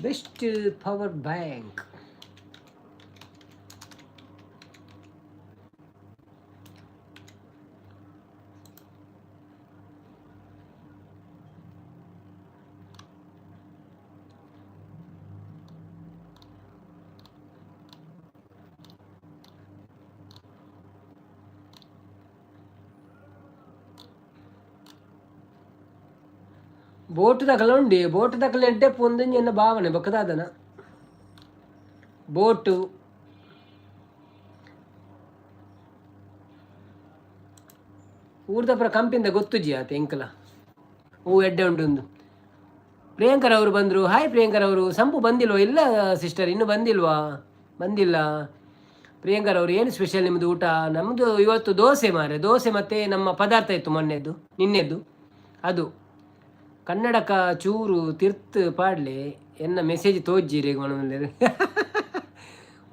Best power bank boat ದಕಲ ಉಂಡಿ. ಬೋಟ್ ದಕಲ ಎಡ್ಡೆ ಪೊಂದಿಂಜಿ ಎನ್ನ ಭಾವನೆ. ಬೊಕ್ಕದಾದನ ಬೋಟು ಊರ್ದಪುರ ಕಂಪಿಂದ ಗೊತ್ತುಜಿ ಆತ ಎಂಕಲ ಹೂ ಎಡ್ಡೆ ಉಂಟು. ಪ್ರಿಯಾಂಕರ್ ಅವರು ಬಂದರು. ಹಾಯ್ ಪ್ರಿಯಾಂಕರ್ ಅವರು. ಸಂಪು ಬಂದಿಲ್ವಾ? ಇಲ್ಲ ಸಿಸ್ಟರ್, ಇನ್ನೂ ಬಂದಿಲ್ವಾ? ಬಂದಿಲ್ಲ ಪ್ರಿಯಾಂಕರ್ ಅವರು. ಏನು ಸ್ಪೆಷಲ್ ನಿಮ್ಮದು ಊಟ? ನಮ್ಮದು ಇವತ್ತು ದೋಸೆ ಮಾರೆ. ದೋಸೆ ಮತ್ತು ನಮ್ಮ ಪದಾರ್ಥ ಇತ್ತು ಮೊನ್ನೆದ್ದು, ನಿನ್ನೆದ್ದು ಅದು. ಕನ್ನಡಕ ಚೂರು ತಿರ್ತ್ ಪಾಡ್ಲೆ, ಎನ್ನ ಮೆಸೇಜ್ ತೋಜ್ಜಿರಿ. ಒಣದಲ್ಲಿ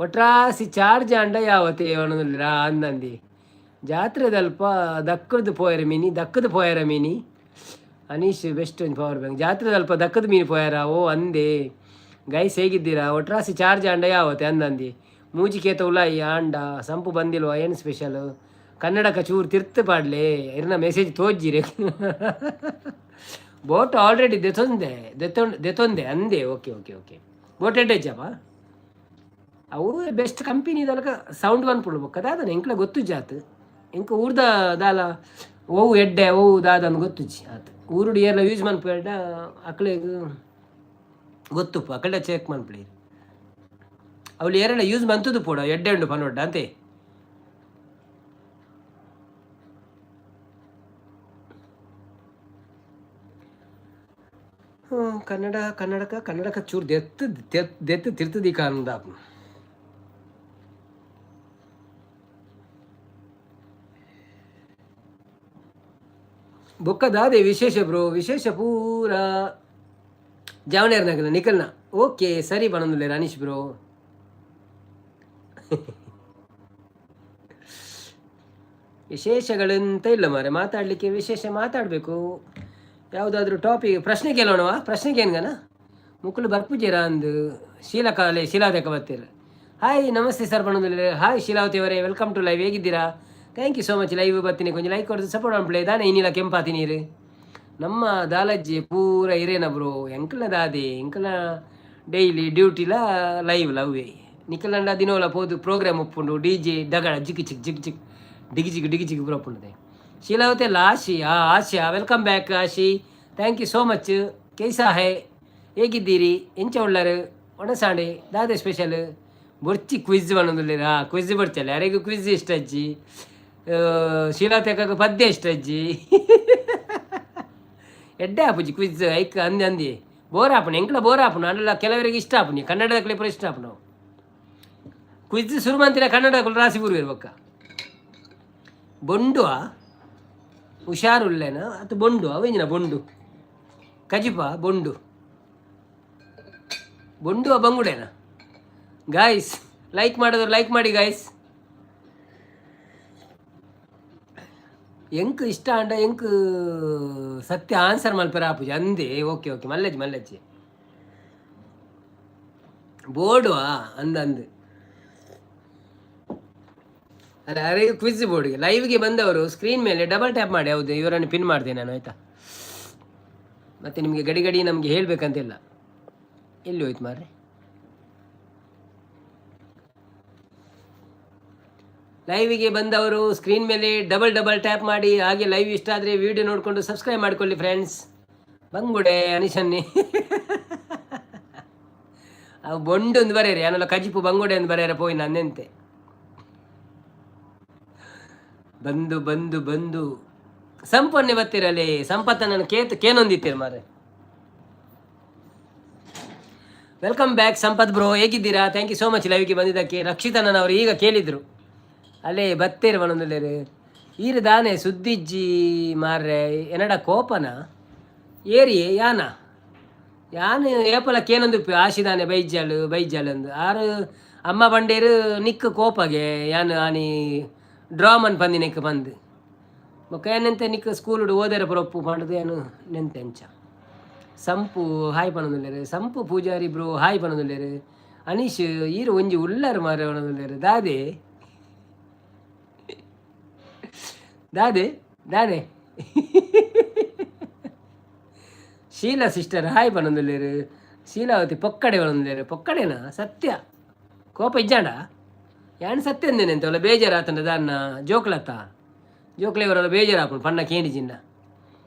ಒಟ್ರಾಸಿ ಚಾರ್ಜ್ ಅಂಡ ಯಾವತ್ತೆ ಒಣದಲ್ಲಿರಾ ಅಂದಂದಿ. ಜಾತ್ರೆದಲ್ಪ ದಕ್ಕದ ಪೋಯರ ಮೀನಿ, ದಕ್ಕದ ಪೋಯರ ಮೀನಿ. ಅನೀಶ್ ಬೆಸ್ಟ್ ಒಂದು ಪವರ್ ಬ್ಯಾಂಕ್. ಜಾತ್ರೆದಲ್ಪ ದಕ್ಕದ ಮೀನು ಪೋಯರ? ಓ ಅಂದೆ. ಗೈಸ್, ಹೇಗಿದ್ದೀರಾ? ಒಟ್ರಾಸಿ ಚಾರ್ಜ್ ಅಂಡ ಯಾವತ್ತೆ ಅಂದಂದಿ. ಮೂಜಿಕೇತ ಉಲಾಯಿ ಆಂಡ ಸಂಪು ಬಂದಿಲ್ವಾ? ಏನು ಸ್ಪೆಷಲ್? ಕನ್ನಡಕ ಚೂರು ತಿರ್ತು ಪಾಡ್ಲೆ, ಇರ್ನ ಮೆಸೇಜ್ ತೋಜ್ಜಿರಿ. ಬೋಟ್ ಆಲ್ರೆಡಿ ದೆತೊಂದೆ, ದೆತೊಂದೆ ಅಂದೆ. ಓಕೆ ಓಕೆ ಓಕೆ, ಬೋಟ್ ಎಡ್ಡೆಜ್ಜಪ್ಪ. ಅವು ಬೆಸ್ಟ್ ಕಂಪನಿ ದಲಕ ಸೌಂಡ್ ಪನ್ಪುಂಡು. ಬೊಕ್ಕ ದಾದನ ಎಂಕ್ಲ ಗೊತ್ತುಜ್ಜಿ ಆತು. ಎಂಕ್ ಊರ್ದ ದಾಲ ಒವು ಎಡ್ಡೆ ಒವು ದಾದನ್ ಗೊತ್ತುಜ್ಜಿ ಆತು. ಊರುಡು ಏರ್ಲ ಯೂಸ್ ಮನ್ಪುವೆರ್ಡ ಅಕ್ಲೆಗ್ ಗೊತ್ತುಪ್ಪು. ಅಕಲ್ಡ ಚೆಕ್ ಮನ್ಪುಲೆ. ಅವ್ಲು ಏರೆಲ್ಲ ಯೂಸ್ ಮಂತುದು ಪೋಡ ಎಡ್ಡೆ ಉಂಡು ಪನೊಡ್ಡ ಅಂತೆ. ಕನ್ನಡ ಕನ್ನಡಕ ಕನ್ನಡಕ ಚೂರು ದೆತ್ತು ದೆತ್ತು ತಿರ್ತದಿ ಕಾನಂದ. ಬೊಕ್ಕ ದಾದೆ ವಿಶೇಷ ಬ್ರೋ? ವಿಶೇಷ ಪೂರ ಜಾವನೇರ್ನಾಗಲ್ಲ ನಿಕಲ್ನ. ಓಕೆ, ಸರಿ ಪನೊಂದುಲ್ಲೆರ್ ಅನೀಶ್ ಬ್ರೋ. ವಿಶೇಷಗಳೆಂತ ಇಲ್ಲ ಮಾರೆ ಮಾತಾಡಲಿಕ್ಕೆ. ವಿಶೇಷ ಮಾತಾಡಬೇಕು ಯಾವುದಾದ್ರೂ ಟಾಪಿಕ್. ಪ್ರಶ್ನೆ ಕೇಳೋಣವಾ? ಪ್ರಶ್ನೆ ಕೇನ್ಗನ ಮುಕ್ಕುಲು ಬರ್ಪುಜೇರಾ ಅಂದು. ಶೀಲಕಾಲೆ ಶೀಲಾದಕ ಬತ್ತೀರ. ಹಾಯ್, ನಮಸ್ತೆ ಸರ್ ಪನೊಂದುಲ್ಲೆರ್. ಹಾಯ್ ಶೀಲಾವತಿ ಅವರೇ, welcome to live. ಹೇಗಿದ್ದೀರಾ? Thank you so much. Live ಬರ್ತೀನಿ, ಕೊಂಚ ಲೈಕ್ ಕೊಡ್ದು ಸಪೋರ್ಟ್ ಮಾಡ್ಪ್ಲೆ. ದಾನೆ ಇನ್ನಿಲ್ಲ ಕೆಂಪಾತಿ ನೀರು? ನಮ್ಮ ದಾಲಜ್ಜಿ ಪೂರ ಇರೇನ ಬ್ರೋ? ಎಂಕಲ್ನ ದಾದೆ, ಎಂಕಲ್ನ ಡೈಲಿ ಡ್ಯೂಟಿಲ ಲೈವ್ ಲವ್ವೇ. ನಿಕಲಂಡ ದಿನೋಲ ಪೋದು ಪ್ರೋಗ್ರಾಮ್ ಉಪ್ಪುಂಡು, ಡಿ ಜೆ ಡಗಡ ಜಿಗ್ ಚಿಕ್ ಜಿಗ್ ಚಿಕ್ ಡಿಗಿ ಜಿಗ್ ಡಿಗಿ ಜಿಗ್ ಪೂರ ಉಪ್ಪುಂಡು. ಶೀಲಾವತಿ ಅಲ್ಲ, ಆಶಿ. ಆ Asha, welcome back Ashi, thank you so much. ಕೈಸಾ ಹೈ, ಹೇಗಿದ್ದೀರಿ? ಎಂಚ ಉಳ್ಳರು? ಒಣಸಾಂಡೆ ದಾದೆ ಸ್ಪೆಷಲ್? ಬೊರ್ಚಿ ಕ್ವಿಜ್ ಪನೊಂದುಲ್ಲೆರ್. ಆ ಕ್ವಿಜ್ ಬೊರ್ಚಲ್ಲ, ಯಾರಿಗೂ ಕ್ವಿಜ್ ಇಷ್ಟ ಅಜ್ಜಿ. ಶೀಲಾವತಿ ಅಕ್ಕಗ್ ಪದ್ಯ ಇಷ್ಟ ಅಜ್ಜಿ. ಎಡ್ಡೆ ಆಪುಜಿ ಕ್ವಿಜ್ ಐಕ್ ಅಂದೆ ಅಂದಿ ಬೋರ್ ಆಪುಂಡು, ಎಂಕ್ಲ ಬೋರ್ ಆಪುಂಡು. ಅಂಡಲ ಕೆಲವರಿಗೆ ಇಷ್ಟ ಆಪುಂಡು, ಕನ್ನಡದಕ್ಲೆ ಪೂರ ಇಷ್ಟ ಆಪುಂಡು. ಕ್ವಿಜ್ ಶುರು ಮಂತಿನ ಕನ್ನಡದಕುಲು ರಾಸಿ ಬೂರುವೆರ್ ಬೊಕ್ಕ. ಬೊಂಡುವ ಹುಷಾರುಲ್ಲೇನ ಅತ್ತು ಬೊಂಡು ಅವೆಂಜಿನ ಬೊಂಡು ಕಜಿಪ ಬೊಂಡು ಬೊಂಡುವ ಬಂಗುಡೇನ? ಗಾಯ್ಸ್ ಲೈಕ್ ಮಾಡಿದ್ರು ಲೈಕ್ ಮಾಡಿ ಗಾಯ್ಸ್. ಎಂಕ್ ಇಷ್ಟ ಅಂಡ ಎಂಕ್ ಸತ್ಯ ಆನ್ಸರ್ ಮಲ್ಪೆರ ಆಪುಜಿ ಅಂದೆ. ಓಕೆ ಓಕೆ, ಮಲ್ಲಜ್ಜಿ ಮಲ್ಲಜ್ಜಿ ಬೋರ್ಡುವಾ ಅಂದ ಅಂದ್. ಅಲ್ಲ, ಅರೆ ಕ್ವಿಜ್ ಬೋರ್ಡ್ಗೆ ಲೈವ್ಗೆ ಬಂದವರು ಸ್ಕ್ರೀನ್ ಮೇಲೆ ಡಬಲ್ ಟ್ಯಾಪ್ ಮಾಡಿ. ಹೌದು, ಇವರನ್ನು ಪಿನ್ ಮಾಡ್ತೇನೆ ನಾನು, ಆಯಿತಾ? ಮತ್ತೆ ನಿಮಗೆ ಗಡಿ ಗಡಿ ನಮಗೆ ಹೇಳಬೇಕಂತಿಲ್ಲ. ಎಲ್ಲಿ ಹೋಯ್ತು ಮಾರ್ರೆ? ಲೈವಿಗೆ ಬಂದವರು ಸ್ಕ್ರೀನ್ ಮೇಲೆ ಡಬಲ್ ಡಬಲ್ ಟ್ಯಾಪ್ ಮಾಡಿ. ಹಾಗೆ ಲೈವ್ ಇಷ್ಟ ಆದರೆ ವಿಡಿಯೋ ನೋಡಿಕೊಂಡು ಸಬ್ಸ್ಕ್ರೈಬ್ ಮಾಡಿಕೊಳ್ಳಿ ಫ್ರೆಂಡ್ಸ್. ಬಂಗುಡೆ ಅನಿಶನ್ನಿ ಅವು ಬೊಂಡು ಒಂದು ಬರೇರಿ ಯಾನಲ್ಲ ಕಜಿಪು ಬಂಗುಡೆ ಒಂದು ಬರೇರ ಪೋಯಿ ನನ್ನೆಂತೆ. ಬಂದು ಬಂದು ಬಂದು ಸಂಪನ್ನೆ ಬತ್ತಿರಲಿ ಸಂಪತ್ತ ಕೇತ್ ಕೇನೊಂದಿತ್ತೀರ ಮಾರೆ. Welcome back Sampath bro, ಹೇಗಿದ್ದೀರಾ? Thank you so much ಲೈವ್ಗೆ ಬಂದಿದ್ದಕ್ಕೆ. ರಕ್ಷಿತನವರು ಈಗ ಕೇಳಿದರು ಅಲ್ಲೇ ಬತ್ತೇರು ಪನೊಂದುಲ್ಲೆರ್. ಈರ್ ದಾನೆ ಸುದ್ದಿಜ್ಜಿ ಮಾರ್ರೆ, ಎನ್ನಡ ಕೋಪನ ಏರಿಯೇ ಯಾನ ಯಾನ್ ಏಪಲ ಕೇನೊಂದುಪ್ಪು ಆಶಿದಾನೆ ಬೈಜಾಲ್ ಬೈಜಾಲ್ ಅಂದ್. ಆರು ಅಮ್ಮ ಬಂಡೇರು ನಿಕ್ಕ್ ಕೋಪಗೆ ಯಾನ್ ಆನಿ ಡ್ರಾ ಮನ್ ಪಂದಿನೆಕ್ ಪಂದ್. ಬೊಕ್ಕ ಯಾನೆಂತ ನಿಕ್ಕ್ ಸ್ಕೂಲುಡು ಓದೆರ ಪೂರ ಒಪ್ಪು ಪಂಡ್ದ್ ಯಾನ್ ನೆಂತೆ ಅಂಚ. ಸಂಪು ಹಾಯ್ ಪನೊಂದುಲ್ಲೆರ್. ಸಂಪು ಪೂಜಾರಿ ಬ್ರೋ ಹಾಯ್ ಪನೊಂದುಲ್ಲೆರ್. ಅನೀಶ್ ಈರ್ ಒಂಜಿ ಉಲ್ಲರ್ ಮಾರ್ರೆ ಪನೊಂದುಲ್ಲೆರ್. ದಾದೆ ದಾದೆ ದಾನೆ? ಶೀಲಾ ಸಿಸ್ಟರ್ ಹಾಯ್ ಪನೊಂದುಲ್ಲೆರ್. ಶೀಲಾವತಿ ಪೊಕ್ಕಡೆ ಪನೊಂದುಲ್ಲೆರ್. ಪೊಕ್ಕಡೆನಾ? ಸತ್ಯ ಕೋಪ ಇಜ್ಜಾಂಡ ಯಾನ್ ಸತ್ಯ ಅಂದೇನೆ ಎಂತ ಬೇಜಾರಾತಂಡ ದಾನ್ನ ಜೋಕ್ಲತ್ತ ಜೋಕ್ಲೆ ಬೇಜಾರಾಪುಂಡು ಪಣ್ಣ ಕೇಂಡಿಜಿಂಡ.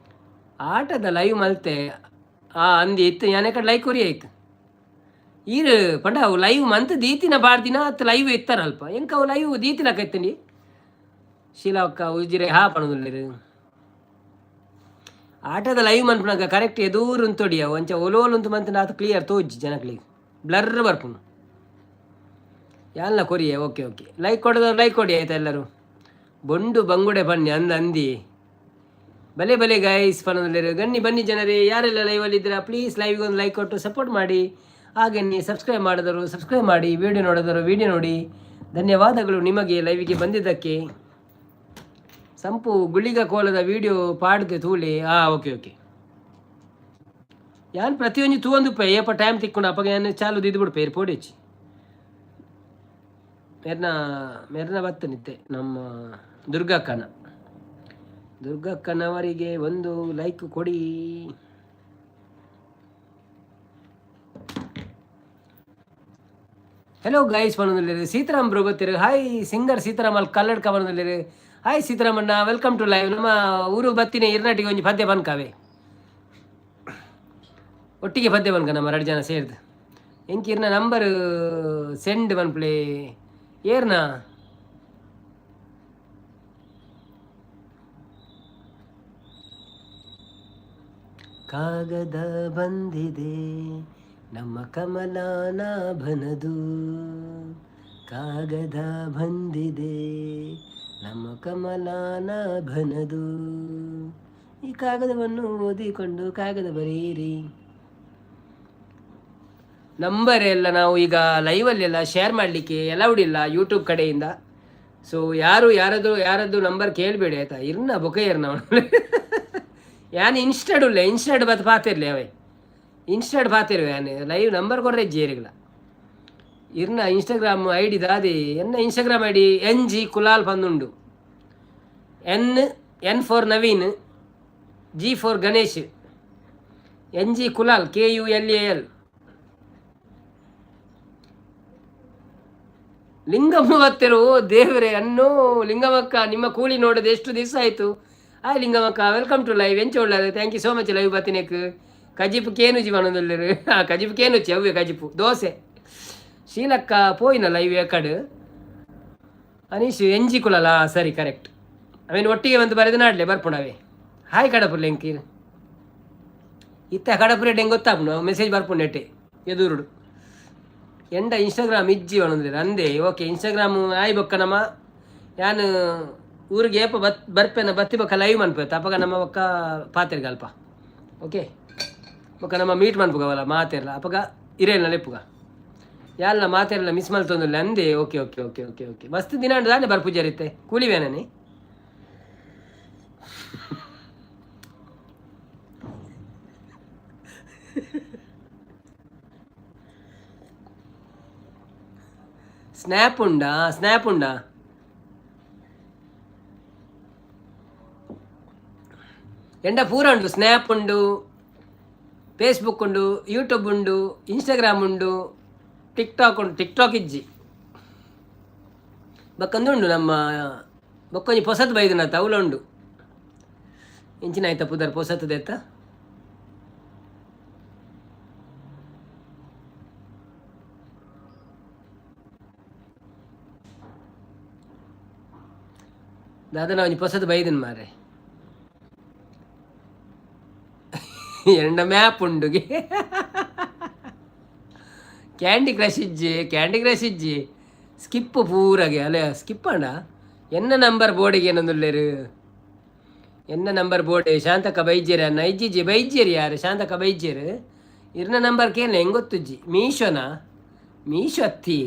ಆಟದ ಲೈವ್ ಮಲ್ತೆ ಆ ಅಂದಿ ಇತ್ತು ಯಾನೆ ಕಡೆ ಲೈಕ್ ಕೊರಿ ಆಯ್ತು. ಈರ್ ಪಂಡ ಅವು ಲೈವ್ ಮಂತ್ ದೀತಿನ ಬಾಡ್ದಿನ ಅತ್ತು ಲೈವ್ ಇತ್ತಾರಲ್ಪ ಎಂಕ ಅವು ಲೈವ್ ದೀತಿನ ಕೈತಂಡಿ. ಶೀಲಾವಕ್ಕ ಉಜಿರೆ ಹಾ ಪಣೊಂದುಲ್ಲೆರ್. ಆಟದ ಲೈವ್ ಮನ್ಪುನಗ ಕರೆಕ್ಟ್ ಎದೂರು ಉಂತೊಡಿ ಅವು ಅಂಚ ಒಲೋಲು ಉಂತು ಮಂತ್ಂಡ ಆತ್ ಕ್ಲಿಯರ್ ತೋಜಿ ಜನಕ್ಲೆಗ್ ಬ್ಲರ್ ಬರ್ಪುಂಡು. ಯಾನ್ಲ ಕೊರಿಯೆ. ಓಕೆ ಓಕೆ, ಲೈಕ್ ಕೊಡೋದವ್ರು ಲೈಕ್ ಕೊಡಿ ಆಯ್ತಾ ಎಲ್ಲರೂ. ಬೊಂಡು ಬಂಗುಡೆ ಬನ್ನಿ ಅಂದ ಅಂದಿ. ಬಲೆ ಬಲೆ ಗೈಸ್ ಪನೊಂದುಲ್ಲೆರ್. ಗನ್ನಿ ಬನ್ನಿ ಜನರೇ, ಯಾರೆಲ್ಲ ಲೈವಲ್ಲಿದ್ದೀರಾ ಪ್ಲೀಸ್ ಲೈವ್ಗೆ ಒಂದು ಲೈಕ್ ಕೊಟ್ಟು ಸಪೋರ್ಟ್ ಮಾಡಿ. ಹಾಗೆ ನೀವು ಸಬ್ಸ್ಕ್ರೈಬ್ ಮಾಡಿದವರು ಸಬ್ಸ್ಕ್ರೈಬ್ ಮಾಡಿ, ವಿಡಿಯೋ ನೋಡಿದವರು ವಿಡಿಯೋ ನೋಡಿ. ಧನ್ಯವಾದಗಳು ನಿಮಗೆ ಲೈವಿಗೆ ಬಂದಿದ್ದಕ್ಕೆ. ಸಂಪು ಗುಳಿಗ ಕೋಲದ ವಿಡಿಯೋ ಪಾಡ್ದೆ ತೂಲೆ. ಆ ಓಕೆ ಓಕೆ, ಯಾನ್ ಪ್ರತಿಯೊಂಜಿ ತೂವೊಂದುಪ್ಪೆ ಏಪ ಟೈಮ್ ತಿಕ್ಕೊಂಡು ಅಪಗ ಯಾನ್ ಚಾಲು ದಿದ್ದು ಬಿಡ್ಪೆ ಇರ್ ಪೋಡಿಚ್ಚಿ. ಮೆರ್ನ ಮೆರ್ನ ಬತ್ತನಿತ್ತೆ ನಮ್ಮ ದುರ್ಗಕ್ಕನ. ದುರ್ಗಕ್ಕನವರಿಗೆ ಒಂದು ಲೈಕ್ ಕೊಡಿ. ಹಲೋ ಗೈಸ್ ಪನೊಂದುಲ್ಲೆರ್. ಸೀತಾರಾಮ್ ಬ್ರೋ ಗೊತ್ತಿರು. ಹಾಯ್ ಸಿಂಗರ್ ಸೀತಾರಾಮ್ ಅಲ್ಲಿ ಕಲ್ಲಡ್ಕ ಪನೊಂದುಲ್ಲೆರ್. ಹಾಯ್ ಸೀತಾರಾಮಣ್ಣ, welcome to live. ನಮ್ಮ ಊರು ಬತ್ತಿನ ಇರ್ನಾಟಿಗೆ ಒಂಜಿ ಪದ್ಯ ಬನ್ಕಾವೆ, ಒಟ್ಟಿಗೆ ಪದ್ಯ ಬನ್ಕ ನಮ್ಮ ಎರಡು ಜನ ಸೇರ್ದು. ಎಂಕ್ ಇರ್ನ ನಂಬರ್ ಸೆಂಡ್ ಮನ್ಪ್ಲೆ ಏರ್ನ. ಕಾಗದ ಬಂದಿದೆ ನಮ್ಮ ಕಮಲಾನಾಭನದು, ಕಾಗದ ಬಂದಿದೆ ನಮ್ಮ ಕಮಲಾನಾಭನದು. ಈ ಕಾಗದವನ್ನು ಓದಿಕೊಂಡು ಕಾಗದ ಬರೆಯಿರಿ. ನಂಬರ್ ಎಲ್ಲ ನಾವು ಈಗ ಲೈವಲ್ಲೆಲ್ಲ ಶೇರ್ ಮಾಡಲಿಕ್ಕೆ ಅಲೌಡ್ ಇಲ್ಲ ಯೂಟ್ಯೂಬ್ ಕಡೆಯಿಂದ. ಸೊ ಯಾರು ಯಾರದು ಯಾರದ್ದು ನಂಬರ್ ಕೇಳಬೇಡಿ ಆಯ್ತಾ. ಇರ್ನ ಬೊಕ ಇರ್ನ ಯಾನ್ ಇನ್ಸ್ಟಾಡ್ ಉಲ್ಲೆ, ಇನ್ಸ್ಟಾಡ್ ಬತ್ ಪಾತಿರ್ಲಿ ಅವೇ ಇನ್ಸ್ಟಾಡ್ ಪಾತಿರುವೆ ಯಾನ್ ಲೈವ್ ನಂಬರ್ ಕೊರ್ರೆ ಜೇರಿಗಳ. ಇರ್ನ ಇನ್ಸ್ಟಾಗ್ರಾಮ್ I D ದಾದಿ? ಎನ್ನ Instagram I D N G Kulal ಪಂದುಂಡು. N N for Naveen, G for Ganesh, N G Kulal, K U L A L. Lingamma ಬತ್ತೆರು. ಓ ದೇವರೇ ಅನ್ನೋ ಲಿಂಗಮ್ಮಕ್ಕ, ನಿಮ್ಮ ಕೂಲಿ ನೋಡೋದು ಎಷ್ಟು ದಿವಸ ಆಯಿತು. ಹಾಯ್ ಲಿಂಗಮ್ಮಕ್ಕ, welcome to live. ಎಂಚ ಉಳ್ಳಾರು? Thank you so much live ಬತ್ತಿನೇಕ್. ಕಜಿಪು ಕೇನು ಜೀವನದಲ್ಲಿರು. ಕಜಿಪು ಕೇನು ಚೆವ್ವೆ ಕಜಿಪು ದೋಸೆ. ಶೀಲಕ್ಕ ಪೋಯಿನ ಲೈವ್ ಎಕಡು. ಅನೀಶ್ ಎಂಜಿ ಕುಲಲ, ಸರಿ ಕರೆಕ್ಟ್. ಅವೇನು ಒಟ್ಟಿಗೆ ಒಂದು ಬರೆದು ನಾಡ್ಲೆ ಬರ್ಪುಣವೇ. ಹಾಯ್ ಕಡಪುರ್ಲೆ ಎಂಕೀರ್ ಇತ್ತ ಕಡಪುರೇಟ್ ಹೆಂಗೆ ಗೊತ್ತಾಪುನು ಮೆಸೇಜ್ ಬರ್ಪುಂಡು ನೆಟ್ಟೆ ಎದುರುಡು. ಎಂಡ ಇನ್ಸ್ಟಾಗ್ರಾಮ್ ಇಜ್ಜಿ ಒಣಂದ್ರೆ ಅಂದೆ. ಓಕೆ, ಇನ್ಸ್ಟಾಗ್ರಾಮ್ ಆಯ್ ಬೊಕ್ಕ ನಮ್ಮ ಯಾನು ಊರಿಗೆ ಏಪ ಬತ್ ಬರ್ಪೆನ ಬತ್ತಿ ಬೊಕ್ಕ ಲೈವ್ ಮನ್ಪೆತ್ತ. ಅಪಗ ನಮ್ಮ ಬೊಕ್ಕ ಪಾತೆರ್ಗಲ್ಪ. ಓಕೆ, ಬೊಕ್ಕ ನಮ್ಮ ಮೀಟ್ ಮನ್ಪುಗವಲ್ಲ ಮಾತೆರ್ಲ. ಅಪಗ ಇರೇಲ್ನ ಲೆಪ್ಪುಗ ಯಾಲ್ನ ಮಾತೆರ್ಲ ಮಿಸ್ ಮಲ್ತೊಂದುಲ್ಲ ಅಂದೆ. Okay okay okay okay okay. ಮಸ್ತ್ ದಿನ ದಾನೆ ಬರ್ಪುಜರಿತ್ತೆ ಕೂಲಿವೇನನೆ. ಸ್ನ್ಯಾಪ್ ಉಂಡಾ? ಸ್ನ್ಯಾಪ್ ಉಂಡಾ? ಎಂಡ ಪೂರ ಉಂಡು. ಸ್ನ್ಯಾಪ್ ಉಂಡು, ಫೇಸ್ಬುಕ್ ಉಂಡು, ಯೂಟ್ಯೂಬ್ ಉಂಡು, ಇನ್ಸ್ಟಾಗ್ರಾಮ್ ಉಂಡು, ಟಿಕ್ ಟಾಕ್ ಉಂಡು. ಟಿಕ್ ಟಾಕ್ ಇಜ್ಜಿ. ಬೊಕ್ಕಂದು ನಮ್ಮ ಬೊಕ್ಕೊಂಜಿ ಪೊಸತ್ ಬೈದಿನ ಅವುಲ ಉಂಡು. ಇಂಚಿನ ಆಯ್ತಾ ಪುದರ್ ಪೊಸತ್ತದೆತ್ತ. ದಾದನ ಒಂಜಿ ಪೊಸತ್ ಬೈದಿನ ಮಾರೆ. ಎಂಡ ಮ್ಯಾಪ್ ಉಂಡುಗೆ. ಕ್ಯಾಂಡಿ ಕ್ರಶ್ ಇಜ್ಜಿ, ಕ್ಯಾಂಡಿ ಕ್ರಶ್ ಇಜ್ಜಿ. ಸ್ಕಿಪ್ ಪೂರಗೆ ಅಲ್ಲ ಸ್ಕಿಪ್ ಅಣ್ಣ. ಎನ್ನ ನಂಬರ್ ಬೋರ್ಡಿಗೆ ಏನೊಂದುಲ್ಲೇರು? ಎನ್ನ ನಂಬರ್ ಬೋರ್ಡ್ ಶಾಂತಕ್ಕ ಬೈಜೇರಿ ಅನ್ನ. ಇಜ್ಜಿಜ್ಜಿ ಬೈಜೇರಿ ಯಾರು? ಶಾಂತಕ್ಕ ಬೈಜೇರು ಇರ್ನ ನಂಬರ್ ಕೇನ ಹೆಂಗ್ ಗೊತ್ತುಜ್ಜಿ. ಮೀಶೋನಾ? ಮೀಶೋ ಅತ್ತಿ.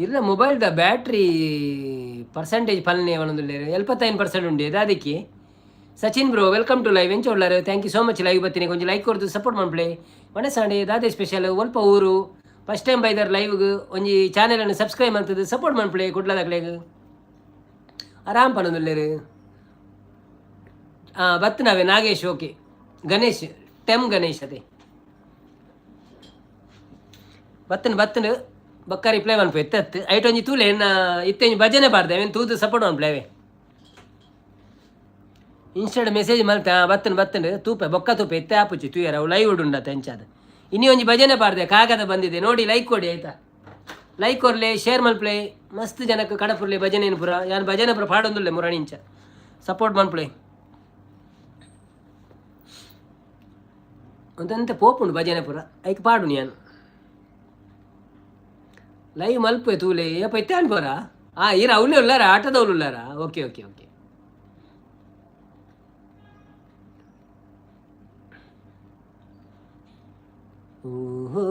ಇರ್ನ ಮೊಬೈಲ್ದ ಬ್ಯಾಟ್ರಿ ಪರ್ಸೆಂಟೇಜ್ ಪಲ್ನೆ ಒಂದುಲ್ಲೇರು? 75% ಉಂಡು. ಅದಕ್ಕೆ Sachin bro, welcome to live. ಎಂಚ ಉಳ್ಳಾರು? Thank you so much live ಬತ್ತೀನಿ. ಕೊಂಚ ಲೈಕ್ ಕೊರ್ದು ಸಪೋರ್ಟ್ ಮನ್ಪುಲೆ. ಒಣಸಾಂಡೆ ದಾದೆ ಸ್ಪೆಷಲ್? ಒಲ್ಪ ಊರು? ಫಸ್ಟ್ ಟೈಮ್ ಬೈದರ್ ಲೈವ್ಗ್ ಒಂಜಿ ಚಾನೆಲನ್ನು ಸಬ್ಸ್ಕ್ರೈಬ್ ಮಾಡ್ತದೆ ಸಪೋರ್ಟ್ ಮನ್ಪುಲೆ. ಕುಡ್ಲದಕ್ಲೆಗ್ ಆರಾಮ್ ಪನೊಂದುಲ್ಲೇರು. ಹಾಂ ಬತ್ತನವೇ ನಾಗೇಶ್. ಓಕೆ ಗಣೇಶ್ ಟೆಮ್ ಗಣೇಶ್ ಅದೇ ಬತ್ತನ ಬತ್ತನ ಬೊಕ್ಕ ರಿಪ್ಲೈ ಮನ್ಪು ಎತ್ತತ್ತು ಐಟ್ ಒಂಜಿ ತೂಲೆ. ಎನ್ನ ಇತ್ತೆ ಒಂಜಿ ಭಜನೆ ಪಾಡ್ದೆ, ಅವೇನು ತೂದು ಸಪೋರ್ಟ್ ಮನ್ಪುಲೆ. ಅವೇ ಇನ್ಸ್ಟಾಡ್ ಮೆಸೇಜ್ ಮಲ್ತೆ. ಹಾಂ ಬತ್ತನ ಬತ್ತನ ತೂಪೆ ಬೊಕ್ಕ ತೂಪೆ ಎತ್ತೆ ಆಪುಚಿ ತೂಯರ. ಅವು ಲೈವ್ ಉಂಡತ್ತ ಎಂಚಾದ. ಇನ್ನಿ ಒಂಜಿ ಭಜನೆ ಪಾಡ್ದೆ, ಕಾಗದ ಬಂದಿದೆ ನೋಡಿ. ಲೈಕ್ ಕೊಡಿ ಆಯ್ತಾ? ಲೈಕ್ ಕೊರ್ಲೆ, ಶೇರ್ ಮಲ್ಪ್ಲೆ. ಮಸ್ತ್ ಜನಕ್ಕೆ ಕಡಪುರ್ಲೆ ಭಜನೆ ಪುರ. ಯಾನ್ ಭಜನೆ ಪುರ ಪಾಡೊಂದುಲ್ಲೆ ಮುರಾಣಿಂಚ. ಸಪೋರ್ಟ್ ಮನ್ಪುಲೆ. ಒಂದಂತೆ ಪೋಪುಂಡು ಭಜನೆ ಪುರ, ಐಕ್ ಪಾಡು. ಯಾನ್ ಲೈವ್ ಮಲ್ಪೆ ತೂಲೆ. ಏಪ ಇತ್ತೆ ಅನ್ಪೋರ. ಆ ಇರ ಅವಲೇ ಉಲ್ಲಾರ? ಆಟದವ್ರು ಉಲ್ಲಾರ? Okay okay okay. ಓಹೋ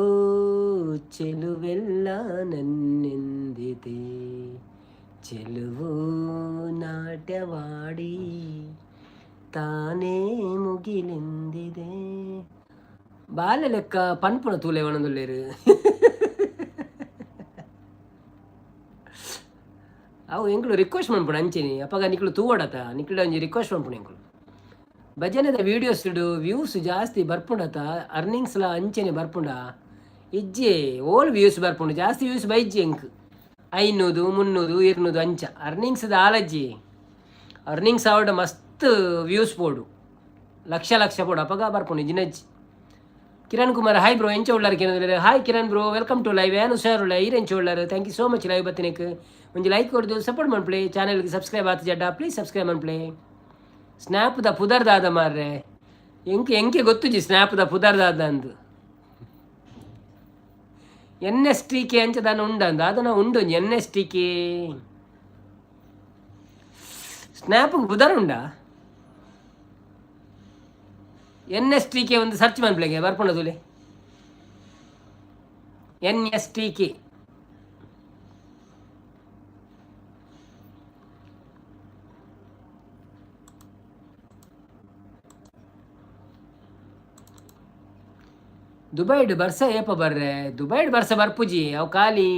ಚೆಲುವೆಲ್ಲ ನನ್ನೆಂದಿದೆ, ಚೆಲುವು ನಾಟ್ಯವಾಡಿ ತಾನೇ ಮುಗಿಲೆಂದಿದೆ. ಬಾಲೆ ಲೆಕ್ಕ ಪನ್ಪುನ ತೂಲೆ ಒಣದುಲ್ಲೇರು. ಅವು ಎಂಕುಲು ರಿಕ್ವೆಸ್ಟ್ ಮನ್ಪುಣ ಅಂಚೆನಿ. ಅಪಗ ನಿಕ್ಲು ತೂವಡತ ನಿಕ್ಲು ಒಂಜಿ ರಿಕ್ವೆಸ್ಟ್ ಮನ್ಪುಣ ಎಂಕುಲು. ಭಜನೆದ ವೀಡಿಯೋಸ್ ವ್ಯೂಸ್ ಜಾಸ್ತಿ ಬರ್ಪುಂಡತ? ಅರ್ನಿಂಗ್ಸ್ಲ ಅಂಚೆನೆ ಬರ್ಪುಂಡ? ಇಜ್ಜೆ, ಓಲ್ ವ್ಯೂಸ್ ಬರ್ಪುಂಡು? ಜಾಸ್ತಿ ವ್ಯೂಸ್ ಬೈಜ್ಜಿ ಎಂಕ್. 500, 300, 200 ಅಂಚ. ಅರ್ನಿಂಗ್ಸ್ದ ಆಲಜ್ಜಿ. ಅರ್ನಿಂಗ್ಸ್ ಆವಡ ಮಸ್ತ್ ವ್ಯೂಸ್ ಪೋಡು, ಲಕ್ಷ ಲಕ್ಷ ಪೋಡು, ಅಪಗ ಬರ್ಪುಂಡು. ಇಜ್ಜಿನಜ್ಜಿ. ಕಿರಣ್ ಕುಮಾರ್, ಹಾಯ್ ಬ್ರೋ, ಎಂಚ Ullal ಕೇನಂದ್ರೆ. Hi Kiran bro, welcome to live. ಏನು ಹುಷಾರುಳ್ಳ, ಈರ್ ಎಂಚ ಉಳ್ಳಾರು? Thank you so much live ಬತ್ತಿನಕ್. ಒಂಜಿ ಲೈಕ್ ಕೊಡ್ದು ಸಪೋರ್ಟ್ ಮನ್ಪುಲೆ. ಚಾನೆಲ್ಗೆ ಸಬ್ಸ್ಕ್ರೈಬ್ ಆತ ಜಡ್ಡ ಪ್ಲೀಸ್ ಸಬ್ಸ್ಕ್ರೈಬ್ ಮನ್ಪುಲೆ. ಸ್ನ್ಯಾಪ್ದ ಪುದರ್ ದಾದ ಮಾರ್ರೆ? ಎಂಕೆ ಎಂಕೆ ಗೊತ್ತುಜಿ ಸ್ನ್ಯಾಪ್ದ ಪುದರ್ ದಾದ ಅಂದು. ಎನ್ ಎಸ್ ಟಿ ಕೆ ಅಂಚ ದಾನ ಉಂಡಂದು ಅದನ್ನ ಉಂಡು. ಎನ್ ಎಸ್ ಟಿ ಕೆ ಸ್ನ್ಯಾಪ್ ಪುದರ್ ಉಂಡಾ? ಎನ್ ಎಸ್ ಟಿ ಕೆ ಒಂದು ಸರ್ಚ್ ಮನ್ಪ್ಲೆಗೆ ಬರ್ಪುಂಡ ತೂಲೆ. N S T K. ದುಬೈಡ್ ಬರ್ಸ ಏಪ ಬರ್ರೆ? ದುಬೈಡ್ ಬರ್ಸ ಬರ್ಪುಜಿ. ಅವು ಖಾಲಿ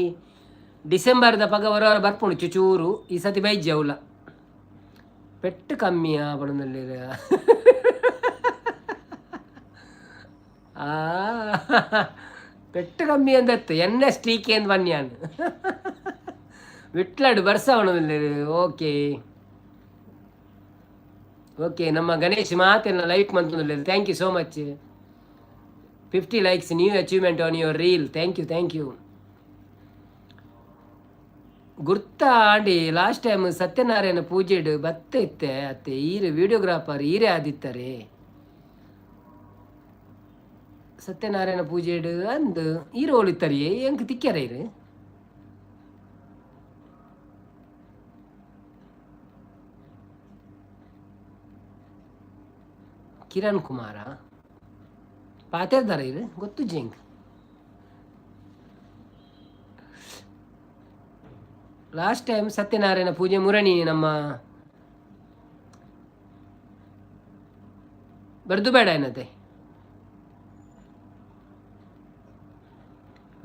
ಡಿಸೆಂಬರ್ದ ಪಗ ಹೊರ ಬರ್ಪುಂಡು ಚುಚೂರು. ಈ ಸತಿ ಬೈಜ್ಜಿ ಅವಲ. ಪೆಟ್ಟು ಕಮ್ಮಿಯಾ ಪಡೊಂದುಲ್ಲೆರ್. ಆ ಪೆಟ್ಟು ಕಮ್ಮಿ ಅಂದತ್ತು. ಎನ್ ಎಸ್ ಟಿ ಕೆ ಅಂದ್ ಬನ್ಯಾನ್. ವಿಟ್ಲಾಡು ಬರ್ಸ ಓಕೆ ಓಕೆ. ನಮ್ಮ ಗಣೇಶ್ ಮಾತೆಲ್ಲ ಲೈಕ್ ಮಂತೊಂದುಲ್ಲೆರ್. Thank you so much. 50 likes, new achievement on your reel. Thank you, thank you. ಗುರ್ತ ಆಂಡಿ ಲಾಸ್ಟ್ ಟೈಮ್ ಸತ್ಯನಾರಾಯಣ ಪೂಜೆಡ್ ಬತ್ತೆ ಇತ್ತೆ ಅತ್ತೆ ಈರೆ ವಿಡಿಯೋಗ್ರಾಫರ್ ಈರೆ ಆದಿತ್ತಾರೆ ಸತ್ಯನಾರಾಯಣ ಪೂಜೆಡ್ ಅಂದ್ ಈರ್ ಓಲಿತ್ತರಿ ಎಂಕ್ ತಿಕ್ಕ್ಯಾರ ಇರು. ಕಿರಣ್ ಕುಮಾರ ಪಾತೆರ್ದಾರ ಇರು ಗೊತ್ತುಜ್ಜಿ ಎಂಕ್. ಲಾಸ್ಟ್ ಟೈಮ್ ಸತ್ಯನಾರಾಯಣ ಪೂಜೆ ಮುರಣಿ ನಮ್ಮ ಬರ್ದು ಬೇಡ ಏನತೆ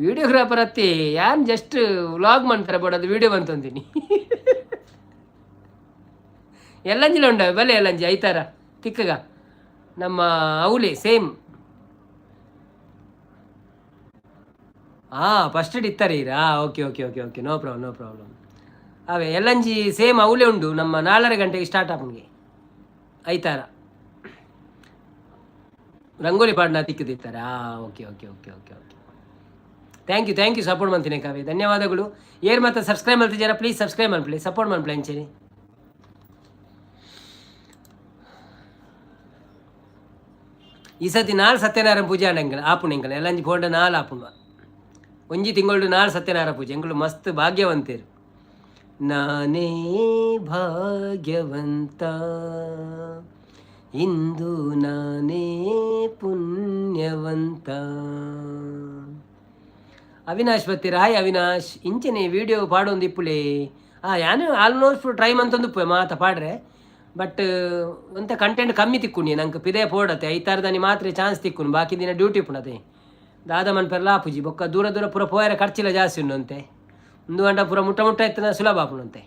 ವಿಡಿಯೋಗ್ರಾಫರ್ ಅತ್ತಿ ಯಾನ್ ಜಸ್ಟ್ ವ್ಲಾಗ್ ಮಾಡ್ತಾರೆ ಬೋಡ ಅದು ವಿಡಿಯೋ ಬಂತಂತೀನಿ. ಎಲ್ಲಂಜಿಲ ಉಂಡ ಬಲೆ ಎಲ್ಲಂಜಿ ಐತಾರ ತಿಕ್ಕಗ ನಮ್ಮ ಅವಲಿ ಸೇಮ್. ಹಾಂ, ಫಸ್ಟ್ ಇತ್ತಾರೆ ಇರಾ. Okay okay okay okay, no problem, no problem. ಅವೇ ಎಲ್ಲಂಜಿ ಸೇಮ್ ಅವಲೇ ಉಂಡು ನಮ್ಮ 4:30 ಗಂಟೆಗೆ ಸ್ಟಾರ್ಟ್ ಆಪುಂಗೆ ಐತಾರ ರಂಗೋಲಿ ಪಾಡ್ನ ತಿಕ್ಕದಿತ್ತಾರೆ. ಹಾಂ, okay okay okay okay okay. Thank you, thank you. Support ಮಾಡ್ತೀನಿ ಕಾವ್ಯ, ಧನ್ಯವಾದಗಳು. ಏರ್ ಮತ್ತೆ ಸಬ್ಸ್ಕ್ರೈಬ್ ಮಾಡ್ತಿದ್ದೀರಾ, ಪ್ಲೀಸ್ ಸಬ್ಸ್ಕ್ರೈಬ್ ಮಾಡಿ, ಸಪೋರ್ಟ್ ಮಾಡಿ ಅಂಚೇರಿ. ಈ ಸತಿ ನಾಲ್ ಸತ್ಯನಾರಾಯಣ ಪೂಜೆ ಆಂಡ ಆಪುಂಡು ಎಂಕಲ್ ಎಲ್ಲಂಜಿ ಫೋಂಡ ನಾಲ್ ಆಪುಂಡು. ಒಂಜಿ ತಿಂಗಳು ನಾಲ್ ಸತ್ಯನಾರಾಯಣ ಪೂಜೆ. ಎಂಕುಲು ಮಸ್ತ್ ಭಾಗ್ಯವಂತೇರು. ನಾನೇ ಭಾಗ್ಯವಂತ ಇಂದು ನಾನೇ ಪುಣ್ಯವಂತ. ಅವಿನಾಶ್ ಬತ್ತೀರ, ಹಾಯ್ ಅವಿನಾಶ್. ಇಂಚನೆ ವಿಡಿಯೋ ಪಾಡೊಂದು ಇಪ್ಪುಲೆ. ಯಾನು ಆಲ್ಮೋಸ್ಟ್ ಟ್ರೈ ಮಂತೊಂದು ಉಪ್ಪೆ ಮಾತ ಪಾಡ್ರೆ, ಬಟ್ ಒಂತೆ ಕಂಟೆಂಟ್ ಕಮ್ಮಿ ತಿಕ್ಕುಂಡಿ ನಂಗೆ. ಪಿದೆ ಪೋಡತೆ ಐತಾರದಾನಿ ಮಾತ್ರ ಚಾನ್ಸ್ ತಿಕ್ಕುನು, ಬಾಕಿ ದಿನ ಡ್ಯೂಟಿ ಪುಣತೆ ದಾದ ಮನ್ಪೆರ್ಲ ಆಪುಜಿ. ಬೊಕ್ಕ ದೂರ ದೂರ ಪೂರ ಪೋಯರೆ ಖರ್ಚಿಲ್ಲ ಜಾಸ್ತಿ ಉಂಡು ಅಂತೆ. ಒಂದು ಗಂಟ ಪೂರ ಮುಟ್ಟ ಮುಟ್ಟ ಇತ್ತನ ಸುಲಭ ಆಪುಣಂತೆ.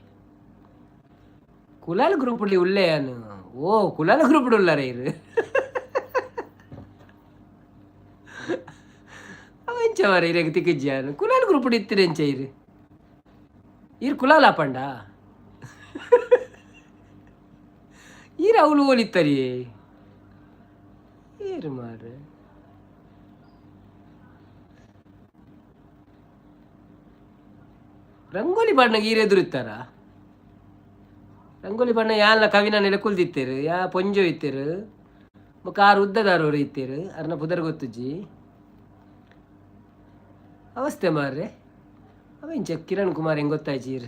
ಕುಲಾಲ್ ಗ್ರೂಪ್ ಉಲ್ಲೇ ಅನು. ಓ, ಕುಲಾಲ್ ಗ್ರೂಪ್ ಉಲ್ಲಾರೆ ಇರು. ಅವೆಂಚ ಮಾರ ಇರೆಗ್ ತಿಕ್ಕಿಜ್ಜಾನು ಕುಲಾಲ್ ಗ್ರೂಪ್ ಇತ್ತಿರೆಂಚ ಇರು ಇರು ಕುಲಾಲ್ ಆಪಂಡ ಈರ ಅವಳು ಓಲಿತ್ತರಿ ಏರು ಮಾರ್ರೆ. ರಂಗೋಲಿ ಬಣ್ಣಗೆ ಈರ್ ಎದುರಿತ್ತಾರ? ರಂಗೋಲಿ ಬಣ್ಣ ಯಾಲ್ಲ ಕವಿನ ನೆಲೆ ಕುಲ್ದಿತ್ತೇರು, ಯಾ ಪೊಂಜೋ ಇತ್ತೇರು, ಬೊಕ್ಕ ಆರು ಉದ್ದದಾರವರು ಇತ್ತೇರು. ಅರ್ನ ಪುದರ್ ಗೊತ್ತುಜ್ಜಿ. ಅವಸ್ಥೆ ಮಾರ್ರೆ. ಅವೆಂಚ ಕಿರಣ್ ಕುಮಾರ್ ಹೆಂಗ್ ಗೊತ್ತಾಯ್ಚೀರ್?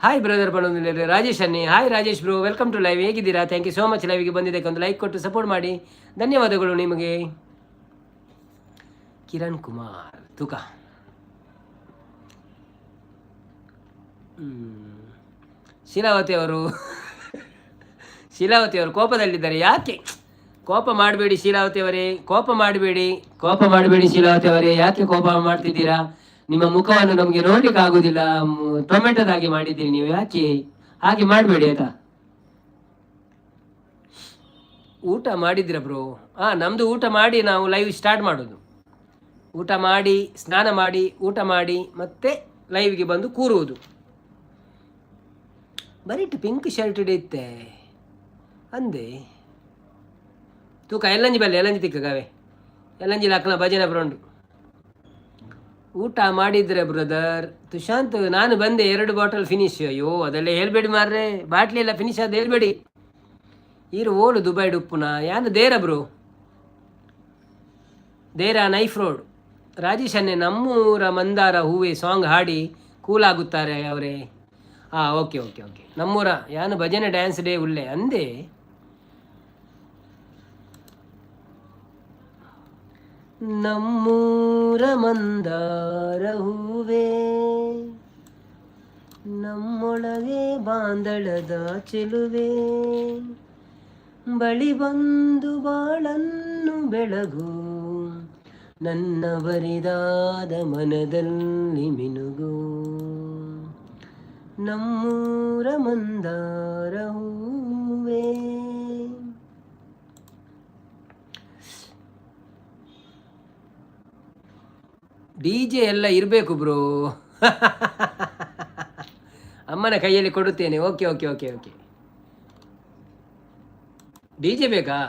ಹಾಯ್ ಬ್ರದರ್ ಬಂದಿದ್ದಾರೆ ರಾಜೇಶ್ ಅನ್ನಿ. Hi Rajesh bro, welcome to live. ಹೇಗಿದ್ದೀರಾ? Thank you so much. ಲೈವ್ಗೆ ಬಂದಿದ್ದಕ್ಕೆ ಒಂದು ಲೈಕ್ ಕೊಟ್ಟು ಸಪೋರ್ಟ್ ಮಾಡಿ, ಧನ್ಯವಾದಗಳು ನಿಮಗೆ. ಕಿರಣ್ ಕುಮಾರ್ ತುಕ. ಶೀಲಾವತಿ ಅವರು, ಶೀಲಾವತಿ ಅವರು ಕೋಪದಲ್ಲಿದ್ದಾರೆ. ಯಾಕೆ ಕೋಪ ಮಾಡಬೇಡಿ ಶೀಲಾವತಿ ಅವರೇ, ಕೋಪ ಮಾಡಬೇಡಿ, ಕೋಪ ಮಾಡಬೇಡಿ ಶೀಲಾವತಿ ಅವರೇ. ಯಾಕೆ ಕೋಪ ಮಾಡ್ತಿದ್ದೀರಾ? ನಿಮ್ಮ ಮುಖವನ್ನು ನಮಗೆ ನೋಡ್ಲಿಕ್ಕೆ ಆಗುದಿಲ್ಲ, ಟೊಮೆಟೊದಾಗೆ ಮಾಡಿದ್ದೀರಿ ನೀವು. ಯಾಕೆ ಹಾಗೆ ಮಾಡಬೇಡಿ ಆಯ್ತಾ? ಊಟ ಮಾಡಿದ್ದೀರಾ ಬ್ರೋ? ಹಾಂ, ನಮ್ಮದು ಊಟ ಮಾಡಿ ನಾವು ಲೈವ್ ಸ್ಟಾರ್ಟ್ ಮಾಡೋದು. ಊಟ ಮಾಡಿ, ಸ್ನಾನ ಮಾಡಿ, ಊಟ ಮಾಡಿ ಮತ್ತೆ ಲೈವ್ಗೆ ಬಂದು ಕೂರುವುದು. ಬರೀಟ್ ಪಿಂಕ್ ಶರ್ಟ್ ಇತ್ತೆ ಅಂದೆ. ತೂಕ ಎಲ್ಲಂಜಿ ಬಲ್ಲೆ ಎಲ್ಲಂಜಿ ತಿಕ್ಕಗಾವೆ ಎಲ್ಲಂಜಿ ಲಕ್ನ ಭಜನೆ ಬ್ರೋಂಡು. ಊಟ ಮಾಡಿದ್ರೆ ಬ್ರದರ್ ತುಶಾಂತ್? ನಾನು ಬಂದೆ, 2 ಬಾಟಲ್ ಫಿನಿಶ್. ಅಯ್ಯೋ, ಅದೆಲ್ಲ ಹೇಳ್ಬೇಡಿ ಮಾರ್ರೆ, ಬಾಟ್ಲಿ ಎಲ್ಲ ಫಿನಿಶ್ ಆದ ಹೇಳ್ಬೇಡಿ. ಈರು ಓಲು ದುಬೈ ಡುಪ್ಪುನ ಯಾನು ದೇರ ಬ್ರೋ? ದೇರ ನೈಫ್ ರೋಡ್. ರಾಜೇಶ್ ಅನ್ನೆ ನಮ್ಮೂರ ಮಂದಾರ ಹೂವೆ ಸಾಂಗ್ ಹಾಡಿ ಕೂಲಾಗುತ್ತಾರೆ ಅವರೇ. ಹಾಂ, ಓಕೆ ಓಕೆ ಓಕೆ. ನಮ್ಮೂರ ಯಾನು ಭಜನೆ ಡ್ಯಾನ್ಸ್ ಡೇ ಉಲ್ಲೆ ಅಂದೆ. ನಮ್ಮೂರ ಮಂದಾರ ಹೂವೇ ನಮ್ಮೊಳಗೆ ಬಾಂದಳದ ಚೆಲುವೆ, ಬಳಿ ಬಂದು ಬಾಳನ್ನು ಬೆಳಗು, ನನ್ನ ಬರಿದಾದ ಮನದಲ್ಲಿ ಮಿನುಗು, ನಮ್ಮೂರ ಮಂದಾರ ಹೂವೇ. ಡಿಜೆ ಎಲ್ಲ ಇರಬೇಕು ಬ್ರೋ. ಅಮ್ಮನ ಕೈಯಲ್ಲಿ ಕೊಡುತ್ತೇನೆ. Okay okay okay okay. DJ ಬೇಕಾ?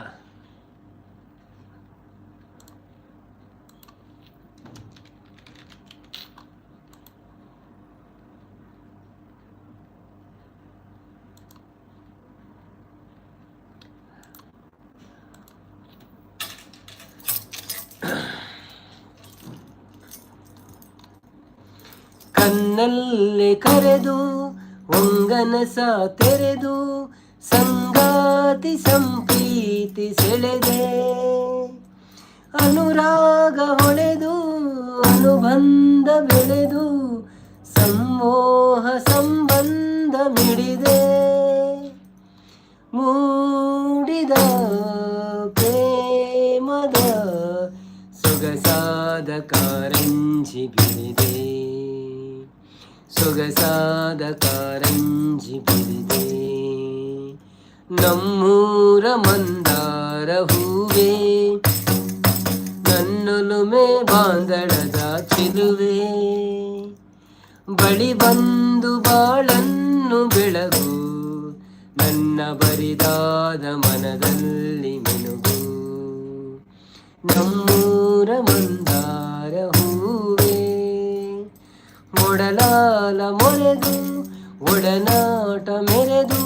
ಕಣ್ಣಲ್ಲೇ ಕರೆದು, ಒಂಗನಸ ತೆರೆದು, ಸಂಗಾತಿ ಸಂಪ್ರೀತಿ ಸೆಳೆದೆ. ಅನುರಾಗ ಹೊಳೆದು, ಅನುಬಂಧ ಬೆಳೆದು, ಸಮ್ಮೋಹ ಸಂಬಂಧ ಮಿಡಿದೆ. ಮೂಡಿದ ಪ್ರೇಮದ ಸೊಗಸಾದ ಕಾರಂಜಿ ಬಿರಿದೆ, ಸೊಗಸಾದ ಕಾರಂಜಿ ಬಿರಿದೆ. ನಮ್ಮೂರ ಮಂದಾರ ಹೂವೇ, ನನ್ನೊಲುಮೆ ಬಾಂದಳದ ಚಿಲುವೆ, ಬಳಿ ಬಂದು ಬಾಳನ್ನು ಬೆಳಗು, ನನ್ನ ಬರಿದಾದ ಮನದಲ್ಲಿ ಮಿನುಗು. ನಮ್ಮೂರ ಮಂದಾರ ಹೂವೇ. ಒಡಲಾಲ ಮೊರೆದು, ಒಡನಾಟ ಮೆರೆದು,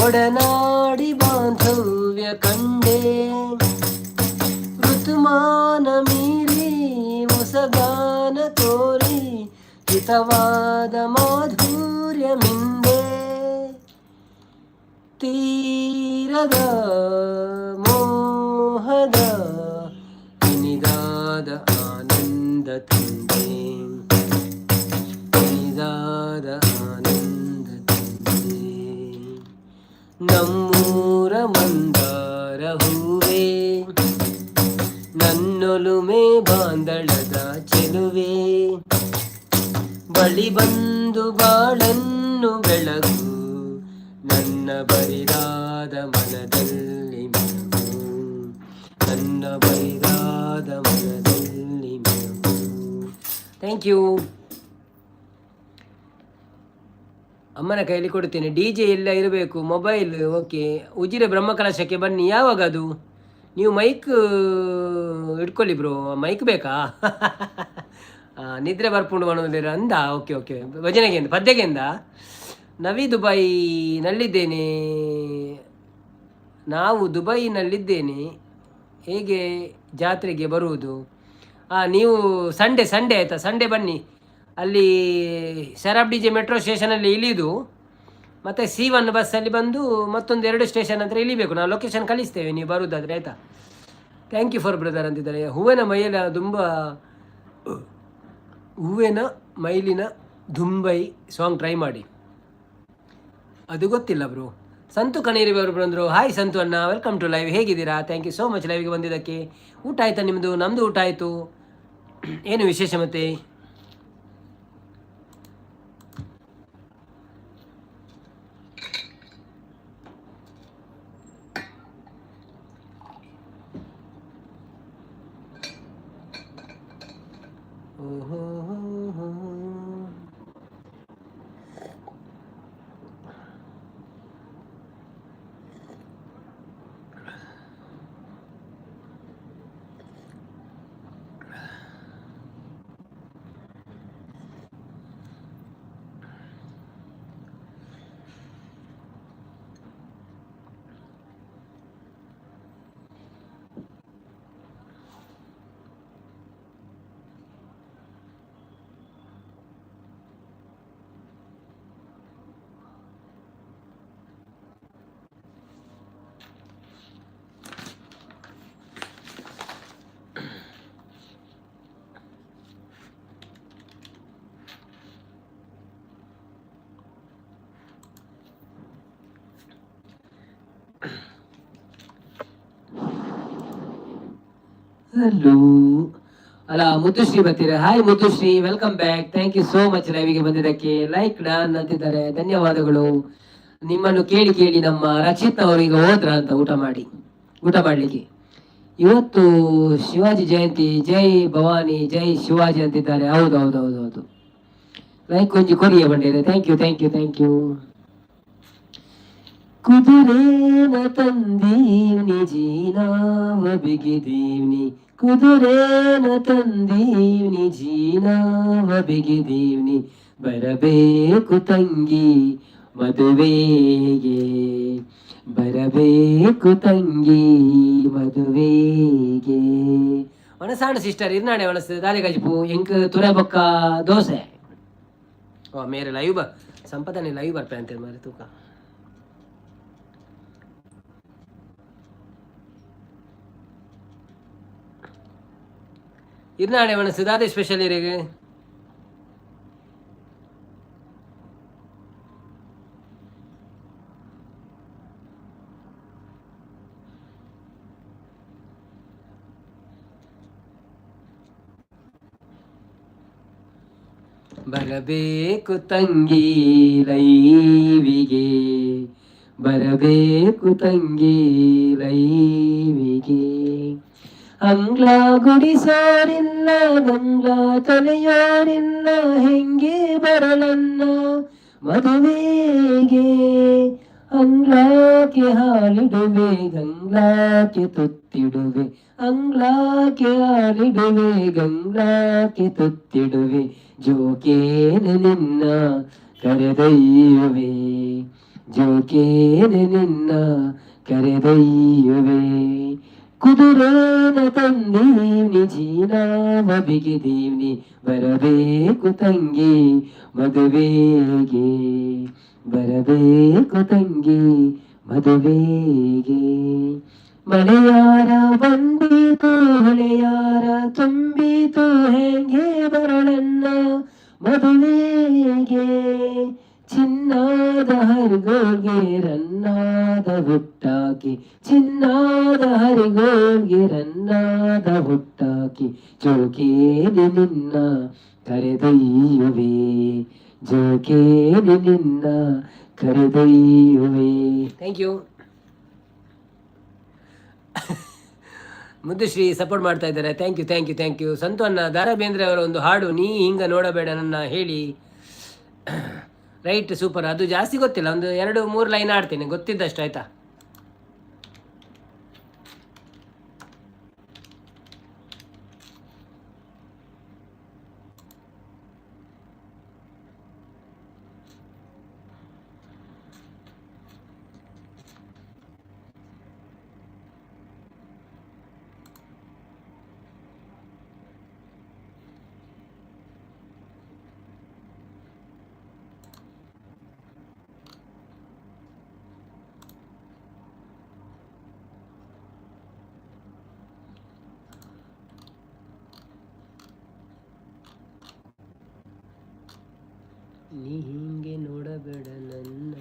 ಒಡನಾಡಿ ಬಾಂಧವ್ಯ ಕಂಡೆ. ಋತುಮಾನ ಮೀರಿ ಹೊಸಗಾನ ತೋರಿ, ಹಿತವಾದ ಮಾಧುರ್ಯ ಮಿಂದೆ. ತೀರದ ಮೋಹದ ಇನಿದಾದ ಆನಂದ ತಂದೆ, ಇನಿದಾದ ಆನಂದ ತಂದೆ. ನಮ್ಮೂರ ಮಂದಾರ ಹೂವೇ, ನನ್ನೊಲುಮೆ ಬಾಂದಳದ ಚೆಲುವೆ, ಬಳಿ ಬಂದು ಬಾಳನ್ನು ಬೆಳಗು, ನನ್ನ ಬರಿದಾದ ಮನದಲ್ಲಿ ಮಿನುಗು, ನನ್ನ ಬರಿದಾದ ಮನದಲ್ಲಿ ಮಿನುಗು. Thank you. ಅಮ್ಮನ ಕೈಯಲ್ಲಿ ಕೊಡ್ತೇನೆ. ಡಿಜೆ ಎಲ್ಲ ಇರಬೇಕು, ಮೊಬೈಲ್. ಓಕೆ. ಉಜಿರೆ ಬ್ರಹ್ಮಕಲಶಕ್ಕೆ ಬನ್ನಿ. ಯಾವಾಗ ಅದು? ನೀವು ಮೈಕ್ ಇಟ್ಕೊಳ್ಳಿ ಬ್ರೋ. ಮೈಕ್ ಬೇಕಾ? ನಿದ್ರೆ ಬರ್ಪುಂಡು ಅನ್ನೋದಿರ ಅಂದ. Okay okay. ಭಜನೆಗೆ, ಪದ್ಯಗೆಂದ. ನವಿ ದುಬೈನಲ್ಲಿದ್ದೇನೆ, ನಾವು ದುಬೈನಲ್ಲಿದ್ದೇನೆ, ಹೇಗೆ ಜಾತ್ರೆಗೆ ಬರುವುದು? ನೀವು ಸಂಡೇ, ಸಂಡೇ ಆಯಿತಾ? ಸಂಡೇ ಬನ್ನಿ. ಅಲ್ಲಿ ಶರಾಬ್ ಡಿ ಜೆ ಮೆಟ್ರೋ ಸ್ಟೇಷನಲ್ಲಿ ಇಳಿದು, ಮತ್ತು ಸಿ 1 ಬಸ್ಸಲ್ಲಿ ಬಂದು ಮತ್ತೊಂದು ಎರಡು ಸ್ಟೇಷನ್ ಹತ್ರ ಇಳಿಬೇಕು. ನಾವು ಲೊಕೇಶನ್ ಕಳಿಸ್ತೇವೆ ನೀವು ಬರುವುದಾದರೆ, ಆಯಿತಾ? Thank you for brother ಅಂತಿದ್ದಾರೆ. ಹೂವಿನ ಮೈಲ ದುಂಬ, ಹೂವಿನ ಮೈಲಿನ ದುಂಬೈ ಸಾಂಗ್ ಟ್ರೈ ಮಾಡಿ. ಅದು ಗೊತ್ತಿಲ್ಲ ಬ್ರೋ. ಸಂತು ಕಣೇರಿ ಅವರು ಬಂದರು. ಹಾಯ್ ಸಂತು ಅಣ್ಣ, welcome to live. ಹೇಗಿದ್ದೀರಾ? Thank you so much ಲೈವ್ಗೆ ಬಂದಿದ್ದಕ್ಕೆ. ಊಟ ಆಯಿತಾ ನಿಮ್ಮದು? ನಮ್ಮದು ಊಟ ಆಯಿತು. ಏನು ವಿಶೇಷ ಮತ್ತೆ? ಓಹೋ. ಹಲೋ. ಅಲ್ಲ, ಮುತ್ತುಶ್ರೀ ಬರ್ತೀರಾ? Hi Muthushree, welcome back. Thank you so much ಲೈವಿಗೆ ಬಂದಿದ್ದಕ್ಕೆ. ಲೈಕ್ ಡನ್ ಅಂತಿದ್ದಾರೆ, ಧನ್ಯವಾದಗಳು. ನಿಮ್ಮನ್ನು ಕೇಳಿ ಕೇಳಿ ನಮ್ಮ ರಕ್ಷಿತ್ ಅವರು ಈಗ ಹೋದ್ರ ಅಂತ ಊಟ ಮಾಡಿ, ಊಟ ಮಾಡಲಿಕ್ಕೆ. ಇವತ್ತು ಶಿವಾಜಿ ಜಯಂತಿ, ಜೈ ಭವಾನಿ, ಜೈ ಶಿವಾಜಿ ಅಂತಿದ್ದಾರೆ. ಹೌದು ಹೌದು ಹೌದು ಹೌದು. ಲೈಕ್ ಒಂಜಿ ಕೊರಿಯ ಬಂಡೇರೆ. Thank you, thank you, thank you. ಕುದುರೇನ ತಂದೀವ್ನಿ ಜೀನಾವ ಬಿಗಿದೀವ್ನಿ, ಕುದುರೇನ ತಂದೀವ್ನಿ ಜೀನಾವ ಬಿಗಿದೀವ್ನಿ, ಬರಬೇಕು ತಂಗಿ ಮದುವೆಗೆ, ಬರಬೇಕು ತಂಗಿ ಮದುವೆಗೆ. ಒಣಸಾಂಡ್ ಸಿಸ್ಟರ್, ಇರ್ನಾಡೆ ಒಣಸು ದಾದೆ ಕಜಿಪು? ಎಂಕ್ ತುರೆ ಬೊಕ್ಕ ದೋಸೆ. ಓ ಮೇರೆ ಲೈವ್ ಬ ಸಂಪದನೆ ಲೈವ್ ಬರ್ಪೆ ಅಂತ ಮಾರೆ ತೂಕ. ಇರ್ನಾಡೆ ಒಣಸು ದಾದೆ ಸ್ಪೆಷಲ್ ಇರೆಗ್? ಬರಬೇಕು ತಂಗಿ ಲೈವಿಗೆ, ಬರಬೇಕು ತಂಗಿ ಲೈವಿಗೆ. ಅಂಗ್ಲ ಗುಡಿಸೋರಿಲ್ಲ, ಗಂಗ್ಲ ತೊಲೆಯೋರಿಲ್ಲ, ಹೆಂಗೆ ಬರಲನ್ನ ಮದುವೆಗೆ? ಅಂಗ್ಲಾಕೆ ಹಾಲಿಡುವೆ, ಗಂಗ್ಲಾಕೆ ತುತ್ತಿಡುವೆ, ಅಂಗ್ಲಾಕೆ ಹಾಲಿಡುವೆ, ಗಂಗ್ಲಾಕೆ ತುತ್ತಿಡುವೆ, ಜೋಕೇನೆ ನಿನ್ನ ಕರೆದೊಯ್ಯುವೆ, ಜೋಕೇನೆ ನಿನ್ನ ಕರೆದೊಯ್ಯುವೆ. ಕುದುರೇನ ತಂದೀವ್ನಿ ಜೀನಾವ ಬಿಗಿದೀವ್ನಿ, ಬರಬೇಕು ತಂಗಿ ಮದುವೆಗೆ, ಬರಬೇಕು ತಂಗಿ ಮದುವೆಗೆ. ಮಳೆಯಾರ ಬಂದೀತು, ಹೊಳೆಯಾರ ತುಂಬಿತು, ಹೆಂಗೆ ಬರಳನ್ನ ಮದುವೆಗೆ? ಚಿನ್ನಾದ ಹರಿಗೋಳ್ಗೆ ರನ್ನಾದ ಹುಟ್ಟಾಕಿ, ಚಿನ್ನಾದ ಹರಿಗೋಳ್ಗೆ ರನ್ನಾದ ಹುಟ್ಟಾಕಿ, ಜೋಕೇಲಿ ನಿನ್ನ ಕರೆದೊಯ್ಯುವೆ, ಜೋಕೇಲಿ ನಿನ್ನ ಕರೆದೊಯ್ಯುವೆ. Thank you. ಮುದ್ದುಶ್ರೀ ಸಪೋರ್ಟ್ ಮಾಡ್ತಾ ಇದ್ದಾರೆ. Thank you, thank you, thank you. Santu ಅಣ್ಣ, ದಾರಾ ಬೇಂದ್ರೆ ಅವರ ಒಂದು ಹಾಡು ನೀ ಹಿಂಗ ನೋಡಬೇಡ ನನ್ನ ಹೇಳಿ. Right, super. ಅದು ಜಾಸ್ತಿ ಗೊತ್ತಿಲ್ಲ, ಒಂದು ಎರಡು ಮೂರು ಲೈನ್ ಆಡ್ತೇನೆ ಗೊತ್ತಿದ್ದಷ್ಟು, ಆಯ್ತಾ? ನೀ ಹಿಂಗೆ ನೋಡಬೇಡ ನನ್ನ.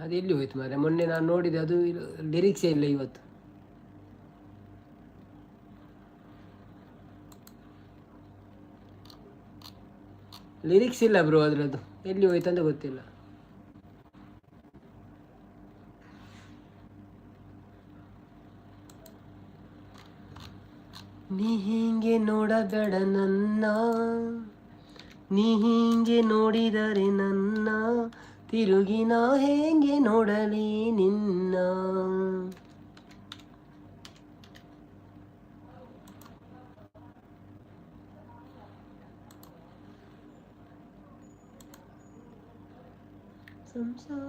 ಅದು ಎಲ್ಲಿ ಹೋಯ್ತು ಮಾರ್ರೆ? ಮೊನ್ನೆ ನಾನು ನೋಡಿದೆ, ಅದು ಲಿರಿಕ್ಸೇ ಇಲ್ಲ ಇವತ್ತು. ಲಿರಿಕ್ಸ್ ಇಲ್ಲ ಬ್ರೋ ಅದರದ್ದು, ಎಲ್ಲಿ ಹೋಯ್ತು ಅಂತ ಗೊತ್ತಿಲ್ಲ. ನೀ ಹೀಗೆ ನೋಡಬೇಡ ನನ್ನ, ನೀ ಹೀಗೆ ನೋಡಿದರೆ ನನ್ನ ತಿರುಗಿ ನಾ ಹೇಗೆ ನೋಡಲಿ ನಿನ್ನ? ಸಂಸಾರ.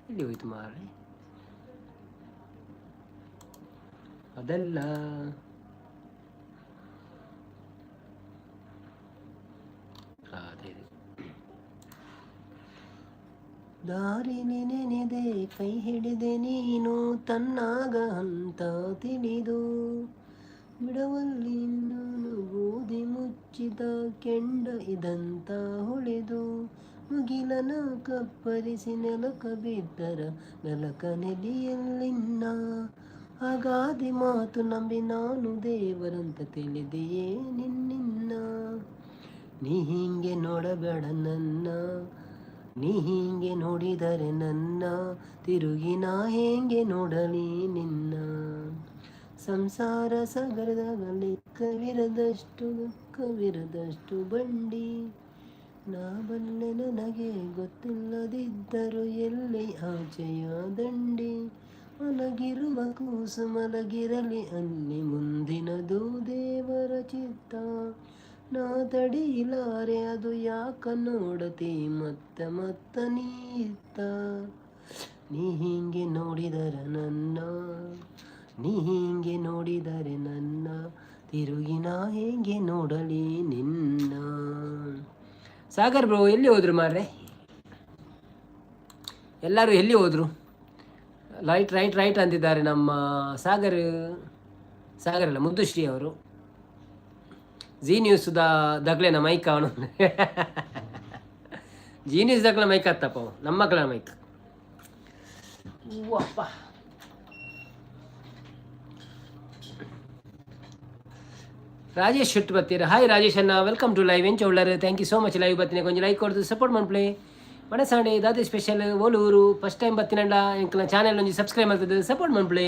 ಎಲ್ಲಿ ಹೋಯ್ತು ಮಾರ್ರೆ ಅದೆಲ್ಲ? ಅದೇ ದಾರಿ ನೆನೆದೆ, ಕೈ ಹಿಡಿದೆ ನೀನು ತನ್ನಾಗ ಅಂತ ತಿಳಿದು ಬಿಡವಲ್ಲಿ ನಾನು. ಗೋಧಿ ಮುಚ್ಚಿದ ಕೆಂಡ ಇದಂತ ಹೊಳೆದು, ಮುಗಿಲನ ಕಪ್ಪರಿಸಿ ನೆಲಕ ಬಿದ್ದರ ನಲಕ ನೆಲಿಯಲ್ಲಿನ್ನ. ಅಗಾದಿ ಮಾತು ನಂಬಿ ನಾನು ದೇವರಂತ ತಿಳಿದೆಯೇ ನಿನ್ನಿನ್ನ. ನೀ ಹೀಗೆ ನೋಡಬೇಡ ನನ್ನ, ನೀ ಹೀಗೆ ನೋಡಿದರೆ ನನ್ನ ತಿರುಗಿ ನಾ ಹೇಗೆ ನೋಡಲಿ ನಿನ್ನ. ಸಂಸಾರ ಸಾಗರದಾಗ ಲೆಕ್ಕವಿರದಷ್ಟು ದುಃಖವಿರದಷ್ಟು ಬಂಡಿ. ನಾ ಬಲ್ಲೆ ನನಗೆ ಗೊತ್ತಿಲ್ಲದಿದ್ದರು ಎಲ್ಲಿ ಆಚೆಯ ದಂಡಿ. ಮಲಗಿರುವ ಕೂಸು ಮಲಗಿರಲಿ ಅಲ್ಲಿ, ಮುಂದಿನದು ದೇವರ ಚಿತ್ತ. ನಾ ತಡೆಯಲಾರೆ ಅದು, ಯಾಕ ನೋಡತಿ ಮತ್ತ ಮತ್ತ ನೀತ್ತ. ನೀ ಹೀಗೆ ನೋಡಿದರೆ ನನ್ನ, ನೀ ಹೀಗೆ ನೋಡಿದರೆ ನನ್ನ ತಿರುಗಿ ನಾ ಹೇಗೆ ನೋಡಲಿ ನಿನ್ನ. ಸಾಗರ್ ಬ್ರೋ ಎಲ್ಲಿ ಹೋದ್ರು ಮಾರ್ರೆ? ಎಲ್ಲರೂ ಎಲ್ಲಿ ಹೋದ್ರು? ರೈಟ್ ರೈಟ್ ರೈಟ್ ಅಂತಿದ್ದಾರೆ ನಮ್ಮ ಸಾಗರ್. ಸಾಗರ್ ಅಲ್ಲ, ಮುದ್ದುಶ್ರೀ ಅವರು. ಜೀ ನ್ಯೂಸ್ ದಗ್ಲೆನ ಮೈಕ್ ಅವನು. ಜೀ ನ್ಯೂಸ್ ದಗ್ಲ ಮೈಕ್ ಅತ್ತಪ್ಪ ಅವ, ನಮ್ಮ ಮಕ್ಕಳ ಮೈಕ್. ಅಪ್ಪ, ರಾಜೇಶ್ ಶೆಟ್ಟಿ ಬತ್ತೀರ. ಹಾಯ್ ರಾಜೇಶ್ ಅಣ್ಣ, welcome to live. ಎಂಚ ಉಳ್ಳರು? Thank you so much. Live ಬತ್ತಿನ ಕೊಂಚ ಲೈಕ್ ಕೊಡ್ದು ಸಪೋರ್ಟ್ ಮನ್ಪ್ಲೆ. ಮನಸಾಂಡೆ ದಾದೆ ಸ್ಪೆಷಲ್ ಓಲೂರು? ಫಸ್ಟ್ ಟೈಮ್ ಬತ್ತಿನಂಡ ಎಂಕ್ಲ ಚಾನೆಲ್ ಒಂಜಿ ಸಬ್ಸ್ಕ್ರೈಬ್ ಮಾಡ್ತದೆ, ಸಪೋರ್ಟ್ ಮನ್ಪ್ಲೆ.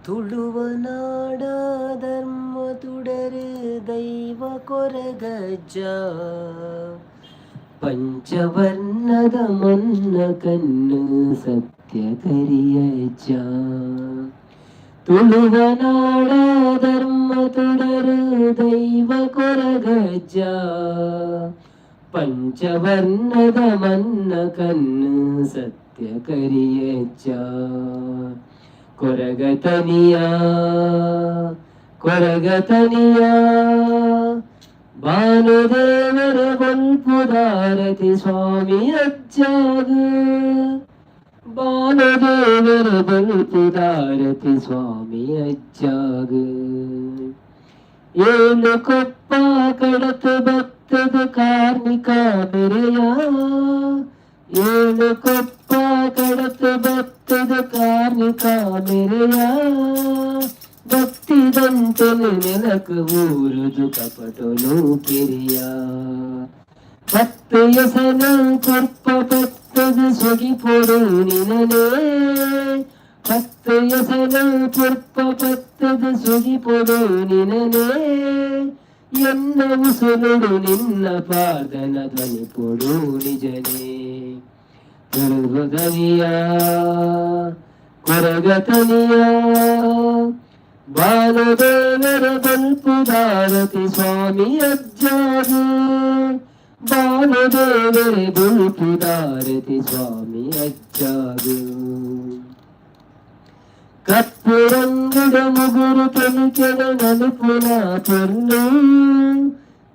ತುಳುವನಾಡ ಧರ್ಮ ತುಡರು ದೈವ ಕೊರಗಜ್ಜ, ಪಂಚವರ್ಣದ ಮನ್ನ ಕಣ್ಣು ಸತ್ಯ ಕರಿಯಜ್ಜ. ತುಳುವನಾಡ ಧರ್ಮ ತುಡರು ದೈವ ಕೊರಗಜ್ಜ, ಪಂಚವರ್ಣದ ಮನ್ನ ಕಣ್ಣು ಸತ್ಯ ಕರಿಯಜ್ಜ. ಕೊರಗತನಿಯ ಕೊರಗತನಿಯ ಭಾನುದೇವರ ಬಲ್ಪುದಾರತಿ ಸ್ವಾಮಿ ಅಜ್ಜಾಗ, ಭಾನುದೇವರ ಬಲ್ಪುದಾರತಿ ಸ್ವಾಮಿ ಅಜ್ಜಾಗ. ಏಳು ಕೊಪ್ಪ ಕಡತು ಭತ್ತದ ಕಾರ್ಮಿಕ ಮೆರೆಯ, ಏಳು ಕೊಪ್ಪ ಕಡತು ಭತ್ತದ ಕಾರ್ಮಿಕ ಮೆರೆಯ. ಭಕ್ತಿದಂತೆನು ನೆಲಕು ಊರುದು ಕಪಟನು ಕಿರಿಯ. ಪತ್ತು ಎಸನ ಕೊರ್ಪ ಪತ್ತದು ಸೊಗಿ ಪೊಡು ನಿನನೇ, ಪತ್ತು ಎಸನ ಕೊರ್ಪ ಪತ್ತದು ಸೊಗಿ ಪೊಡು ನಿನನೇ. ಎನ್ನ ಉಸುರುಡು ನಿನ್ನ ಪಾದನ ಧ್ವನಿ ಪೊಡು ನಿಜನೇ. ದುರ್ಗುದನಿಯ ಕೊರಗತನಿಯ ಬಾಲದೇವರ ಬಲ್ಪುದಾರತಿ ಸ್ವಾಮಿ ಅಜ್ಜಾಗ, ಬಾಲದೇವರ ಬಲ್ಪುದಾರತಿ ಸ್ವಾಮಿ ಅಜ್ಜಾಗ. ಕಪ್ಪು ರಂಗದ ಮುಗುರು ತನಿಕೆದ ನಲುಪುನ ಪೊರ್ಲು,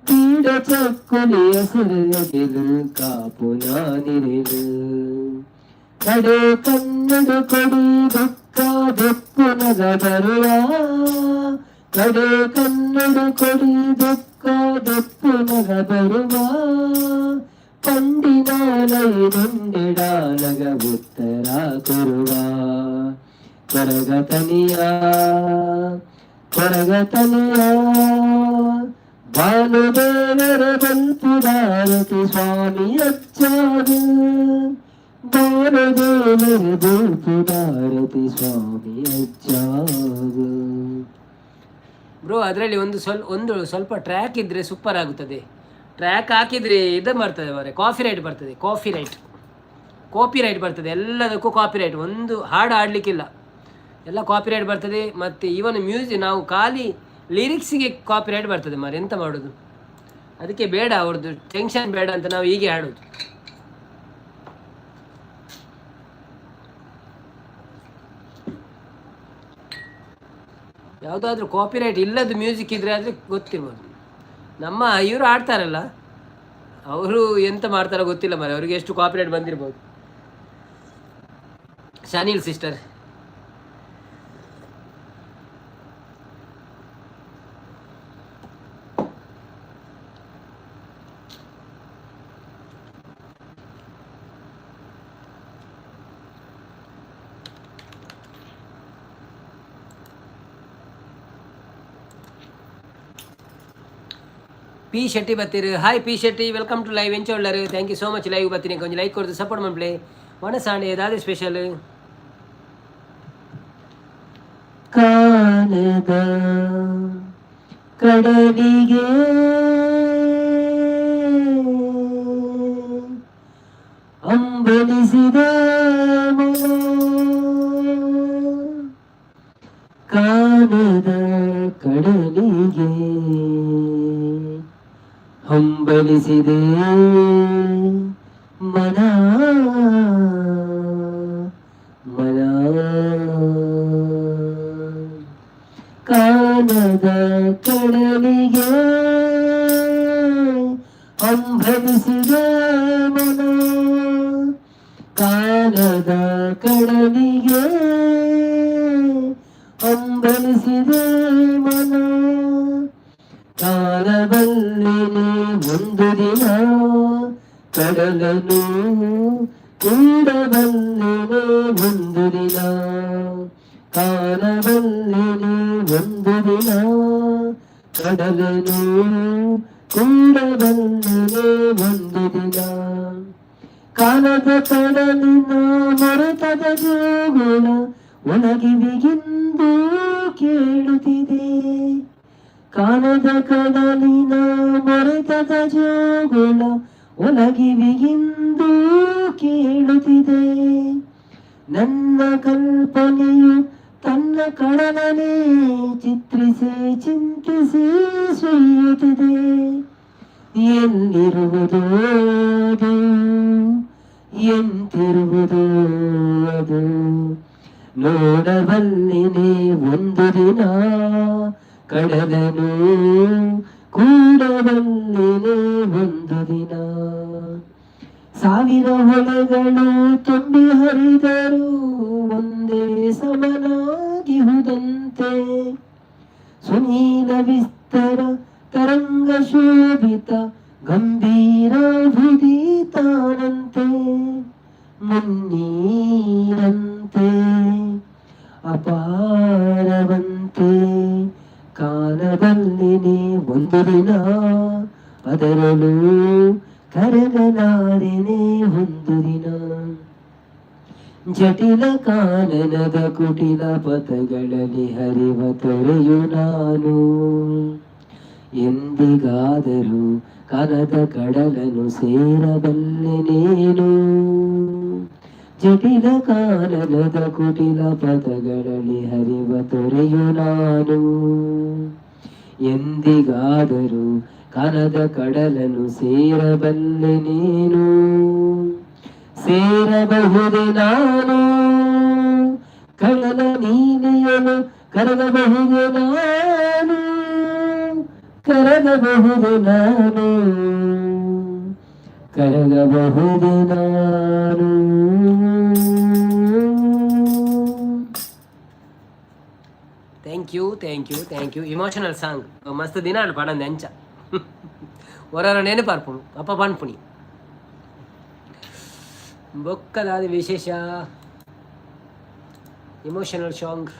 ಪೀಡ ಚಕ್ಕುಲಿ ಹಸಿರು ಕಾಪುನ ನಿರಿಲು. ಕಡೆ ಕನ್ನಡ ಕೊಡಿ ದುಃಖ ದೆಪ್ಪುನಗ ಬರುವ, ಕಡೆ ಕನ್ನಡ ಕೊಡಿ ದುಃಖ ದೆಪ್ಪುನಗ ಬರುವ. ಪಂಡಿನಾಲೈದುಂಡೆಡಾನಗ ಉತ್ತರ ಕೊರುವ. ಕೊರಗತನಿಯ ಕೊರಗತನಿಯ ಭಾನುದೇವರ ಬಲ್ಪುದಾರತಿ ಸ್ವಾಮಿ ಅಜ್ಜಾಗ, ಭಾನುದೇವರ ಬಲ್ಪುದಾರತಿ ಸ್ವಾಮಿ ಅಜ್ಜಾಗ. ಬ್ರೋ, ಅದರಲ್ಲಿ ಒಂದು ಸ್ವಲ್ಪ ಟ್ರ್ಯಾಕ್ ಇದ್ದರೆ ಸೂಪರ್ ಆಗುತ್ತದೆ. ಟ್ರ್ಯಾಕ್ ಹಾಕಿದರೆ ಇದು ಬರ್ತದೆ ಮರೆ, ಕಾಫಿ ರೈಟ್ ಬರ್ತದೆ. ಕಾಫಿ ರೈಟ್, ಕಾಪಿ ರೈಟ್ ಬರ್ತದೆ. ಎಲ್ಲದಕ್ಕೂ ಕಾಪಿ ರೈಟ್. ಒಂದು ಹಾಡು ಹಾಡಲಿಕ್ಕಿಲ್ಲ, ಎಲ್ಲ ಕಾಪಿ ರೈಟ್ ಬರ್ತದೆ. ಮತ್ತು ಇವನ್ ಮ್ಯೂಸಿಕ್, ನಾವು ಖಾಲಿ ಲಿರಿಕ್ಸಿಗೆ ಕಾಪಿ ರೈಟ್ ಬರ್ತದೆ ಮಾರೆ. ಎಂತ ಮಾಡೋದು? ಅದಕ್ಕೆ ಬೇಡ, ಅವ್ರದ್ದು ಟೆನ್ಷನ್ ಬೇಡ ಅಂತ ನಾವು ಹೀಗೆ ಹಾಡೋದು. ಯಾವುದಾದ್ರೂ ಕಾಪಿರೈಟ್ ಇಲ್ಲದ ಮ್ಯೂಸಿಕ್ ಇದ್ದರೆ ಆದರೆ ಗೊತ್ತಿರ್ಬೋದು. ನಮ್ಮ ಇವರು ಆಡ್ತಾರಲ್ಲ, ಅವರು ಎಂತ ಮಾಡ್ತಾರೋ ಗೊತ್ತಿಲ್ಲ ಮರೆ, ಅವರಿಗೆ ಎಷ್ಟು ಕಾಪಿರೈಟ್ ಬಂದಿರ್ಬೋದು. Shanil sister. P Shetty ಬತ್ತೀರು. Hi P Shetty, welcome to live. ಎಂಚ ಉಳ್ಳರು? Thank you so much. Live ಬತ್ತೀನಿ, ಕೊಂಚ like ಕೊಡ್ದು ಸಪೋರ್ಟ್ ಮನ್ಪ್ಲೆ. ವನಸಾಂಡೆ ದಾದೆ ಸ್ಪೆಷಲ್? ಕಾನದ ಕಡಲಿಗೆ ಹಂಬಲಿಸಿದ ಮನ, ಕಾನದ ಕಡಲಿಗೆ ಹಂಬಲಿಸಿದೆ ಮನ, ಮನ. ಕಾನದ ಕಡಲಿಗೆ ಹಂಬಲಿಸಿದ ಮನ, ಕಾನದ ಕಡಲಿಗೆ ಹಂಬಲಿಸಿದ ಮನ. ಕಾಲಬಲ್ಲೆನೆ ಒಂದು ದಿನ ಕಡಲನು ಕೂಡಬಲ್ಲೆನೆ ಒಂದು ದಿನ, ಕಾಲಬಲ್ಲೆನೆ ಒಂದು ದಿನ ಕಡಲನು ಕೂಡಬಲ್ಲೆನೆ ಒಂದು ದಿನ. ಕಾಲದ ಕಡಲಿನ ಮೊರೆತದ ಜೋಗುಳ ಒಣಗಿವಿಗಿಂದು ಕೇಳುತ್ತಿದೆ. ಕಾಲದ ಕಡಲಿನ ಮೊರೆತದ ಜೋಗುಳ ಒಲಗಿವಿಗಿಂದು ಕೇಳುತ್ತಿದೆ. ನನ್ನ ಕಲ್ಪನೆಯು ತನ್ನ ಕಡಲನೇ ಚಿತ್ರಿಸಿ ಚಿಂತಿಸಿ ಸುಯ್ಯುತ್ತಿದೆ. ಎಲ್ಲಿರುವುದು ಅದು, ಎಂತಿರುವುದು ಅದು, ನೋಡಬಲ್ಲೆನೆ ಒಂದು ದಿನ ಕಡಲನು ಕೂಡಬಲ್ಲೆನೆ ಒಂದು ದಿನ. ಸಾವಿರ ಹೊಳೆಗಳು ತುಂಬಿ ಹರಿದರು ಒಂದೇ ಸಮನಾಗಿಹುದಂತೆ. ಸುನೀಲ ವಿಸ್ತರ ತರಂಗ ಶೋಭಿತ ಗಂಭೀರ ಭುದಿತಾನಂತೆ, ಮುನ್ನೀರಂತೆ ಅಪಾರವಂತೆ. ಕಾಲಬಲ್ಲಿನಿ ಒಂದು ದಿನ ಅದರಲ್ಲೂ ಕರಗಲಾರೆನೆ ಒಂದು ದಿನ. ಜಟಿಲ ಕಾನನದ ಕುಟಿಲ ಪಥಗಳಲ್ಲಿ ಹರಿವ ತೊರೆಯು ನಾನು, ಎಂದಿಗಾದರೂ ಕನದ ಕಡಲನು ಸೇರಬಲ್ಲೆನೇನು. ಜಟಿಲ ಕಾನನದ ಕುಟಿಲ ಪಥಗಳಲ್ಲಿ ಹರಿವ ತೊರೆಯು ನಾನು, ಎಂದಿಗಾದರೂ ಕನದ ಕಡಲನು ಸೇರಬಲ್ಲೆ ನೀನು. ಸೇರಬಹುದೇ ನಾನು ಕಡಲ ನೀಲಿಯನು, ಕರಗಬಹುದು ನಾನು, ಕರಗಬಹುದು ನಾನು, ಕರಗಬಹುದು ನಾನು. Thank you, thank you, thank you. Emotional song. ಮಸ್ತ್ ದಿನ ಪಡಂದೆ ಅಂಚ ಹೊರ ನೆನಪಾರ್ಪುಣು ಅಪ್ಪ ಪನ್ಪುಣಿ. ಬೊಕ್ಕದಾದ ವಿಶೇಷ ಇಮೋಷನಲ್ ಸಾಂಗ್.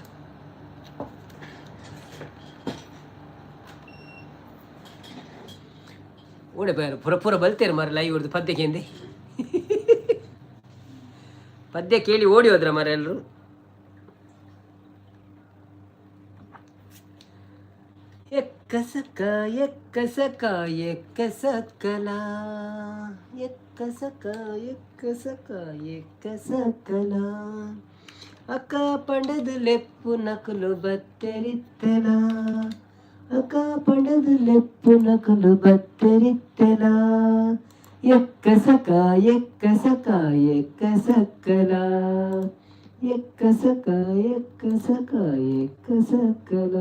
ಓಡೆ ಪೂರ ಪೂರ ಪೂರ ಬಲ್ತೇರು ಮಾರ ಲೈವ್ ಹೊಡೆದು ಪದ್ಯಕ್ಕೆ ಎಂದೆ ಪದ್ಯ ಕೇಳಿ ಓಡಿ ಹೋದ್ರ ಮಾರ ಎಲ್ಲರೂ. ಎಕ್ಕಸಕ ಎಕ್ಕಸಕ ಎಕ್ಕಸಕಲ, ಎಕ್ಕಸಕ ಎಕ್ಕಸಕ ಎಕ್ಕಸಕಲ, ಅಕ್ಕ ಪಂಡದು ಲೆಪ್ಪು ನಕಲು ಬತ್ತೆರಿತ್ತೆಲ, ಅಕ್ಕ ಪಂಡದು ಲೆಪ್ಪು ನಕಲು ಬತ್ತೆರಿತ್ತೆಲ, ಎಕ್ಕಸಕ ಎಕ್ಕಸಕ ಎಕ್ಕಸಕಲ, ಎಕ್ಕಸಕ ಎಕ್ಕಸಕ ಎಕ್ಕಸಕಲ.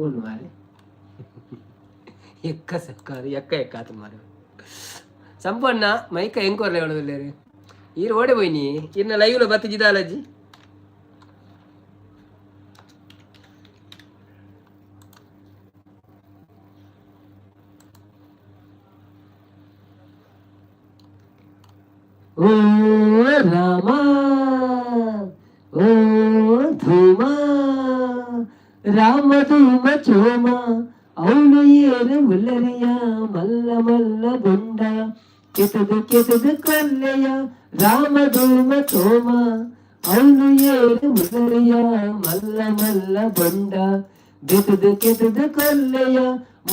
ಒಂದು ಮಾರೆ ಎಕ್ಕ ಸಕ್ಕ ಅದು ಎಕ್ಕ ಎಕ್ಕ ಆತು ಮಾರೆ. ಸಂಪಣ್ಣ ಮೈಕ ಎಂಕೋರ್ಲೆ ಹೇಳೋದಿಲ್ಲ. ಈರು ಓಡೆ ಹೋಯ್ನಿ ಇನ್ನ ಲೈವ್ಲ ಬತ್ತಿಜಿದಾಲಜ್ಜಿ. ಓ ರಾಮ, ಓ ಧೂಮ, ರಾಮ ಧೂಮ ಚೋಮ, ಅವನು ಏರು ಉಲ್ಲರಿಯ ಮಲ್ಲ ಮಲ್ಲ ಬೊಂಡ, ಕೆಸದು ಕೆಸದು ಕೊಲ್ಲೆಯ ರಾಮ ಧೂಮ ಚೋಮ, ಅವನು ಏರು ಉಲ್ಲರಿಯ ಮಲ್ಲ ಮಲ್ಲ ಬೊಂಡ, ಬೆಸದು ಕೆಸದು ಕೊಲ್ಲೆಯ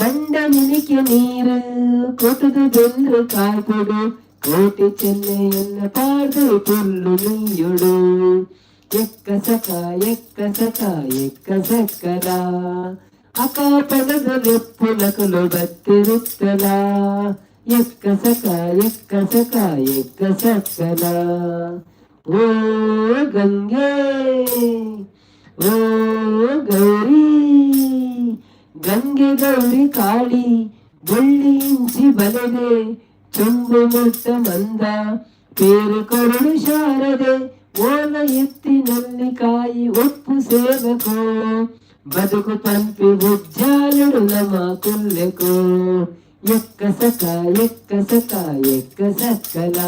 ಮಂಡ ಮಿನಿಕೆ ನೀರು ಕೊಟದು ಬೆಂದು ಕಾಯ್ಕೊಡು, ಕೋಟಿ ಚೆನ್ನೆಯನ್ನ ಪಾಡ್ದು ಪುಲ್ಲು ನೀಯುಡು, ಎಕ್ಕ ಸಕ ಎಕ್ಕ ಸಕ ಎಕ್ಕ ಸಕ್ಕಲ, ಅಕಾಪದದ ಲೆಪ್ಪುಲಕಲು ಬತ್ತಿರುತ್ತಲ, ಎಕ್ಕ ಸಕ ಎಕ್ಕ ಸಕ ಎಕ್ಕ ಸಕ್ಕಲ. ಓ ಗಂಗೆ, ಓ ಗೌರಿ, ಗಂಗೆ ಗೌರಿ ಕಾಳಿ, ಬೊಳ್ಳಿ ಇಂಚಿ ಬಲದೆ, ಚೊಂಬು ಮುಟ್ಟ ಮಂದ, ಪೇರು ಕರುಳು ಶಾರದೆ, ಓಲ ಎತ್ತಿನಲ್ಲಿ ಕಾಯಿ ಒಪ್ಪು ಸೇವಕೋ, ಬದುಕು ಪಂಪಿ ಉಜ್ಜಾಲುಡು ನಮ ಕುಲ್ಲೆಕೋ, ಎಕ್ಕ ಸಕ ಎಕ್ಕ ಸಕ ಎಕ್ಕ ಸಕ್ಕಲ,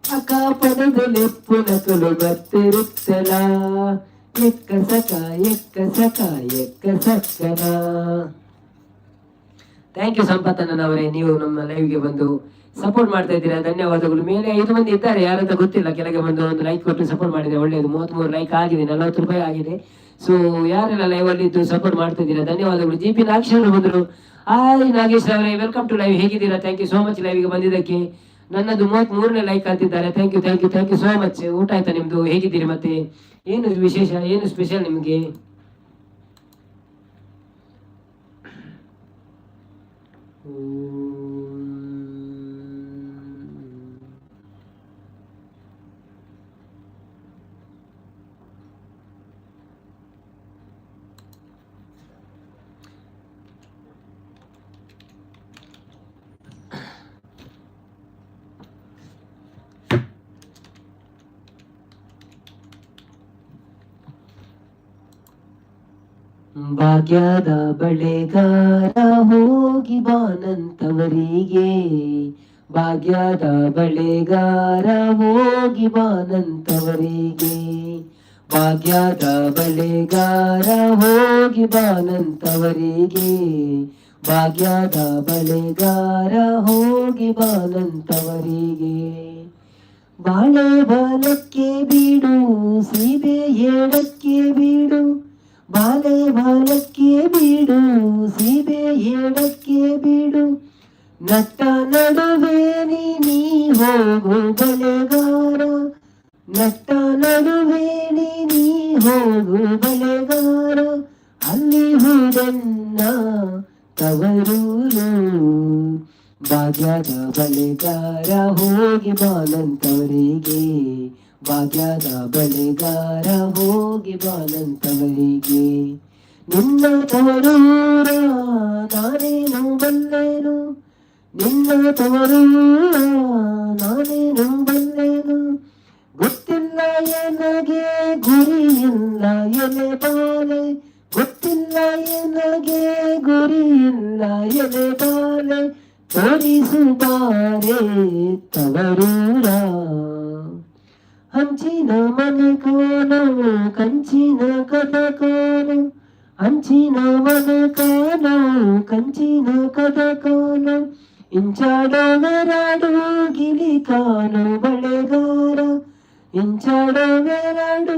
ಅಕಾಪದದ ಲೆಪ್ಪುನಕಲು ಬತ್ತಿರುತ್ತಲ, ಎಕ್ಕ ಸಕ ಎಕ್ಕ ಸಕ ಎಕ್ಕ ಸಕ್ಕಲ. Thank you ಸಂಪತ್ತಣ್ಣನವರೇ, ನೀವು ನಮ್ಮ ಲೈವ್ಗೆ ಬಂದು ಸಪೋರ್ಟ್ ಮಾಡ್ತಾ ಇದ್ದೀರಾ, ಧನ್ಯವಾದಗಳು. ಮೇಲೆ 5 ಮಂದಿ ಇದ್ದಾರೆ, ಯಾರಂತ ಗೊತ್ತಿಲ್ಲ, ಕೆಳಗೆ ಬಂದು ಒಂದು ಲೈಕ್ ಕೊಟ್ಟು ಸಪೋರ್ಟ್ ಮಾಡಿದ್ರೆ ಒಳ್ಳೆಯದು. 33 ಲೈಕ್ ಆಗಿದೆ, 40 ರೂಪಾಯಿ ಆಗಿದೆ. ಸೊ ಯಾರೆಲ್ಲ ಲೈವ್ ಅಲ್ಲಿ ಇದ್ದು ಸಪೋರ್ಟ್ ಮಾಡ್ತಾ ಇದ್ದೀರಾ, ಧನ್ಯವಾದಗಳು. ಜಿ ಪಿ ನಾಗೇಶ್ ಅವರು ಬಂದರು. ಹಾಯ್ ನಾಗೇಶ್ ಅವರೇ, welcome to live. ಹೇಗಿದ್ದೀರಾ? Thank you so much ಲೈವ್ಗೆ ಬಂದಿದ್ದಕ್ಕೆ. ನನ್ನದು 33ನೇ ಲೈಕ್ ಅಂತಿದ್ದಾರೆ. Thank you, thank you, thank you so much. ಊಟ ಆಯ್ತಾ ನಿಮ್ದು? ಹೇಗಿದ್ದೀರಿ? ಮತ್ತೆ ಏನು ವಿಶೇಷ, ಏನು ಸ್ಪೆಷಲ್ ನಿಮಗೆ? ಭಾಗ್ಯದ ಬಳೆಗಾರ ಹೋಗಿ ಬಾನಂತವರಿಗೆ, ಭಾಗ್ಯದ ಬಳೆಗಾರ ಹೋಗಿ ಬಾನಂತವರಿಗೆ, ಭಾಗ್ಯದ ಬಳೆಗಾರ ಹೋಗಿ ಬಾನಂತವರಿಗೆ, ಭಾಗ್ಯದ ಬಳೆಗಾರ ಹೋಗಿ ಬಾನಂತವರಿಗೆ. ಬಾಳೆ ಬಲಕ್ಕೆ ಬೀಡು, ಸೀಬೆ ಏಳಕ್ಕೆ ಬೀಡು, ಬಾಲೆ ಬಾಲಕ್ಕೆ ಬೀಡು, ಸೀಬೆ ಏಳಕ್ಕೆ ಬೀಡು, ನಟ್ಟ ನಡುವೆ ನೀ ಹೋಗು ಬಳೆಗಾರ, ನಟ್ಟ ನಡುವೆ ನೀ ಹೋಗು ಬಳೆಗಾರ, ಅಲ್ಲಿ ಹೂದನ್ನ ತವರೂರು. ಭಾಗ್ಯದ ಬಳೆಗಾರ ಹೋಗಿ ಬಾನಂತವರಿಗೆ, ಭಾಗ್ಯದ ಬಳೆಗಾರ ಹೋಗಿ ಬಾನಂತವರಿಗೆ. ನಿನ್ನ ತವರೂರ ನಾನೇನು ಬಲ್ಲೇನು, ನಿನ್ನ ತವರೂರ ನಾನೇನು ಬಲ್ಲೇನು, ಗೊತ್ತಿಲ್ಲ ಎನಗೆ ಗುರಿಯಿಲ್ಲ ಎಲೆ ಬಾಲೆ, ಗೊತ್ತಿಲ್ಲ ಎನಗೆ ಗುರಿಯಿಲ್ಲ ಎಲೆ ಬಾಲೆ, ತೋರಿಸು ಬಾರೆ ತವರೂರ. ಹಂಚಿನ ಮನೆ ಕಾನು, ಕಂಚಿನ ಕದ ಕಾನು, ಹಂಚಿನ ಮನೆ ಕಾನು, ಕಂಚಿನ ಕದ ಕಾನು, ಇಂಚಾಡೋವೆರಡು ಗಿಲಿ ಕಾನು ಬಳೆಗಾರ, ಇಂಚಾಡೋವೆರಡು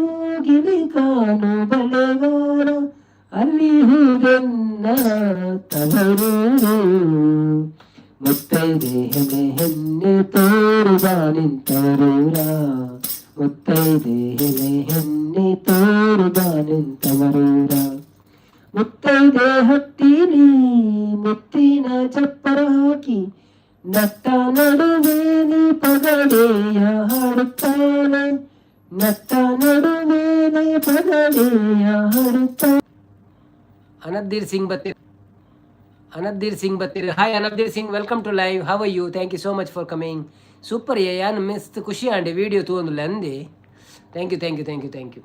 ಗಿಲಿ ಕಾನು ಬಳೆಗಾರ, ಅಲ್ಲಿ ಹೂದನ್ನ ತವರೂರು. ಮುತ್ತೈದೆ ಹೆಣೆ ಹೆಣ್ಣೆ ತೋರು ಬಾ ನಿಂತವರೂರ, ಮುತ್ತೈದೆ ಹೆಣೆ ಹೆಣ್ಣೆ ತೋರು ಬಾ ನಿಂತವರೂರ. ಮುತ್ತೈದೆ ಹಟ್ಟಿಲಿ ಮುತ್ತಿನ ಚಪ್ಪರ ಹಾಕಿ, ನಟ್ಟ ನಡುವೇಲಿ ಪಗಡೆಯ ಹಾಡುತ್ತಾನೆ, ನಟ್ಟ ನಡುವೇಲಿ ಪಗಡೆಯ ಹಾಡುತ್ತಾನೆ. ಅನದ್ದೀರ್ ಸಿಂಗ್ ಬತ್ತಿ, ಅನದ್ದೀರ್ Singh ಬತ್ತೀರ್. Hi Anabdeer Singh, welcome to live. How are you? Thank you so much for coming. Super. ಯಾನ್ ಮಿಸ್ತ್ ಖುಷಿ ಆಂಡೆ ವಿಡಿಯೋ ತೂವೊಂದುಲ್ಲೆ ಅಂದೆ. Thank you, thank you, thank you, thank you.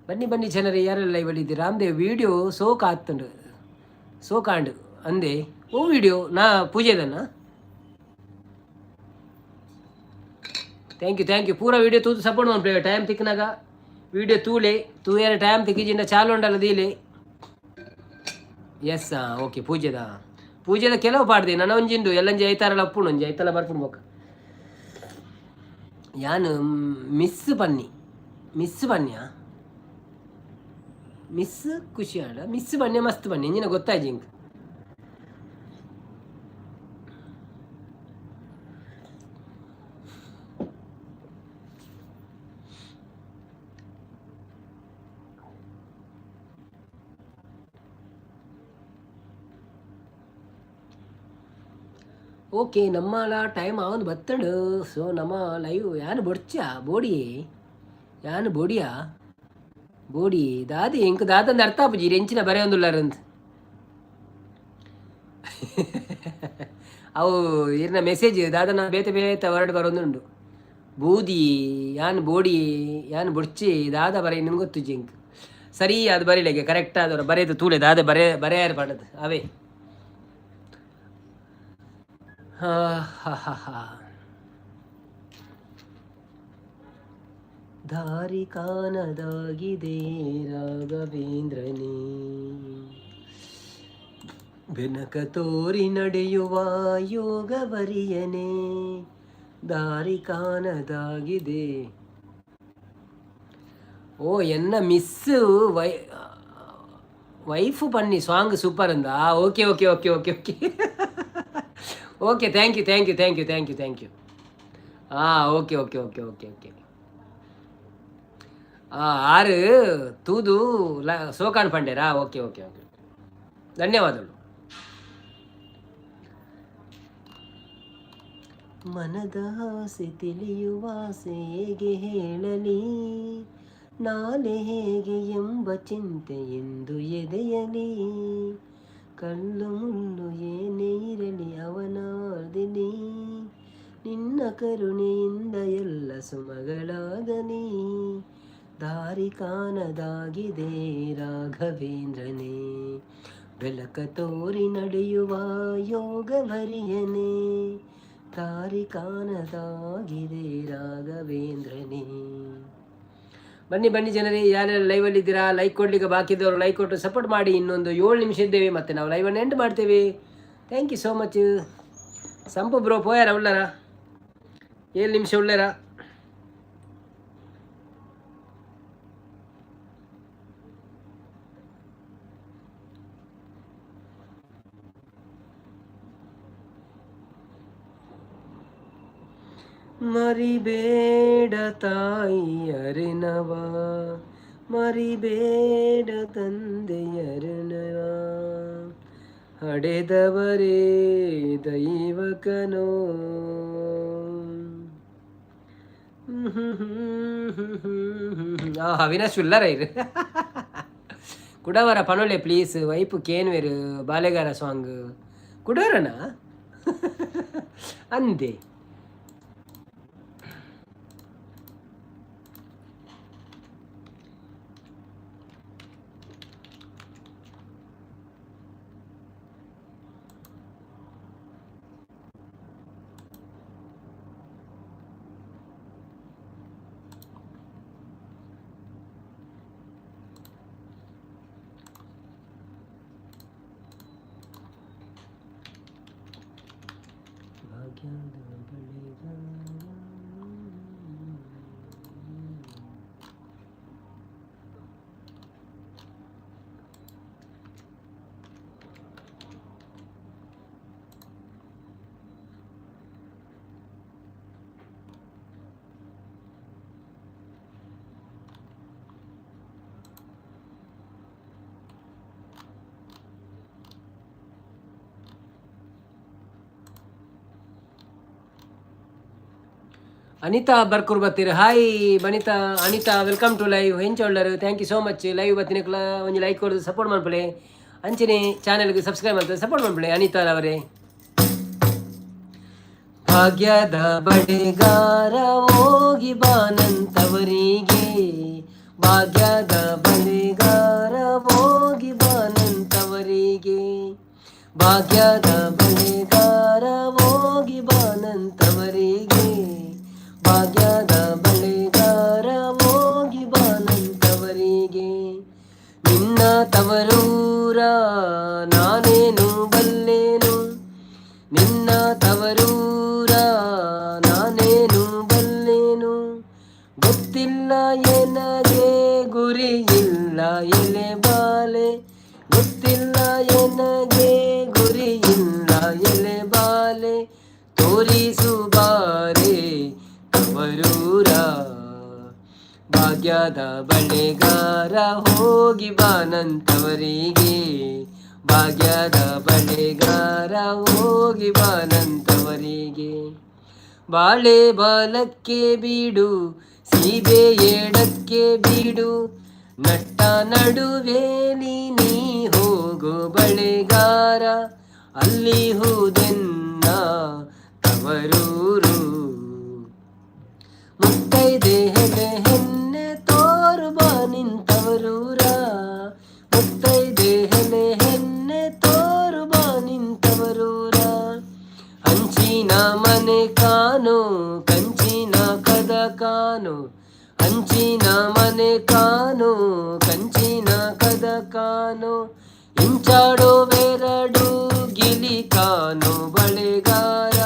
ಬನ್ನಿ ಬನ್ನಿ ಜನರೇ, ಯಾರೆಲ್ಲ ಲೈವ್ ಇದ್ದೀರಿ? ರಾಮದೇವ್ ವಿಡಿಯೋ ಸೋಕ್ ಆತ್ತುಂಡು, ಸೋಕಾಂಡು ಅಂದೆ. ಓ ವಿಡಿಯೋ ನಾ ಪೂಜೆದನ್ನ. Thank you, thank you. ಪೂರ ವಿಡಿಯೋ ತೂದು ಸಪೋರ್ಟ್ ಮನ್ಪುಲೆ. ಟೈಮ್ ತಿಕ್ಕನಾಗ ವಿಡಿಯೋ ತೂಲೆ, ತೂಯರ ಟೈಮ್ ತಿಕ್ಕಿಜಿಂಡ ಚಾಲು ಉಂಡಲ್ಲ ದೀಲೆ. ಎಸ್, ಹಾಂ, ಓಕೆ. ಪೂಜೆದ ಪೂಜೆದ ಕೆಲವು ಪಾಡ್ದೆ ನನ್ನ ಒಂಜಿಂಡು ಎಲ್ಲಂಜಿ ಐತಾರಲ್ಲ ಅಪ್ಪುಂಡು, ಒಂಜಿ ಐತಲ ಬರ್ಪುಂಡು. ಬೊಕ್ಕ ಯಾನು ಮಿಸ್ ಪನ್ನಿ, ಮಿಸ್ ಪನ್ಯ, ಮಿಸ್ ಖುಷಿ ಆಡ, ಮಿಸ್ ಬನ್ನಿ, ಮಸ್ತ್ ಬನ್ನಿ, ಇಂಜಿನ ಗೊತ್ತಾಯ್ತು ಇಂಕ್. ಓಕೆ, ನಮ್ಮಲ ಟೈಮ್ ಅವನು ಬತ್ತಡು. ಸೊ ನಮ್ಮ ಲೈವ್ ಯಾನು ಬೊಡ್ಚ ಬೋಡಿ, ಯಾನು ಬೋಡಿಯಾ ಬೋಡಿ ದಾದಿ ಇಂಕ್ ದಾದಂದು ಅರ್ಥ ಆಪುಜಿ ಎಂಚಿನ ಬರೆಯೊಂದುಲ್ಲಾರಂತ. ಅವು ಇರ್ನ ಮೆಸೇಜ್ ದಾದನ ಬೇತೆ ಬೇತೆ ವರ್ಡ್ ಬರೋದುಂಡು. ಬೂದಿ ಯಾನ್ ಬೋಡಿ ಯಾನ್ ಬೊಡ್ಚಿ ದಾದ ಬರೆ ನಿಮ್ಗೆ ಗೊತ್ತು ಜಿಂಕ್. ಸರಿ, ಅದು ಬರೀಲಿಕ್ಕೆ ಕರೆಕ್ಟ್ ಆದವರು ಬರೆದು ತೂಲೆ ದಾದ ಬರೆ ಬರೆಯಾರು ಪಡದು ಅವೇ. ಹಾ ಹಾ ಹಾ. ದಾರಿ ಕಾಣದಾಗಿದೆ ರಾಘವೇಂದ್ರನೇ, ಬೆನಕ ತೋರಿ ನಡೆಯುವ ಯೋಗವರಿಯನೇ, ದಾರಿ ಕಾಣದಾಗಿದೆ. ಓ ಎನ್ನ ಮಿಸ್ ವೈಫ್ ಪನ್ನಿ ಸಾಂಗ್ ಸೂಪರ್ ಅಂದ. Okay okay okay okay okay okay, thank you, thank you, thank you, thank you, thank you. ಹಾಂ, okay okay okay okay okay. ಆರು ತೂದು ಲ ಸೋಕಾನ್ ಪಂಡೇರಾ. ಓಕೆ ಓಕೆ ಓಕೆ, ಧನ್ಯವಾದಗಳು. ಮನದ ಆಸೆ ತಿಳಿಯುವ ಆಸೆ ಹೇಗೆ ಹೇಳಲಿ, ನಾಳೆ ಹೇಗೆ ಎಂಬ ಚಿಂತೆ ಎಂದು ಎದೆಯಲಿ, ಕಲ್ಲು ಮುಳ್ಳು ಏನೇ ಇರಲಿ ಅವನಾರ್ದಿನಿ, ನಿನ್ನ ಕರುಣೆಯಿಂದ ಎಲ್ಲ ಸುಮಗಳಾಗಲಿ, ದಾರಿ ಕಾಣದಾಗಿದೆ ರಾಘವೇಂದ್ರನೇ, ಬೆಳಕ ತೋರಿ ನಡೆಯುವ ಯೋಗವರಿಯನೇ, ದಾರಿ ಕಾಣದಾಗಿದೆ ರಾಘವೇಂದ್ರನೇ. ಬನ್ನಿ ಬನ್ನಿ ಜನರೇ, ಯಾರ್ಯಾರು ಲೈವಲ್ಲಿ ಇದ್ದೀರಾ, ಲೈಕ್ ಕೊಡ್ಲಿಕ್ಕೆ ಬಾಕಿ ಇದ್ದವರು ಲೈಕ್ ಕೊಟ್ಟು ಸಪೋರ್ಟ್ ಮಾಡಿ. ಇನ್ನೊಂದು 7 ನಿಮಿಷ ಇದ್ದೇವೆ, ಮತ್ತೆ ನಾವು ಲೈವನ್ನು ಎಂಡ್ ಮಾಡ್ತೇವೆ. Thank you so much. ಸಂಪು ಬ್ರೋ ಪೋಯಾರ ಉಳ್ಳಾರ? 7 ನಿಮಿಷ ಉಳ್ಳಾರ? ಮರಿಬೇಡ ತಾಯಿಯರೆನವ, ಮರಿಬೇಡ ತಂದೆಯರೆನವ, ಹಡೆದವರೇ ದೈವಕನೋ. ಅವಿನಾಶ್ ಉಲ್ಲರ ಇರು ಕುಡವರ ಪನೊಲೆ ಪ್ಲೀಸ್. ವೈಪು ಕೇನ್ವೇರು ಬಾಲೆಗಾರ ಸಾಂಗ್ ಕುಡವರನ ಅಂದೆ. ಭಾಗ್ಯದ ಬಳೆಗಾರ. Anita ಬರ್ಕೂರ್ ಬತ್ತೀರ್. Hi Banita, Anita, welcome to live. ಹೆಂಚ ಉಳ್ಳರು? Thank you so much. Live ಬತ್ತಿನಕ್ಲ ಒಂಜಿ ಲೈಕ್ ಕೊಡ್ದು ಸಪೋರ್ಟ್ ಮಾಡ್ಪಳೆ. ಅಂಚನೆ ಚಾನೆಲ್ಗೆ ಸಬ್ಸ್ಕ್ರೈಬ್ ಮಾಡ್ತಾರೆ ಸಪೋರ್ಟ್ ಮಾಡ್ಪಳೆ ಅನಿತಾ ಅವರೇ. ಭಾಗ್ಯದ ಬಡೆಗಾರ ಹೋಗಿ ಬಾನಂತವರಿಗೆ, ಭಾಗ್ಯದ ಬಳೆಗಾರ ಹೋಗಿ ಬಾನಂತವರಿಗೆ, ಭಾಗ್ಯದ ಬಳೆಗಾರ ಹೋಗಿ ಬಾನಂತವರಿಗೆ, ಭಾಗ್ಯದ ತವರೂರ ನಾನೇನು ಬಲ್ಲೇನು, ಗೊತ್ತಿಲ್ಲ ಎನಗೆ ಗುರಿ ಇಲ್ಲ ಎಲೆ ಬಾಲೆ, ಗೊತ್ತಿಲ್ಲ ಎನಗೆ ಗುರಿ ಇಲ್ಲ ಎಲೆ ಬಾಲೆ, ತೋರಿಸು ಬಾರೆ ತವರೂರ. ಭಾಗ್ಯದ ಬಳೆಗಾರ ಹೋಗಿ ಬಾನಂತವರಿಗೆ, ಭಾಗ್ಯದ ಬಳೆಗಾರ ಹೋಗಿ ಬಾನಂತವರಿಗೆ. ಬಾಳೆ ಬಾಲಕ್ಕೆ ಬೀಡು, ಸೀಬೆ ಎಡಕ್ಕೆ ಬೀಡು, ನಟ್ಟ ನಡುವೇಲಿ ನೀ ಹೋಗು ಬಳೆಗಾರ, ಅಲ್ಲಿ ಹೂದೆನ್ನ ತವರೂರು. ಮುತ್ತೈದೆ ಹೆಲೆ ಹೆನ್ನೆ ತೋರು ಬಾ ನಿಂತವರೂರ, ಮುತ್ತೈದೆ ಹೆಲೆ ಹೆನ್ನೆ ತೋರು ಬಾ ನಿಂತವರೂರ. ಹಂಚಿನ ಮನೆ ಕಾನು, ಕಂಚಿನ ಕದ ಕಾನು, ಹಂಚಿನ ಮನೆ ಕಾನು, ಕಂಚಿನ ಕದ ಕಾನು, ಇಂಚಾಡೋವೆರಡು ಗಿಲಿ ಕಾನು ಬಳೆಗಾರ,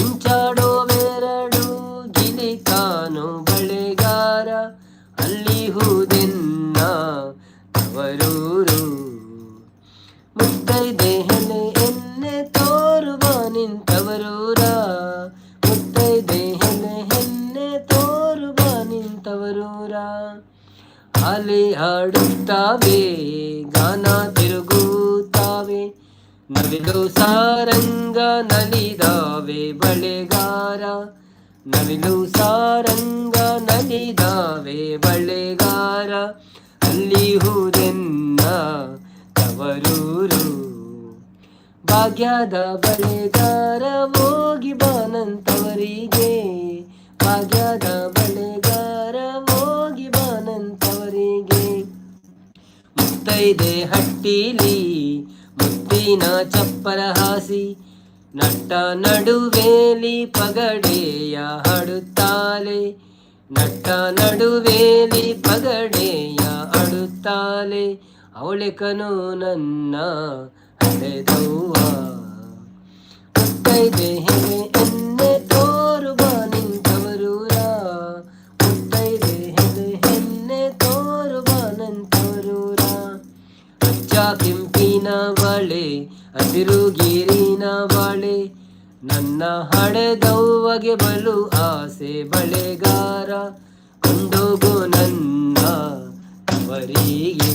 ಇಂಚಾಡೋವೆರಡು ಗಿಲಿ ಕಾನು ಬಳೆಗಾರ, ಅಲ್ಲಿ ಹೂದೆನ್ನ ತವರೂರು. ಮುತ್ತೈದೆ ಹೆಲೆ ಎನ್ನೆ ತೋರುವ ನಿಂತವರೂರ, ಮುತ್ತೈದೆ ಹೆಲೆ ಹೆನ್ನೆ ತೋರುವ ನಿಂತವರೂರ. ಅಲೆ ಹಾಡುತ್ತಾವೆ, ಗಾನ ತಿರುಗುತ್ತಾವೆ, ನವಿಲು ಸಾರಂಗ ನಲಿದಾವೆ ಬಳೆಗಾರ, ನವಿಲು ಸಾರಂಗ ನಲಿದಾವೆ ಬಳೆಗಾರ, ಅಲ್ಲಿ ಹೂದೆನ್ನ ತವರೂರು. ಭಾಗ್ಯದ ಬಳೆಗಾರ ಹೋಗಿ ಬಾನಂತವರಿಗೆ, ಭಾಗ್ಯದ ಬಳೆಗಾರ ಹೋಗಿ ಬಾನಂತವರಿಗೆ. ಮುತ್ತೈದೆ ಹಟ್ಟಿಲಿ ಮುತ್ತಿನ ಚಪ್ಪರ ಹಾಸಿ, ನಟ್ಟ ನಡುವೇಲಿ ಪಗಡೆಯ ಹಾಡುತ್ತಾಲೆ, ನಟ್ಟ ನಡುವೇಲಿ ಪಗಡೆಯ ಆಡುತ್ತಾಲೆ, ಅವಳೆ ಕನು ನನ್ನ ಹಡೆದವ್ವ. ಮುತ್ತೈದೆ ಹೆಲೆ ಎನ್ನೆ ತೋರು ಬಾ ನಿಂತವರೂರ, ಮುತ್ತೈದೆ ಹೆಲೆ ಹೆನ್ನೆ ತೋರು ಬಾ ನಂತವರೂರ. ಅಚ್ಚ ಕೆಂಪಿನ ಬಳೆ, ಹಸಿರು ಗೀರಿನ ಬಳೆ, ನನ್ನ ಹಡೆದವ್ವಗೆ ಬಲು ಆಸೆ ಬಳೆಗಾರ, ಕೊಂಡೋಗು ನನ್ನ ತವರಿಗೆ.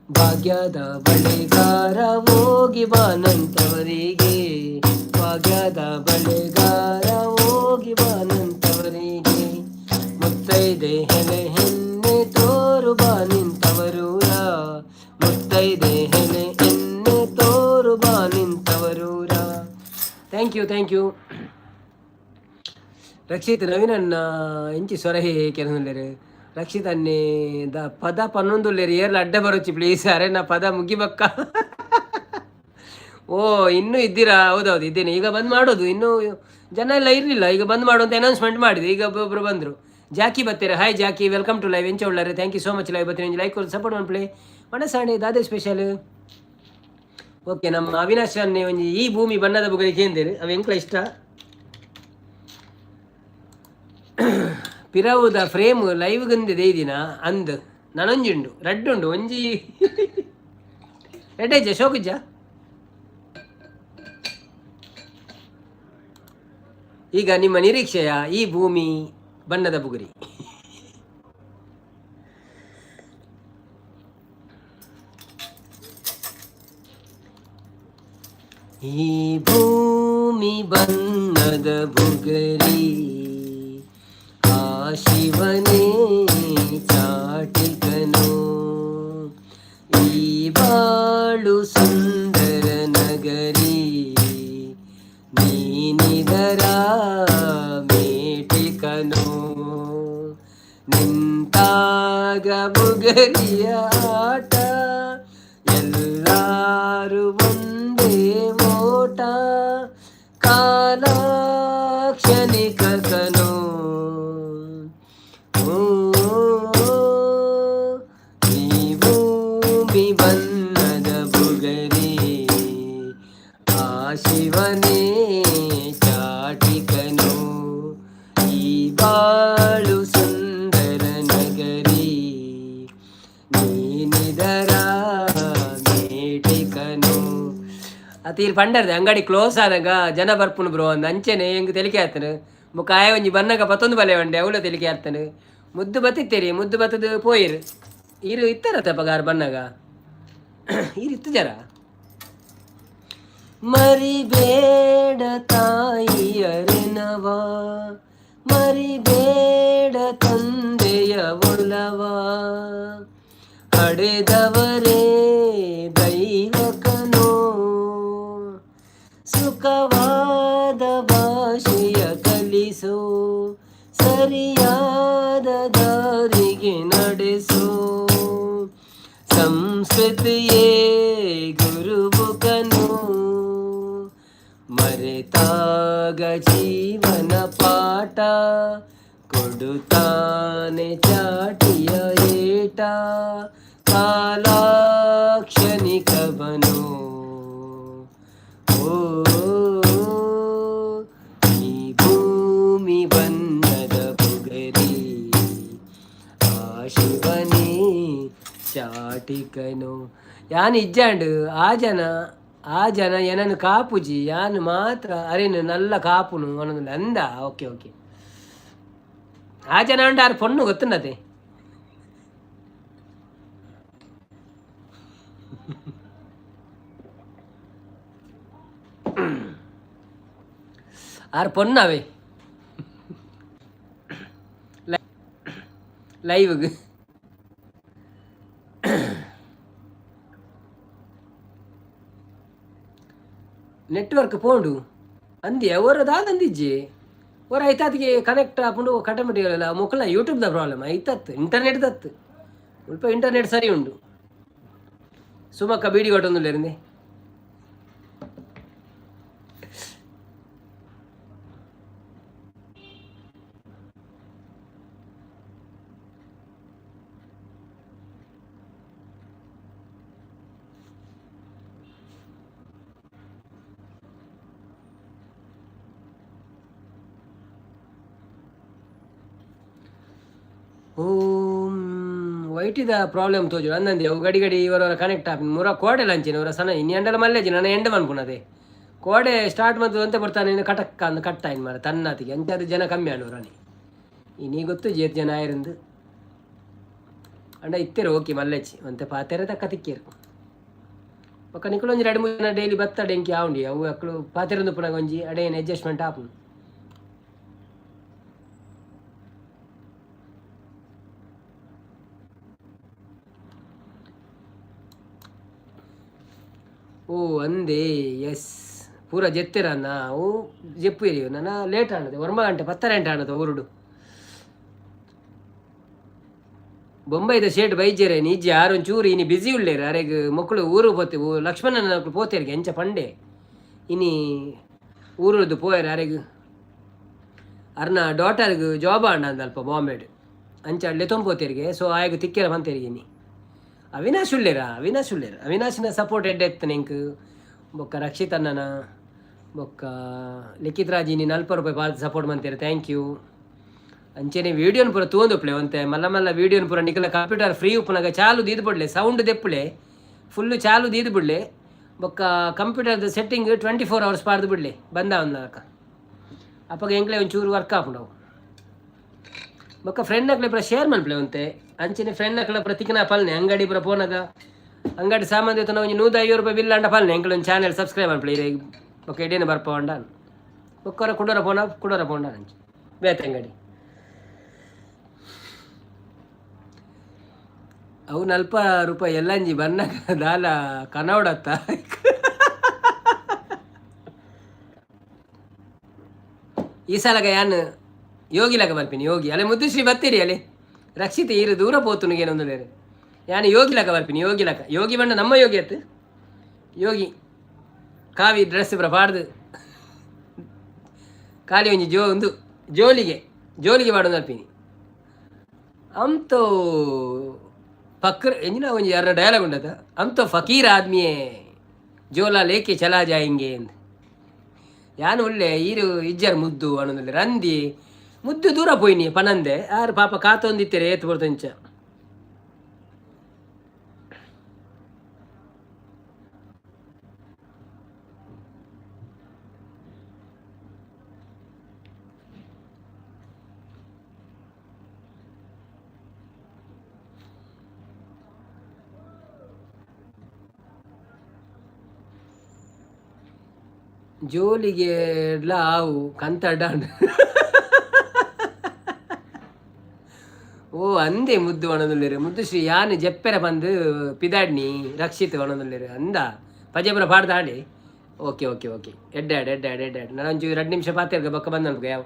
ಭಾಗ್ಯದ ಬಳೆಗಾರ ಹೋಗಿ ಬಾನಂತವರಿಗೆ, ಭಾಗ್ಯದ ಬಳೆಗಾರ ಹೋಗಿ ಬಾನಂತವರಿಗೆ. ಮುತ್ತೈದೆ ಹೆಲೆ ಹೆನ್ನೆ ತೋರು ಬಾ ನಿಂತವರೂರ, ಮುತ್ತೈದೆ ಹೆಲೆ ಎನ್ನೆ ತೋರು ಬಾ ನಿಂತವರೂರ. Thank you, thank you. Rakshit ನವೀನನ್ನ ಎಂಚಿ ಸ್ವರ ಕೆಲಸಲ್ಲೇರು. ರಕ್ಷಿತ್ ಅನ್ನೇ the ಪದ ಪನ್ನೊಂದುಲ್ಲೇರು, ಏರ್ಲ ಅಡ್ಡ ಬರೋಚಿ ಪ್ಲೀಸ್. ಅರೆ ನಾ ಪದ ಮುಗಿಬಕ್ಕ. ಓ, ಇನ್ನೂ ಇದ್ದೀರಾ? ಹೌದೌದು, ಇದ್ದೇನೆ. ಈಗ ಬಂದ್ ಮಾಡೋದು. ಇನ್ನೂ ಜನ ಎಲ್ಲ ಇರಲಿಲ್ಲ. ಈಗ ಬಂದ್ ಮಾಡು ಅಂತ ಅನೌನ್ಸ್ಮೆಂಟ್ ಮಾಡಿದೆ. ಈಗ ಒಬ್ಬೊಬ್ರು ಬಂದರು. ಜಾಕಿ ಬತ್ತೀರ. Hi Jackie, welcome to live. ಎಂಚ ಉಳ್ಳಾರೆ? Thank you so much live ಬತ್ತೀನಿ. Like support one play ಮನಸಾಣಿ ದಾದೆ ಸ್ಪೆಷಲ್. ಓಕೆ, ನಮ್ಮ ಅವಿನಾಶ್ ಅನ್ನೇ ಒಂಜಿ ಈ ಭೂಮಿ ಬಣ್ಣದ ಬುಗರಿ ಕೇಂದಿರು. ಅವು ಎಂಕ್ಲ ಇಷ್ಟ. ಪಿರವುದ ಫ್ರೇಮ್ ಲೈವ್ ಗಂದಿದೆ ದಿನ ಅಂದ್ ನನೊಂಜಿ ಉಂಡು, ರಡ್ಡುಂಡು, ಒಂಜಿ ರೆಡ್ಡೈಜ ಶೋಕುಜ್ಜ. ಈಗ ನಿಮ್ಮ ನಿರೀಕ್ಷೆಯ ಈ ಭೂಮಿ ಬಣ್ಣದ ಬುಗುರಿ. ಈ ಭೂಮಿ ಬಣ್ಣದ ಬುಗರಿ, ಆ ಶಿವನೇ ಚಾಟಿಕನು. ಈ ಬಾಳು ಸುಂದರ ನಗರಿ, ನೀನಿದರ ಮೇಟಿಕನು. ನಿಂತಾಗ ಬುಗರಿಯ ಆಟ, ಎಲ್ಲಾರು ಒಂದೇ ಓಟ, ಕಾಲಾಕ್ಷಣಿಕ ಕನು. ಓ, ಈ ಭೂಮಿ ಬಣ್ಣದ ಬುಗರಿ, ಆ ಶಿವನೇ ಶಿವನೇ ಚಾಟಿಕನು. ಈ ಬಾಳು ಸುಂದರ ನಗರಿ, ನೀನಿದರ ಮೇಟಿಕನು. ಅತಿ ಇಲ್ಲಿ ಪಂಡರ್ದೆ ಅಂಗಡಿ ಕ್ಲೋಸ್ ಆನಾಗ ಜನ ಬರ್ಪುನು ಬ್ರೋ ಅಂದ್. ಅಂಚೆನೆ ಎಂಗ್ ತೆಲಿಕೆ ಆತನು. ಬೊಕ್ಕ ಆಯ ಒಂಜಿ ಬನ್ನಗ ಪತ್ತೊಂದು ಬಲೆ వంಡೆ ಅವಳ ತೆಲಿಕೆ ಆತನು. ಮುದ್ದು ಬತ್ತಿತ್ತೇರಿ, ಮುದ್ದು ಬತ್ತದು ಪೋಯಿರು. ಇರು ಇತ್ತಾರ ತಪ್ಪಗಾರ ಬನ್ನಗ ಇರು ಇತ್ತು ಜರ. ಮರಿಬೇಡ ತಾಯಿಯರೆನವ, ಮರಿಬೇಡ ತಂದೆಯ ಒಲವ, ಪಡೆದವರೇ ದೈವಕನೋ. ಸುಖವಾದ ಭಾಷೆಯ ಕಲಿಸೋ, ಸರಿಯಾದ ದಾರಿಗೆ ನಡೆಸೋ, ಸಂಸ್ಕೃತಿಯೇ ಗುರುಬುಕನು. ಮರೆತಾಗ ಜೀವನ ಪಾಠ ಕೊಡುತ್ತಾನೆ ಚಾಟಿಯ ಏಟ, ಕಾಲಾಕ್ಷಣಿಕವನು. ಓ, ಈ ಭೂಮಿ ಬಣ್ಣದ ಬುಗರಿ, ಆ ಶಿವನೇ ಚಾಟಿಕನು. ಯಾನ್ ಇಜ್ಜಾಂಡ್ ಆ ಜನ, ಆ ಜನ ಏನನ್ನು ಕಾಪುಜಿ, ಯಾನ್ ಮಾತ್ರ ಅರೇನು ನಲ್ಲ ಕಾಪುನು ಅನ್ನೊಂದು ಅಂದ. ಓಕೆ ಓಕೆ, ಆ ಜನ ಅಂಡ ಆರು ಪೊಣ್ಣು ಗೊತ್ತುಂಡತೆ. ಆರು ಪೊಣ್ಣವೇ ಲೈವ್ಗೆ. ನೆಟ್ವರ್ಕ್ ಪೋಂಡು ಅಂದಿ ಅವರ ದಾದಂದಿಜ್ಜಿ ಒರ ಐತಾತಿಗೆ ಕನೆಕ್ಟ್ ಆಪುಂಡು ಕಟಮಟಿಗಲ್ಲ. ಮೊಕ್ಕಲ ಯೂಟ್ಯೂಬ್ದ ಪ್ರಾಬ್ಲಮ್ ಐತತ್ತು, ಇಂಟರ್ನೆಟ್ ದತ್ತು. ಮುಲ್ಪ ಇಂಟರ್ನೆಟ್ ಸರಿ ಉಂಡು. ಸುಮಕ್ಕ ಬೀಡಿ ಕೊಟ್ಟೊಂದುಲ್ಲೇರಿಂದೆ. ಓಂ ವೈಟಿದ ಪ್ರಾಬ್ಲಮ್ ತೋಜು ಅಂದಂದೆ. ಅವು ಗಡಿ ಗಡಿ ಇವರವರ ಕನೆಕ್ಟ್ ಆಪಿನ ಮುರ ಕೋಡೆ ಲಂಚಿನ ಅವರ ಸನ ಇನ್ನು ಎಂಡಲ ಮಲ್ಲೇಜಿ ನನ್ನ ಎಂಡ ಮನ್ಪುನದೆ. ಕೋಡೆ ಸ್ಟಾರ್ಟ್ ಮತ್ತು ಅಂತೆ ಬರ್ತಾನೆ ಇನ್ನು ಕಟಕ್ಕ ಅಂದ್ ಕಟ್ಟ ಇನ್ ಮಾರ ತನ್ನಾತಿಗೆ ಅಂಚಾದ ಜನ ಕಮ್ಮಿ ಆಂಡವರಾನಿ. ಇನಿ ಗೊತ್ತು ಜೇತ್ ಜನ ಆಯಿರಂದು ಅಂಡ ಇತ್ತೆರು. ಓಕೆ, ಮಲ್ಲೆಚ್ಚಿ ಒಂತೆ ಪಾತೆರೆ ತಕ್ಕ ತಿಕ್ಕೇರು. ಒಕ್ಕ ನಿಕುಲು ಒಂಜಿ ಎರಡು ಮೂರು ಜನ ಡೈಲಿ ಬತ್ತ ಡೆಂಕಿ ಆವುಂಡಿ. ಅವು ಅಕ್ಕಳು ಪಾತೆರಂದು ಪುನಗ ಒಂಜಿ ಅಡೇನು ಅಡ್ಜಸ್ಟ್ಮೆಂಟ್ ಆಪುಂಡು. ಓ ಅಂದೇ, ಎಸ್, ಪೂರ ಜೆತ್ತಿರನ್ನ. ಅವು ಜೆಪ್ಪು ನನ್ನ ಲೇಟ್ ಆಣದೆ ಒರ್ಮ ಗಂಟೆ ಪತ್ತರ ಗಂಟೆ ಆಣದ ಊರುಡು. ಬೊಂಬೈದ ಶೇಟ್ ಬೈಜೆರೆ ನಿಜ್ಜೆ ಆರು ಚೂರು ಇನಿ ಬಿಸಿ ಉಳ್ಳೇರು. ಅರೆಗ್ ಮಕ್ಕಳು ಊರು ಪೋತೆ ಲಕ್ಷ್ಮಣನ ಪೋತೇರಿಗೆ ಎಂಚ ಪಂಡೆ. ಇನಿ ಊರುದು ಪೋಯರ್ ಅರೆಗ್ ಅರ್ನ ಡಾಟರ್ಗ್ ಜಾಬ್ ಆಂಡ ಅಂದಲ್ಪ ಬಾಂಬೆಡ್ ಅಂಚ ಲೆತೊಂಪೋತೇರಿಗೆ. ಸೊ ಆಯಗ್ ತಿಕ್ಕೆರ ಬಂತೇರಿಗೆ. ಇನಿ ಅವಿನಾಶ್ ಉಳ್ಳೇರ, ಅವಿನಾಶ್ ಉಳ್ಳೇರು. ಅವಿನಾಶ್ನ ಸಪೋರ್ಟ್ ಎಡ್ಡೆ ಎತ್ತನೆ ಎಂಕ್. ಬೊಕ್ಕ ರಕ್ಷಿತ್ ಅಣ್ಣನ, ಬೊಕ್ಕ ಲಿಖಿತ್ ರಾಜ್ ಇನಿ 40 ರೂಪಾಯಿ ಪಾಲ್ ಸಪೋರ್ಟ್ ಮಂತೇರು, thank you. ಅಂಚೆನೆ ವೀಡಿಯೋನ್ ಪೂರ ತೂವೊಂದುಪ್ಪುಲೆ. ಒಂತೆ ಮಲ್ಲ ಮಲ್ಲ ವೀಡಿಯೋನ್ ಪೂರ ನಿಕಲ ಕಂಪ್ಯೂಟರ್ ಫ್ರೀ ಉಪ್ಪುನಗ ಚಾಲು ದೀದ್ ಬುಡ್ಲೆ, ಸೌಂಡ್ ದೆಪ್ಪುಲೆ, ಫುಲ್ಲು ಚಾಲು ದೀದ್ ಬುಡ್ಲೆ. ಬೊಕ್ಕ ಕಂಪ್ಯೂಟರ್ದ ಸೆಟ್ಟಿಂಗ್ 24 ಅವರ್ಸ್ ಪಾಡ್ದು ಬಿಡ್ಲೆ ಬಂದ ಒಂದಕ. ಅಪ್ಪಗ ಎಂಕ್ಲೆ ಒಂಚೂರು ವರ್ಕ್ ಆಪುಂಡು. ಬೊಕ್ಕ ಫ್ರೆಂಡ್ ಅಕ್ಲೆ ಪೂರ ಶೇರ್ ಮನ್ಪುಲೆ ಒಂತೆ. ಅಂಚನೆ ಫ್ರೆಂಡ್ ಅಕ್ಲೆ ಪೂರ ತಿಕ್ನ ಪಲ್ನೆ. ಅಂಗಡಿ ಪೂರ ಪೋನಗ ಅಂಗಡಿ ಸಾಮಾನ್ ದೇತನ ಒಂಜಿ 150 ರೂಪಾಯಿ ಬಿಲ್ ಅಂಡ ಪಲ್ನೆ, ಎಂಕ್ಲೆ ಒಂದು ಚಾನೆಲ್ ಸಬ್ಸ್ಕ್ರೈಬ್ ಮನ್ಪುಲೆ ಇರೆ. ಬೊಕ್ಕ ಎಡೇನ ಬರ್ಪ ಅಂಡ ಬೊಕ್ಕರ ಕುಡೋರ ಪೋನ ಕುಡೋರ ಪೋಂಡ ಅಂಚೆ ಬೇತೆ ಅಂಗಡಿ. ಅವು 40 ರೂಪಾಯಿ ಎಲ್ಲಂಜಿ ಬನ್ನಗ ದಾಲ ಕನವಡತ್ತ. ಈ ಸಲಗ ಯಾನ್ ಯೋಗಿಲಗ ಬರ್ಪಿನಿ, ಯೋಗಿ. ಅಲೆ ಮುದ್ದುಶ್ರೀ ಬತ್ತೀರಿ. ಅಲ್ಲಿ ರಕ್ಷಿತ ಈರು ದೂರ ಪೋತುನಿಗೆ ಏನೊಂದು. ಯಾನ್ ಯೋಗಿಲಕ ಬರ್ಪಿನಿ, ಯೋಗಿಲಕ. ಯೋಗಿ ಬಣ್ಣ ನಮ್ಮ ಯೋಗಿ ಅತ್ತು. ಯೋಗಿ ಕಾವಿ ಡ್ರೆಸ್ ಪೂರ ಪಾಡ್ದು ಖಾಲಿ ಒಂಜಿ ಜೋ ಒಂದು ಜೋಲಿಗೆ ಜೋಲಿಗೆ ಪಾಡೊಂದು ಬರ್ಪಿನಿ. ಅಂತೋ ಫಕ್ರ್ ಎಂಜಿನ ಒಂಜಿ ಯಾರ ಡೈಲಾಗ್ ಉಂಡತ, "हम तो फकीर आदमी है, झोला लेके चला जाएंगे" ಎಂದು. ಯಾನ್ ಉಲ್ಲೆ ಈರು ಇಜ್ಜರ್ ಮುದ್ದು ಅನ್ನೊಂದುಲ್ಲೆ ರಂದಿ ಮುದ್ದು ದೂರ ಪೋಯಿನಿ ಪನಂದೆ ಆರು ಪಾಪ ಕಾತೊಂದಿತ್ತೆರೆ ಏತ್ ಬರ್ತಂಚ. ಜೋಲಿಗೆ ಆವು ಕಂತಡ. ಓ ಅಂದೆ ಮುದ್ದು ಒಣದುಲ್ಲೆರ್ ಮುದ್ದು ಶ್ರೀ ಯಾನ್ ಜಪ್ಪೆರ ಬಂದು ಪಿದಾಡ್ನಿ ರಕ್ಷಿತ್ ಒಣದುಲ್ಲೆರ್ ಅಂದ ಪಜೆಪುರ ಪಾಡ್ದಾಂಡಿ. ಓಕೆ ಓಕೆ ಓಕೆ, ಎಡ್ಡೆ ಎಡ್ಡೆ ಎಡ್ಡೆ ಎಡ್ಡೆ. ನಾನು ಒಂಚೂರು 2 ನಿಮಿಷ ಪಾತೆರ್ಗ ಬೊಕ್ಕ ಬಂದ. ಯಾವ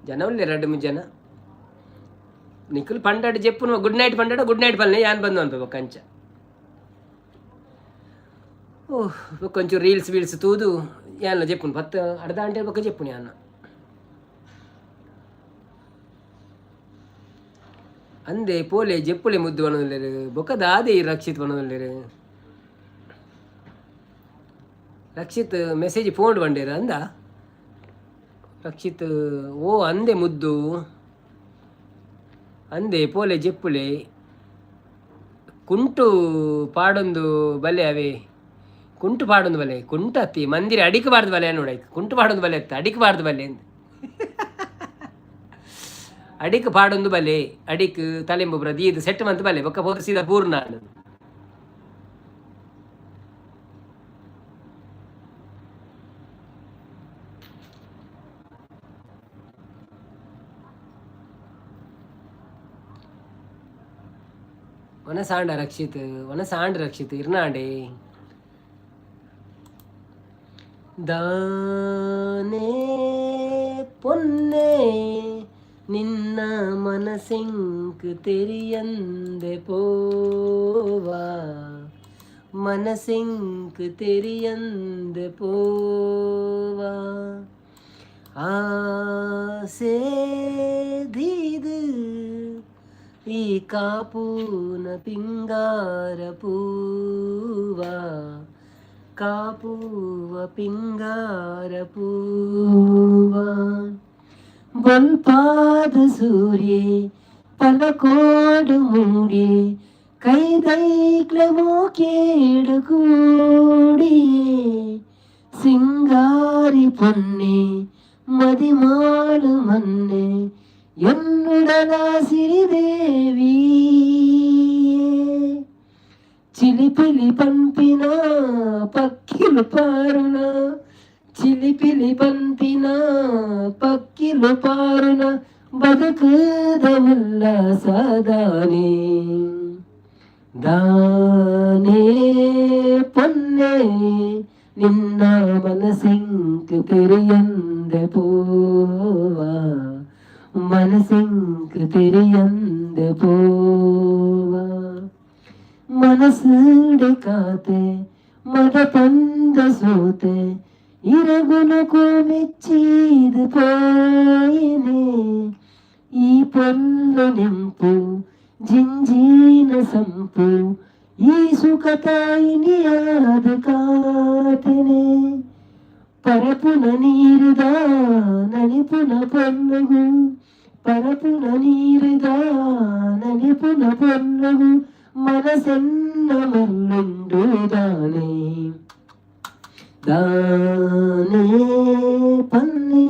ಜನ ಉಲ್ಲೆ 2-3 ಜನ. ನಿಕುಲು ಪಂಡಾಡ್ ಜೆಪ್ಪುನು ಗುಡ್ ನೈಟ್ ಪಂಡಾಡ ಗುಡ್ ನೈಟ್ ಪಲ್ಲೆ ಯಾನ್ ಬಂದು ಅನ್ಪ ಬೊಕ್ಕ ಅಂಚ. ಓಹ್, ಬೊಕ್ಕ ಒಂಚೂರು ರೀಲ್ಸ್ ವೀಲ್ಸ್ ತೂದು ಯಾನ್ಲ ಜೆಪ್ಪುನು ಪತ್ತು ಅರ್ಧ ಗಂಟೆ ಬೊಕ್ಕ ಜೆಪ್ಪುನು ಯಾನ್. ಅಂದೆ ಪೋಲೆ ಜೆಪ್ಪುಲೆ ಮುದ್ದು ಪನೊಂದುಲ್ಲೆರ್ ಬೊಕ್ಕ ದಾದೆ ಈ ರಕ್ಷಿತ್ ಪನೊಂದುಲ್ಲೆರ್. ರಕ್ಷಿತ್ ಮೆಸೇಜ್ ಫೋನ್ ಬಂಡೇರ್ ಅಂದ ರಕ್ಷಿತ್. ಓ ಅಂದೆ ಮುದ್ದು ಅಂದೆ ಪೋಲೆ ಜೆಪ್ಪುಲೆ ಕುಂಟು ಪಾಡೊಂದು ಬಲೆ ಅವೇ ಕುಂಟು ಪಾಡೊಂದು ಬಲೆ ಕುಂಟು ಅತ್ತಿ ಮಂದಿರ ಅಡಿಕೆ ಬಾರ್ದು ಬಲೆ ನೋಡ ಕುಂಟು ಪಾಡೊಂದು ಬಲೆ ಅತ್ತ ಅಡಿಕೆ ಬಾರ್ದು ಬಲೆ ಅಂದ್ ಅಡಿಕ್ ಪಾಡೊಂದು ಬಲೆ ಅಡಿಕ್ ತಲೆಂಬು ದೀದ್ ಸೆಟ್ ಮಂತ್ ಬಲೆ ಬೊಕ್ಕ ಪೋದು ಸೀದಾ ಪೂರ್ಣ. ವನಸಾಂಡ ರಕ್ಷಿತ್ ವನಸಾಂಡ ರಕ್ಷಿತ್ ಇರ್ನಾಂಡೆ ದಾನೆ ಪೊನ್ನೆ ನಿನ್ನ ಮನಸೆಂಕ್ ತೆರಿಯಂದೆ ಪೋವಾ ಮನಸೆಂಕ್ ತೆರಿಯಂದೆ ಪೋವಾ ಆಸೆ ದೀದು ಈ ಕಾಪೂನ ಪಿಂಗಾರ ಪೂವಾ ಕಾಪುವ ಪಿಂಗಾರ ಪೂವ ಬಲ್ಪಾದ ಸೂರ್ಯೆ ಪಲಕೋಡು ಮೂಡಿ ಕೈದೈಕ್ಲಮೋ ಕೇಡು ಕೂಡಿಯೇ ಸಿಂಗಾರಿ ಪೊನ್ನೆ ಮದಿಮಾಳು ಮನ್ನೆ ಎನ್ನುಡಲ ಸಿರಿದೇವಿ. ಚಿಲಿಪಿಲಿ ಪನ್ಪಿನ ಪಕ್ಕಿಲು ಪಾರುನ ಚಿಲಿಪಿಲಿ ಪನ್ಪಿನ ಪಕ್ಕಿಲು ಪಾರುನ ಬದುಕುದ ಉಲ್ಲಾಸದಾನೆ ದಾನೇ ಪೊನ್ನೆ ನಿನ್ನ ಮನಸಿಂಕ್ ತೆರೆಯಂದೆ ಪೋವಾ ಮನಸಿಂಕ್ ತೆರೆಯಂದೆ ಪೋವಾ ಮನಸ್ಸುಡೆ ಕಾತೆ ಮದ ಪಂದ ಸೋತೆ ಇರಗುನಕು ಮೆಚ್ಚಿದ ಪೋಯಿನೆ ಈ ಪೊಲ್ಲು ನೆಂಪು ಜಿಂಜಿನ ಸಂಪು ಈ ಸುಖ ತಾಯಿನಿಯಾದ ಕಾತನೆ ಪರಪುನ ನೀರುದ ನನಿಪುನ ಪೊಲ್ಲುಗು ಪರಪುನ ನೀರುದ ನನಿಪುನ ಪೊಲ್ಲುಗು ಮನಸೆನ್ನ ಮಲ್ಲುಂಡು ದಾನೆ ದಾನೇ ಪನ್ನೆ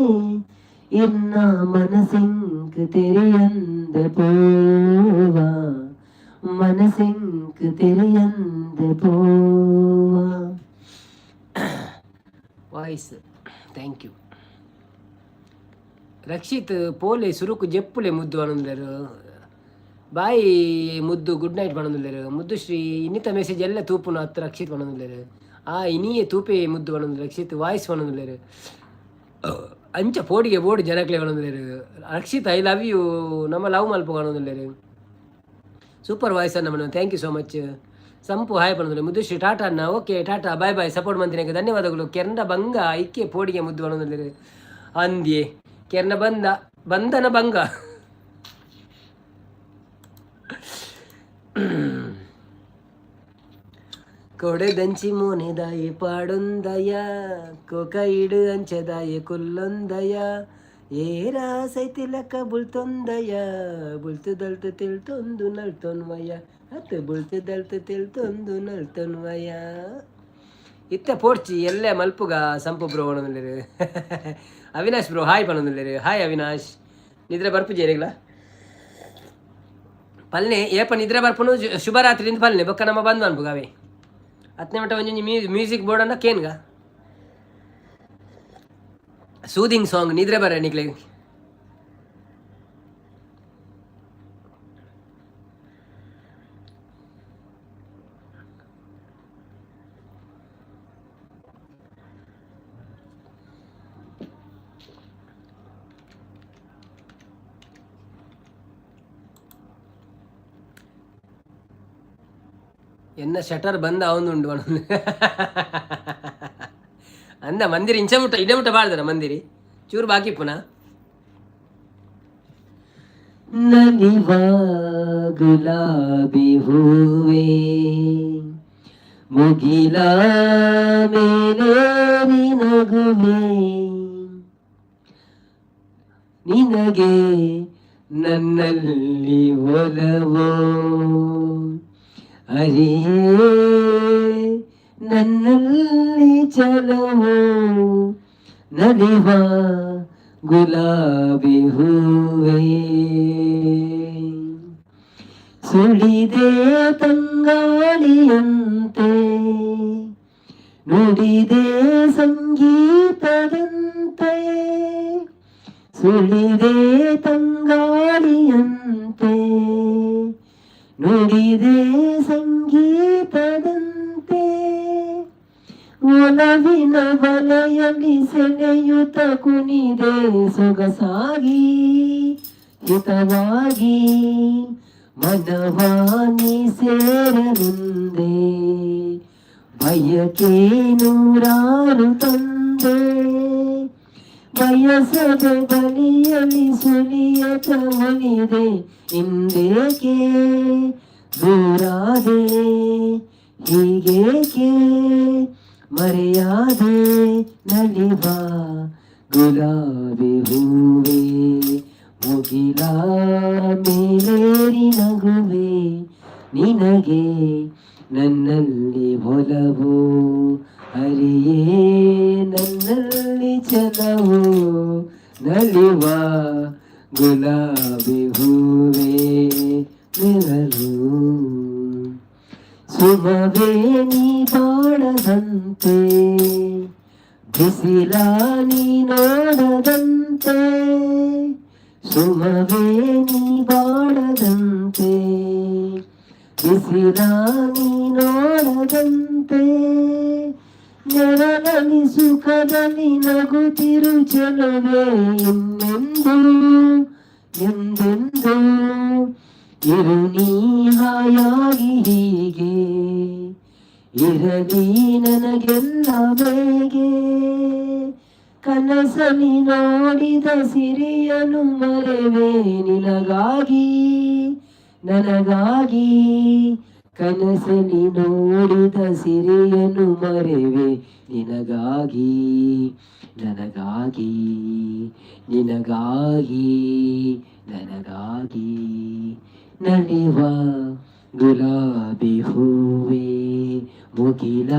ಇನ್ನ ಮನಸಿಂಕ್ ತೆರೆಯಂದ ಪೋವಾ ಮನಸಿಂಕ್ ತೆರೆಯಂದ ಪೋವಾ. Voice thank you Rakshit. ಪೋಲೆ ಸುರುಕು ಜೆಪ್ಪುಲೆ ಮುದ್ದು ಪನೊಂದುಲ್ಲೆರ್. ಬಾಯ್ ಮುದ್ದು, ಗುಡ್ ನೈಟ್ ಪನೊಂದುಲ್ಲೆರ್. ಮುದ್ದು ಶ್ರೀ ಇನ್ನಿತ ಮೆಸೇಜ್ ಎಲ್ಲ ತೂಪುನು ಅತ್ತು ರಕ್ಷಿತ್ ಪನೊಂದುಲ್ಲೆರ್. ಆ ಇನಿಯೇ ತೂಪೆ ಮುದ್ದು ಪನೊಂದು ರಕ್ಷಿತ್ ವಾಯ್ಸ್ ಪನೊಂದುಲ್ಲೆರ್. ಅಂಚ ಪೋಡಿಗೆ ಬೋಡು ಜನಕ್ಲೆ ಪನೊಂದುಲ್ಲೆರ್. ರಕ್ಷಿತ್ I love you ನಮ್ಮ ಲವ್ ಮಲ್ಪ ಪನೊಂದುಲ್ಲೆರ್. ಸೂಪರ್ ವಾಯ್ಸ್ ಅನ್ನ madam, thank you so much. Sampu hi ಪನೊಂದುಲ್ಲೆ. ಮುದ್ದು ಶ್ರೀ ಟಾಟಾ ಅಣ್ಣ, okay tata bye bye. Support ಮಂತಿನಕ್ಕೆ ಧನ್ಯವಾದಗಳು. ಕೆರ್ನ ಬಂಗ ಐಕೆ ಪೋಡಿಗೆ ಮುದ್ದು ಪನೊಂದುಲ್ಲೆರ್. ಅಂದ್ಯೆ ಕೆರ್ನ ಬಂದ ಬಂಧನ ಬಂಗ. ಕೊಡೆದಂಚಿ ಮೋನೆದಾಯೆ ಪಾಡೊಂದಯ, ಕೊಕೈಡು ಅಂಚದಾಯೆ ಕುಲ್ಲೊಂದಯ, ಏರಾ ಸೈತಿಲಕ್ಕ ಬುಳ್ತೊಂದಯ, ಬುಳ್ತು ದಲ್ತು ತಿಳ್ತೊಂದು ನಲ್ತೊನ್ವಯ, ಅತ್ತು ಬುಳ್ತು ದಲ್ತು ತಿಳ್ತೊಂದು ನಲ್ತೊನ್ವಯ. ಇತ್ತೆ ಪೋರ್ಚಿ ಎಲ್ಲೆ ಮಲ್ಪುಗ ಸಂಪು ಬ್ರೋ ಒಣೊಂದುಲ್ಲೆರ್. ಅವಿನಾಶ್ ಬ್ರೋ ಹಾಯ್ ಪನೊಂದುಲ್ಲೆರ್. ಹಾಯ್ ಅವಿನಾಶ್. ನಿದ್ರೆ ಬರ್ಪುಜಿ? ಪಲ್ನೆ ಏಪ ನಿದ್ರೆ ಬರ್ಪುನು? ಶುಭರಾತ್ರಿ ಪಲ್ನೆ ಬೊಕ್ಕ ನಮ್ಮ ಬಂದ್ ಅನ್ಪುಗ ಅವೇ. ಹತ್ತನೇ ಮಟ್ಟ ಒಂಜೊಂಜಿ ಮ್ಯೂಸಿಕ್ ಬೋರ್ಡ್ ಅನ್ನ ಕೇನ್ಗ, ಸೂದಿಂಗ್ ಸಾಂಗ್, ನಿದ್ರೆ ಬರ ನಿಕ್ಲೆ. ಎನ್ನ ಶಟರ್ ಬಂದ ಅವನುಂಡು ಅಂದ ಮಂದಿರ ಇಂಚ ಮುಟ್ಟ ಇಡ ಮುಟ್ಟ ಬಾಳ್ದರ ಮಂದಿರಿ ಚೂರು ಬಾಕಿ ಪುನಃ. ನಲಿವ ಗುಲಾಬಿ ಹೂವೆ, ಮುಗಿಲ ಮೇಲೇರಿ ನಗುವೆ, ನಿನಗೆ ನನ್ನಲ್ಲಿ ಒಲವೋ, ಅರಿಯೇ ನನ್ನಲ್ಲಿ ಛಲವೋ, ನಲಿವ ಗುಲಾಬಿ ಹೂವೇ. ಸುಳಿದೆ ತಂಗಾಳಿಯಂತೆ, ನುಡಿದೆ ಸಂಗೀತದಂತೆ, ಸುಳಿದೆ ತಂಗಾಳಿಯಂತೆ, ನುಡಿದೆ ಸಂಗೀತದಂತೆ, ಒಲವಿನ ಬಲೆಯಲ್ಲಿ ಸೆಳೆಯುತ್ತ ಕುಣಿದೆ ಸೊಗಸಾಗಿ ಹಿತವಾಗಿ, ಮನವಾನಿ ಸೇರಲಿಂದೆ, ಬಯಕೆ ನೂರಾರು ತಂದೆ, ಬಯಸದ ಬಲಿಯಲಿ ಸುಳಿಯತ ಒಲಿದೆ, ಇಂದೇಕೆ ದೂರಾದೆ, ಹೀಗೇಕೆ ಮರೆಯಾದೆ, ನಲಿವ ಗುಲಾಬಿ ಹೂವೆ, ಮುಗಿಲ ಮೇಲೇರಿ ನಗುವೆ, ನಿನಗೆ ನನ್ನಲ್ಲಿ ಒಲವು, ಹರಿಯೇ ನನ್ನಲ್ಲಿ ಛಲವು, ನಲಿವ ಗುಲಾಬಿ ಹೂವೆ ನಿಲಲು. ಸುಮವೇ ನೀ ಬಾಡದಂತೆ, ಬಿಸಿಲ ನೀ ನೋಡದಂತೆ, ಸುಮವೇ ನೀ ಬಾಡದಂತೆ, ಬಿಸಿಲ ನೀ ನೋಡದಂತೆ, ನೆರಳಲಿ ಸುಖದಲ್ಲಿ ನಗುತ್ತಿರು ಚೆಲುವೆ, ಇನ್ನೆಂದು ಎಂದೆಂದು ಇರು ನೀ ಹಾಯಾಗಿ ಹೀಗೆ, ಇರಲಿ ನನಗೆಲ್ಲ ಬೇಗೆ, ಕನಸಲಿ ನೋಡಿದ ಸಿರಿಯನು ಮರೆವೆ ನಿನಗಾಗಿ ನನಗಾಗಿ, ಕನಸಲಿ ನೋಡಿದ ಸಿರಿಯನು ಮರೆವೆ ನಿನಗಾಗಿ ನನಗಾಗಿ, ನಿನಗಾಗಿ ನನಗಾಗಿ, ನಲಿವ ಗುಲಾಬಿ ಹೂವೆ, ಮುಗಿಲ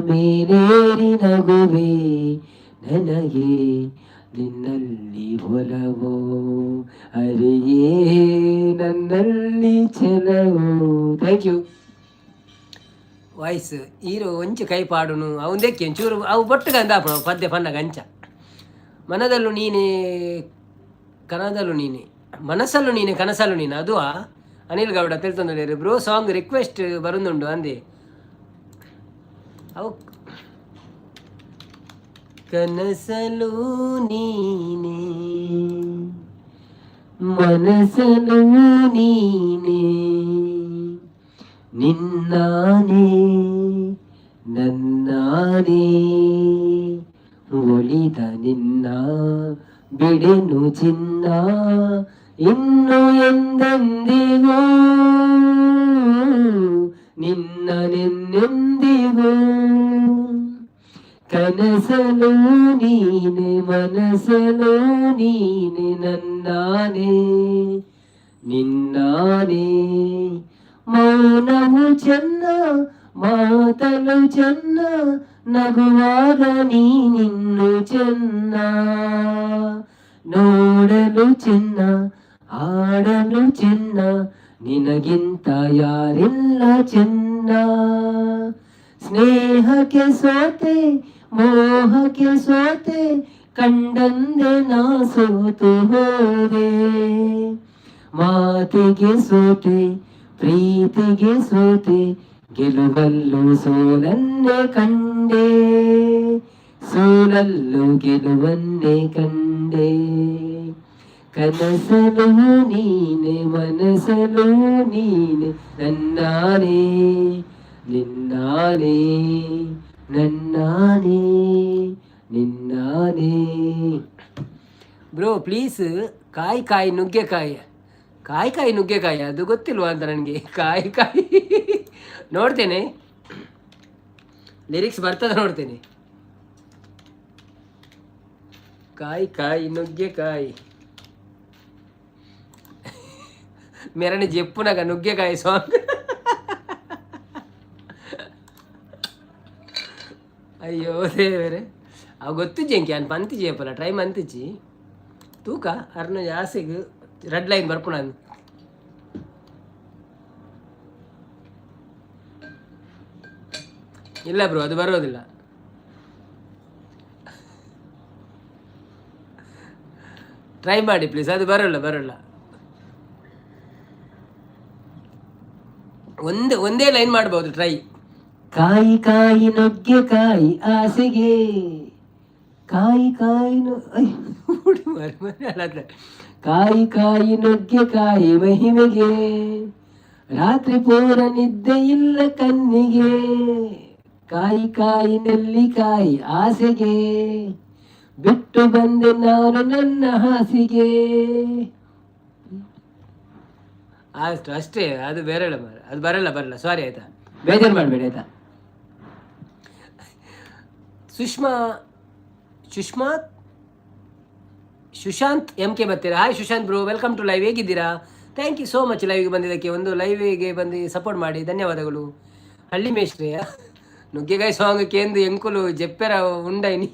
ಮೇಲೇರಿ ನಗುವೆ, ನನಗೆ ನಿನ್ನಲ್ಲಿ ಒಲವೋ, ಅರಿಯೇ ನನ್ನಲ್ಲಿ ಛಲವೋ. Thank you. Voice ಈರು ಒಂಚು ಕೈ ಪಾಡುನು ಅವಂದಕ್ಕೆ ಒಂಚೂರು ಅವು ಬೊಟ್ಟುಗಂದ ಪದ್ಯ ಪನ್ನಗ ಅಂಚ. ಮನದಲ್ಲೂ ನೀನೇ ಕನದಲ್ಲೂ ನೀನೆ, ಮನಸ್ಸಲ್ಲೂ ನೀನೆ ಕನಸಲ್ಲೂ ನೀನು ಅದು. ಅನಿಲ್ ಗೌಡ ತಿಳ್ತೊಂದು ಬ್ರೋ, ಸಾಂಗ್ ರಿಕ್ವೆಸ್ಟ್ ಬರುಂದುಂಡು ಅಂದೆ. ಅವು ಕನಸಲು ನೀನೆ, ಮನಸಲು ನೀನೆ, ನಿನ್ನಾನೆ ನನ್ನಾನೆ, ಒಲಿದ ನಿನ್ನ ಬಿಡೆನು ಚಿನ್ನ, ಇನ್ನು ಎಂದೆಂದಿಗೂ. ನಿನ್ನ ನಿನ್ನೆಂದಿಗೂ. ಕನಸಲು ನೀನೆ, ಮನಸಲು ನೀನೆ, ನನ್ನಾನೆ ನಿನ್ನಾನೆ. ಮೌನವು ಚೆನ್ನ, ಮಾತಲು ಚೆನ್ನ, ನಗುವಾಗ ನೀನಿನ್ನು ಚೆನ್ನ. ನೋಡಲು ಚೆನ್ನ, ಹಾಡಲು ಚೆನ್ನ, ನಿನಗಿಂತ ಯಾರಿಲ್ಲ ಚೆನ್ನ. ಸ್ನೇಹಕ್ಕೆ ಸೋತೆ, ಮೋಹಕ್ಕೆ ಸೋತೆ, ಕಂಡಂದೆ ನಾ ಸೋತು ಹೋದೆ. ಮಾತಿಗೆ ಸೋತೆ, ಪ್ರೀತಿಗೆ ಸೋತೆ, ಗೆಲುವಲ್ಲೂ ಸೋಲನ್ನೇ ಕಂಡೆ, ಸೋಲಲ್ಲೂ ಗೆಲುವನ್ನೇ ಕಂಡೆ. ಕನಸಲು ನೀನೆ, ಮನಸಲು ನೀನೆ, ನನ್ನಾನೆ ನಿನ್ನಾನೆ, ನನ್ನಾನೆ ನಿನ್ನಾನೆ. ಬ್ರೋ ಪ್ಲೀಸ್, ಕಾಯಿ ಕಾಯಿ ನುಗ್ಗೆಕಾಯಿ, ಕಾಯಿ ಕಾಯಿ ನುಗ್ಗೆಕಾಯಿ, ಅದು ಗೊತ್ತಿಲ್ವಾ ಅಂತ ನನಗೆ. ಕಾಯಿ ಕಾಯಿ ನೋಡ್ತೇನೆ, ಲಿರಿಕ್ಸ್ ಬರ್ತದೆ ನೋಡ್ತೇನೆ. ಕಾಯಿ ಕಾಯಿ ನುಗ್ಗೆಕಾಯಿ, ಮೆರಣ ಜೆಪ್ಪುನಾಗ ನುಗ್ಗೆಕಾಯಿ ಸಾಂಗ್. ಅಯ್ಯೋ ದೇವರೇ, ಅವು ಗೊತ್ತಿಜ್ಜಿ ಎಂಕೆ ಅನ್ ಪಂತಿಜಿ ಅಪ್ಪಲ ಟ್ರೈ ಮಂತಿಜ್ಜಿ. ತೂಕ ಅರ್ನ ಆಸೆಗ್ ರೆಡ್ ಲೈನ್ ಬರ್ಪುಣ. ಇಲ್ಲ ಬ್ರೋ, ಅದು ಬರೋದಿಲ್ಲ. ಟ್ರೈ ಮಾಡಿ ಪ್ಲೀಸ್, ಅದು ಬರೋಲ್ಲ ಬರೋಲ್ಲ. ಒಂದೇ ಒಂದೇ ಲೈನ್ ಮಾಡ್ಬೋದು ಟ್ರೈ. ಕಾಯಿ ಕಾಯಿ ನುಗ್ಗೆಕಾಯಿ ಆಸೆಗೆ, ಕಾಯಿ ಕಾಯಿ ಕಾಯಿ ಕಾಯಿ ನುಗ್ಗೆಕಾಯಿ ಮಹಿಮೆಗೆ, ರಾತ್ರಿ ಪೂರ ನಿದ್ದೆ ಇಲ್ಲ ಕಣ್ಣಿಗೆ, ಕಾಯಿ ಕಾಯಿ ನೆಲ್ಲಿಕಾಯಿ ಆಸೆಗೆ, ಬಿಟ್ಟು ಬಂದೆ ನಾನು ನನ್ನ ಹಾಸಿಗೆ. ಅಷ್ಟು ಅಷ್ಟೇ, ಅದು ಬೇರೆ ಅದು ಬರಲ್ಲ ಬರಲ್ಲ, ಸಾರಿ ಆಯ್ತಾ. ಬೇಜಾರು ಮಾಡಬೇಡಿ ಆಯ್ತಾ. ಸುಷ್ಮಾ ಸುಷ್ಮಾ ಸುಶಾಂತ್ ಎಂ ಕೆ ಬರ್ತೀರಾ? Hi Sushant bro, welcome to live. ಹೇಗಿದ್ದೀರಾ? Thank you so much ಲೈವ್ಗೆ ಬಂದಿದ್ದಕ್ಕೆ. ಒಂದು ಲೈವಿಗೆ ಬಂದು ಸಪೋರ್ಟ್ ಮಾಡಿ, ಧನ್ಯವಾದಗಳು. ಹಳ್ಳಿ ಮೇಷ್ಟ್ರೆಯ ನುಗ್ಗೆಕಾಯಿ ಸಾಂಗ್ ಕೇಂದು ಎಂಕುಲು ಜೆಪ್ಪೆರ ಉಂಡೈನಿ.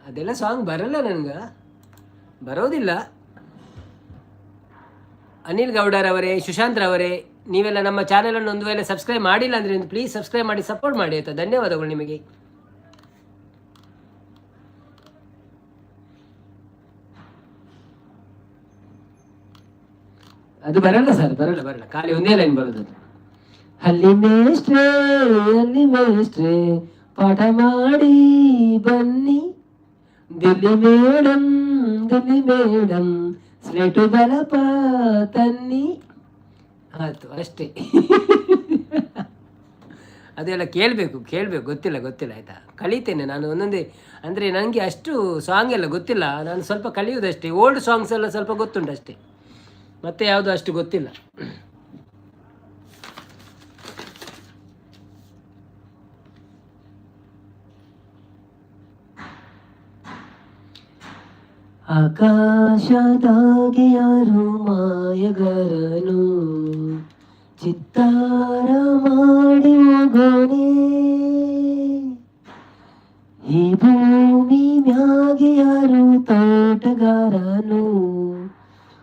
ಅದೆಲ್ಲ ಸಾಂಗ್ ಬರಲ್ಲ ನನಗೆ, ಬರೋದಿಲ್ಲ. ಅನಿಲ್ ಗೌಡರವರೇ, ಸುಶಾಂತ್ರವರೇ, ನೀವೆಲ್ಲ ನಮ್ಮ ಚಾನಲನ್ನು ಒಂದು ವೇಳೆ ಸಬ್ಸ್ಕ್ರೈಬ್ ಮಾಡಿಲ್ಲ ಅಂದರೆ ಪ್ಲೀಸ್ ಸಬ್ಸ್ಕ್ರೈಬ್ ಮಾಡಿ ಸಪೋರ್ಟ್ ಮಾಡಿ ಆಯಿತಾ. ಧನ್ಯವಾದಗಳು ನಿಮಗೆ. ಅದು ಬರಲ್ಲ ಸರ್, ಬರಲ್ಲ ಬರಲ್ಲ, ಖಾಲಿ ಒಂದೇ ಲೈನ್ ಬರೋದು ಅದು. ಅಲ್ಲಿ ಮೇಷ್ಟ್ರೇ ಅಲ್ಲಿ ಮೇಷ್ಟ್ರೇ ಪಾಠ ಮಾಡಿ ಬನ್ನಿ, Delhi madam Delhi madam slate ಬಲಪ ತನ್ನಿ. ಆಯ್ತು ಅಷ್ಟೇ. ಅದೆಲ್ಲ ಕೇಳಬೇಕು ಕೇಳಬೇಕು, ಗೊತ್ತಿಲ್ಲ ಗೊತ್ತಿಲ್ಲ ಆಯಿತಾ. ಕಲಿತೇನೆ ನಾನು ಒಂದೊಂದೇ. ಅಂದರೆ ನನಗೆ ಅಷ್ಟು ಸಾಂಗ್ ಎಲ್ಲ ಗೊತ್ತಿಲ್ಲ, ನಾನು ಸ್ವಲ್ಪ ಕಲಿಯುವುದಷ್ಟೇ. ಓಲ್ಡ್ ಸಾಂಗ್ಸ್ ಎಲ್ಲ ಸ್ವಲ್ಪ ಗೊತ್ತುಂಟು ಅಷ್ಟೇ, ಮತ್ತೆ ಯಾವುದು ಅಷ್ಟು ಗೊತ್ತಿಲ್ಲ. ಆಕಾಶದಾಗೆ ಯಾರು ಮಾಯಗಾರನು, ಚಿತ್ತಾರ ಮಾಡಿ ಹೋಗೋನೆ. ಈ ಭೂಮಿ ಮ್ಯಾಗೆ ಯಾರು ತೋಟಗಾರನು,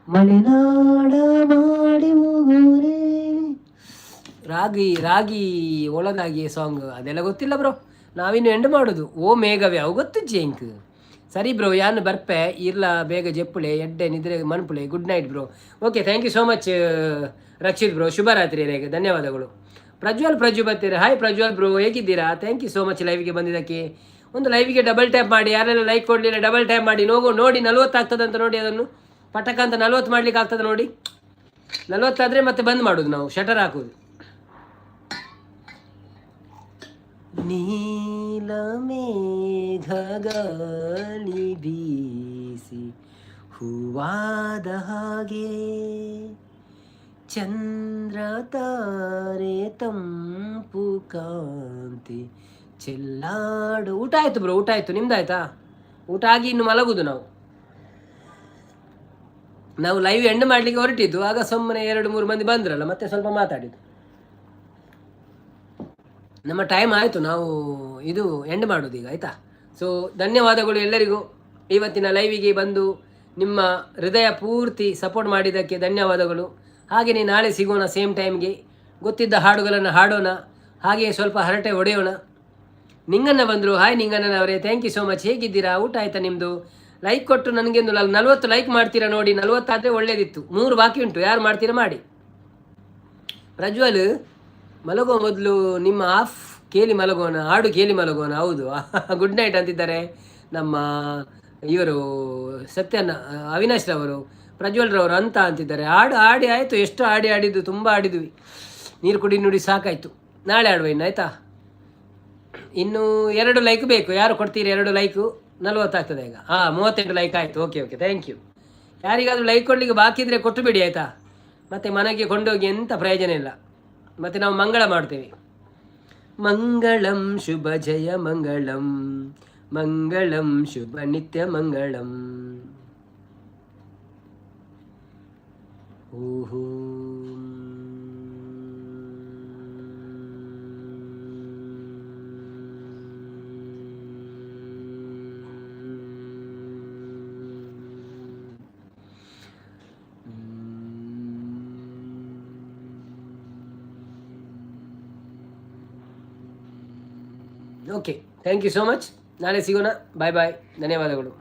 ಮಲೆನಾಡ ಮಾಡಿ ಹೋಗೋನೆ. ರಾಗಿ ರಾಗಿ ಒಳಗಾಗಿ ಸಾಂಗ್ ಅದೆಲ್ಲ ಗೊತ್ತಿಲ್ಲ ಬ್ರೋ. ನಾವಿನ್ನು ಎಂಡ್ ಮಾಡೋದು. ಓ ಮೇಘವೇ ಅವು ಗೊತ್ತು ಜೇಂಕ್. ಸರಿ ಬ್ರೋ, ಯಾನು ಬರ್ಪೆ ಇರ್ಲ, ಬೇಗ ಜೆಪ್ಪುಳೆ ಎಡ್ಡೆ ನಿದ್ರೆ ಮನ್ಪುಳೆ. Good night bro. Okay, thank you so much Rakshit bro. ಶುಭರಾತ್ರಿ ರೇಗ, ಧನ್ಯವಾದಗಳು. ಪ್ರಜ್ವಲ್ ಪ್ರಜು ಬರ್ತೀರಾ? ಹಾಯ್ ಪ್ರಜ್ವಲ್ ಬ್ರೋ, ಹೇಗಿದ್ದೀರಾ? Thank you so much ಲೈವ್ಗೆ ಬಂದಿದ್ದಕ್ಕೆ. ಒಂದು ಲೈವ್ಗೆ ಡಬಲ್ ಟ್ಯಾಪ್ ಮಾಡಿ, ಯಾರೆಲ್ಲ ಲೈಕ್ ಕೊಡಲಿಲ್ಲ ಡಬಲ್ ಟ್ಯಾಪ್ ಮಾಡಿ. ನೋಗು ನೋಡಿ 40 ಆಗ್ತದಂತ ನೋಡಿ, ಅದನ್ನು ಪಟಕ ಅಂತ 40 ಮಾಡ್ಲಿಕ್ಕೆ ಆಗ್ತದೆ ನೋಡಿ. 40 ಆದರೆ ಮತ್ತೆ ಬಂದ್ ಮಾಡೋದು ನಾವು, ಶಟರ್ ಹಾಕೋದು. ನೀಲ ಮೇಘ ಗಾಳಿ ಬೀಸಿ ಹೂವಾದ ಹಾಗೆ, ಚಂದ್ರ ತಾರೆ ತಂಪು ಕಾಂತಿ ಚೆಲ್ಲಾಡು. ಊಟ ಆಯ್ತು ಬ್ರೋ, ಊಟ ಆಯ್ತು. ನಿಮ್ದಾಯ್ತಾ? ಊಟ ಆಗಿ ಇನ್ನು ಮಲಗುದು ನಾವು. ನಾವು ಲೈವ್ ಎಂಡ್ ಮಾಡ್ಲಿಕ್ಕೆ ಹೊರಟಿದ್ದು, ಆಗ ಸುಮ್ಮನೆ ಎರಡು ಮೂರು ಮಂದಿ ಬಂದ್ರಲ್ಲ, ಮತ್ತೆ ಸ್ವಲ್ಪ ಮಾತಾಡಿದ್ದು. ನಮ್ಮ ಟೈಮ್ ಆಯಿತು, ನಾವು ಇದು ಎಂಡ್ ಮಾಡೋದು ಈಗ, ಆಯಿತಾ? ಸೊ ಧನ್ಯವಾದಗಳು ಎಲ್ಲರಿಗೂ. ಇವತ್ತಿನ ಲೈವಿಗೆ ಬಂದು ನಿಮ್ಮ ಹೃದಯ ಪೂರ್ತಿ ಸಪೋರ್ಟ್ ಮಾಡಿದ್ದಕ್ಕೆ ಧನ್ಯವಾದಗಳು. ಹಾಗೆಯೇ ನಾಳೆ ಸಿಗೋಣ ಸೇಮ್ ಟೈಮ್ಗೆ. ಗೊತ್ತಿದ್ದ ಹಾಡುಗಳನ್ನು ಹಾಡೋಣ, ಹಾಗೆಯೇ ಸ್ವಲ್ಪ ಹರಟೆ ಹೊಡೆಯೋಣ. ನಿಂಗಣ್ಣ ಬಂದರು. ಹಾಯ್ ನಿಂಗಣ್ಣನವರೇ, thank you so much. ಹೇಗಿದ್ದೀರಾ? ಊಟ ಆಯ್ತಾ ನಿಮ್ಮದು? ಲೈಕ್ ಕೊಟ್ಟು ನನಗೆ ಒಂದು 40 ಲೈಕ್ ಮಾಡ್ತೀರಾ ನೋಡಿ. 40 ಆದರೆ ಒಳ್ಳೇದಿತ್ತು. 3 ಬಾಕಿ ಉಂಟು, ಯಾರು ಮಾಡ್ತೀರಾ ಮಾಡಿ. ಪ್ರಜ್ವಲ್, ಮಲಗುವ ಮೊದಲು ನಿಮ್ಮ ಆಫ್ ಕೇಳಿ ಮಲಗೋಣ, ಹಾಡು ಕೇಳಿ ಮಲಗೋಣ. ಹೌದು. ಗುಡ್ ನೈಟ್ ಅಂತಿದ್ದಾರೆ ನಮ್ಮ ಇವರು ಸತ್ಯನ ಅವಿನಾಶ್ ರವರು, ಪ್ರಜ್ವಲ್ರವರು ಅಂತ ಅಂತಿದ್ದಾರೆ. ಹಾಡು ಹಾಡಿ ಆಯಿತು. ಎಷ್ಟು ಹಾಡಿ ಆಡಿದ್ದು, ತುಂಬ ಆಡಿದ್ವಿ. ನೀರು ಕುಡಿ ನುಡಿ ಸಾಕಾಯಿತು. ನಾಳೆ ಆಡುವ ಇನ್ನು, ಆಯಿತಾ? ಇನ್ನು 2 ಲೈಕ್ ಬೇಕು. ಯಾರು ಕೊಡ್ತೀರಿ 2 ಲೈಕು? 40 ಆಗ್ತದೆ ಈಗ. ಹಾಂ, 38 ಲೈಕ್ ಆಯಿತು. Okay okay, thank you. ಯಾರಿಗಾದರೂ ಲೈಕ್ ಕೊಡಲಿಕ್ಕೆ ಬಾಕಿ ಇದ್ದರೆ ಕೊಟ್ಟು ಬಿಡಿ, ಆಯಿತಾ? ಮತ್ತು ಮನೆಗೆ ಕೊಂಡೋಗಿ ಎಂಥ ಪ್ರಯೋಜನ ಇಲ್ಲ. ಮತ್ತು ನಾವು ಮಂಗಳ ಮಾಡ್ತೇವೆ. ಮಂಗಳಂ ಶುಭ ಜಯ ಮಂಗಳಂ, ಮಂಗಳಂ ಶುಭ ನಿತ್ಯ ಮಂಗಳಂ. ಓಹೋ. Okay, thank you so much. ನಾಳೆ ಸಿಗೋಣ. ಬಾಯ್ ಬಾಯ್, ಧನ್ಯವಾದಗಳು.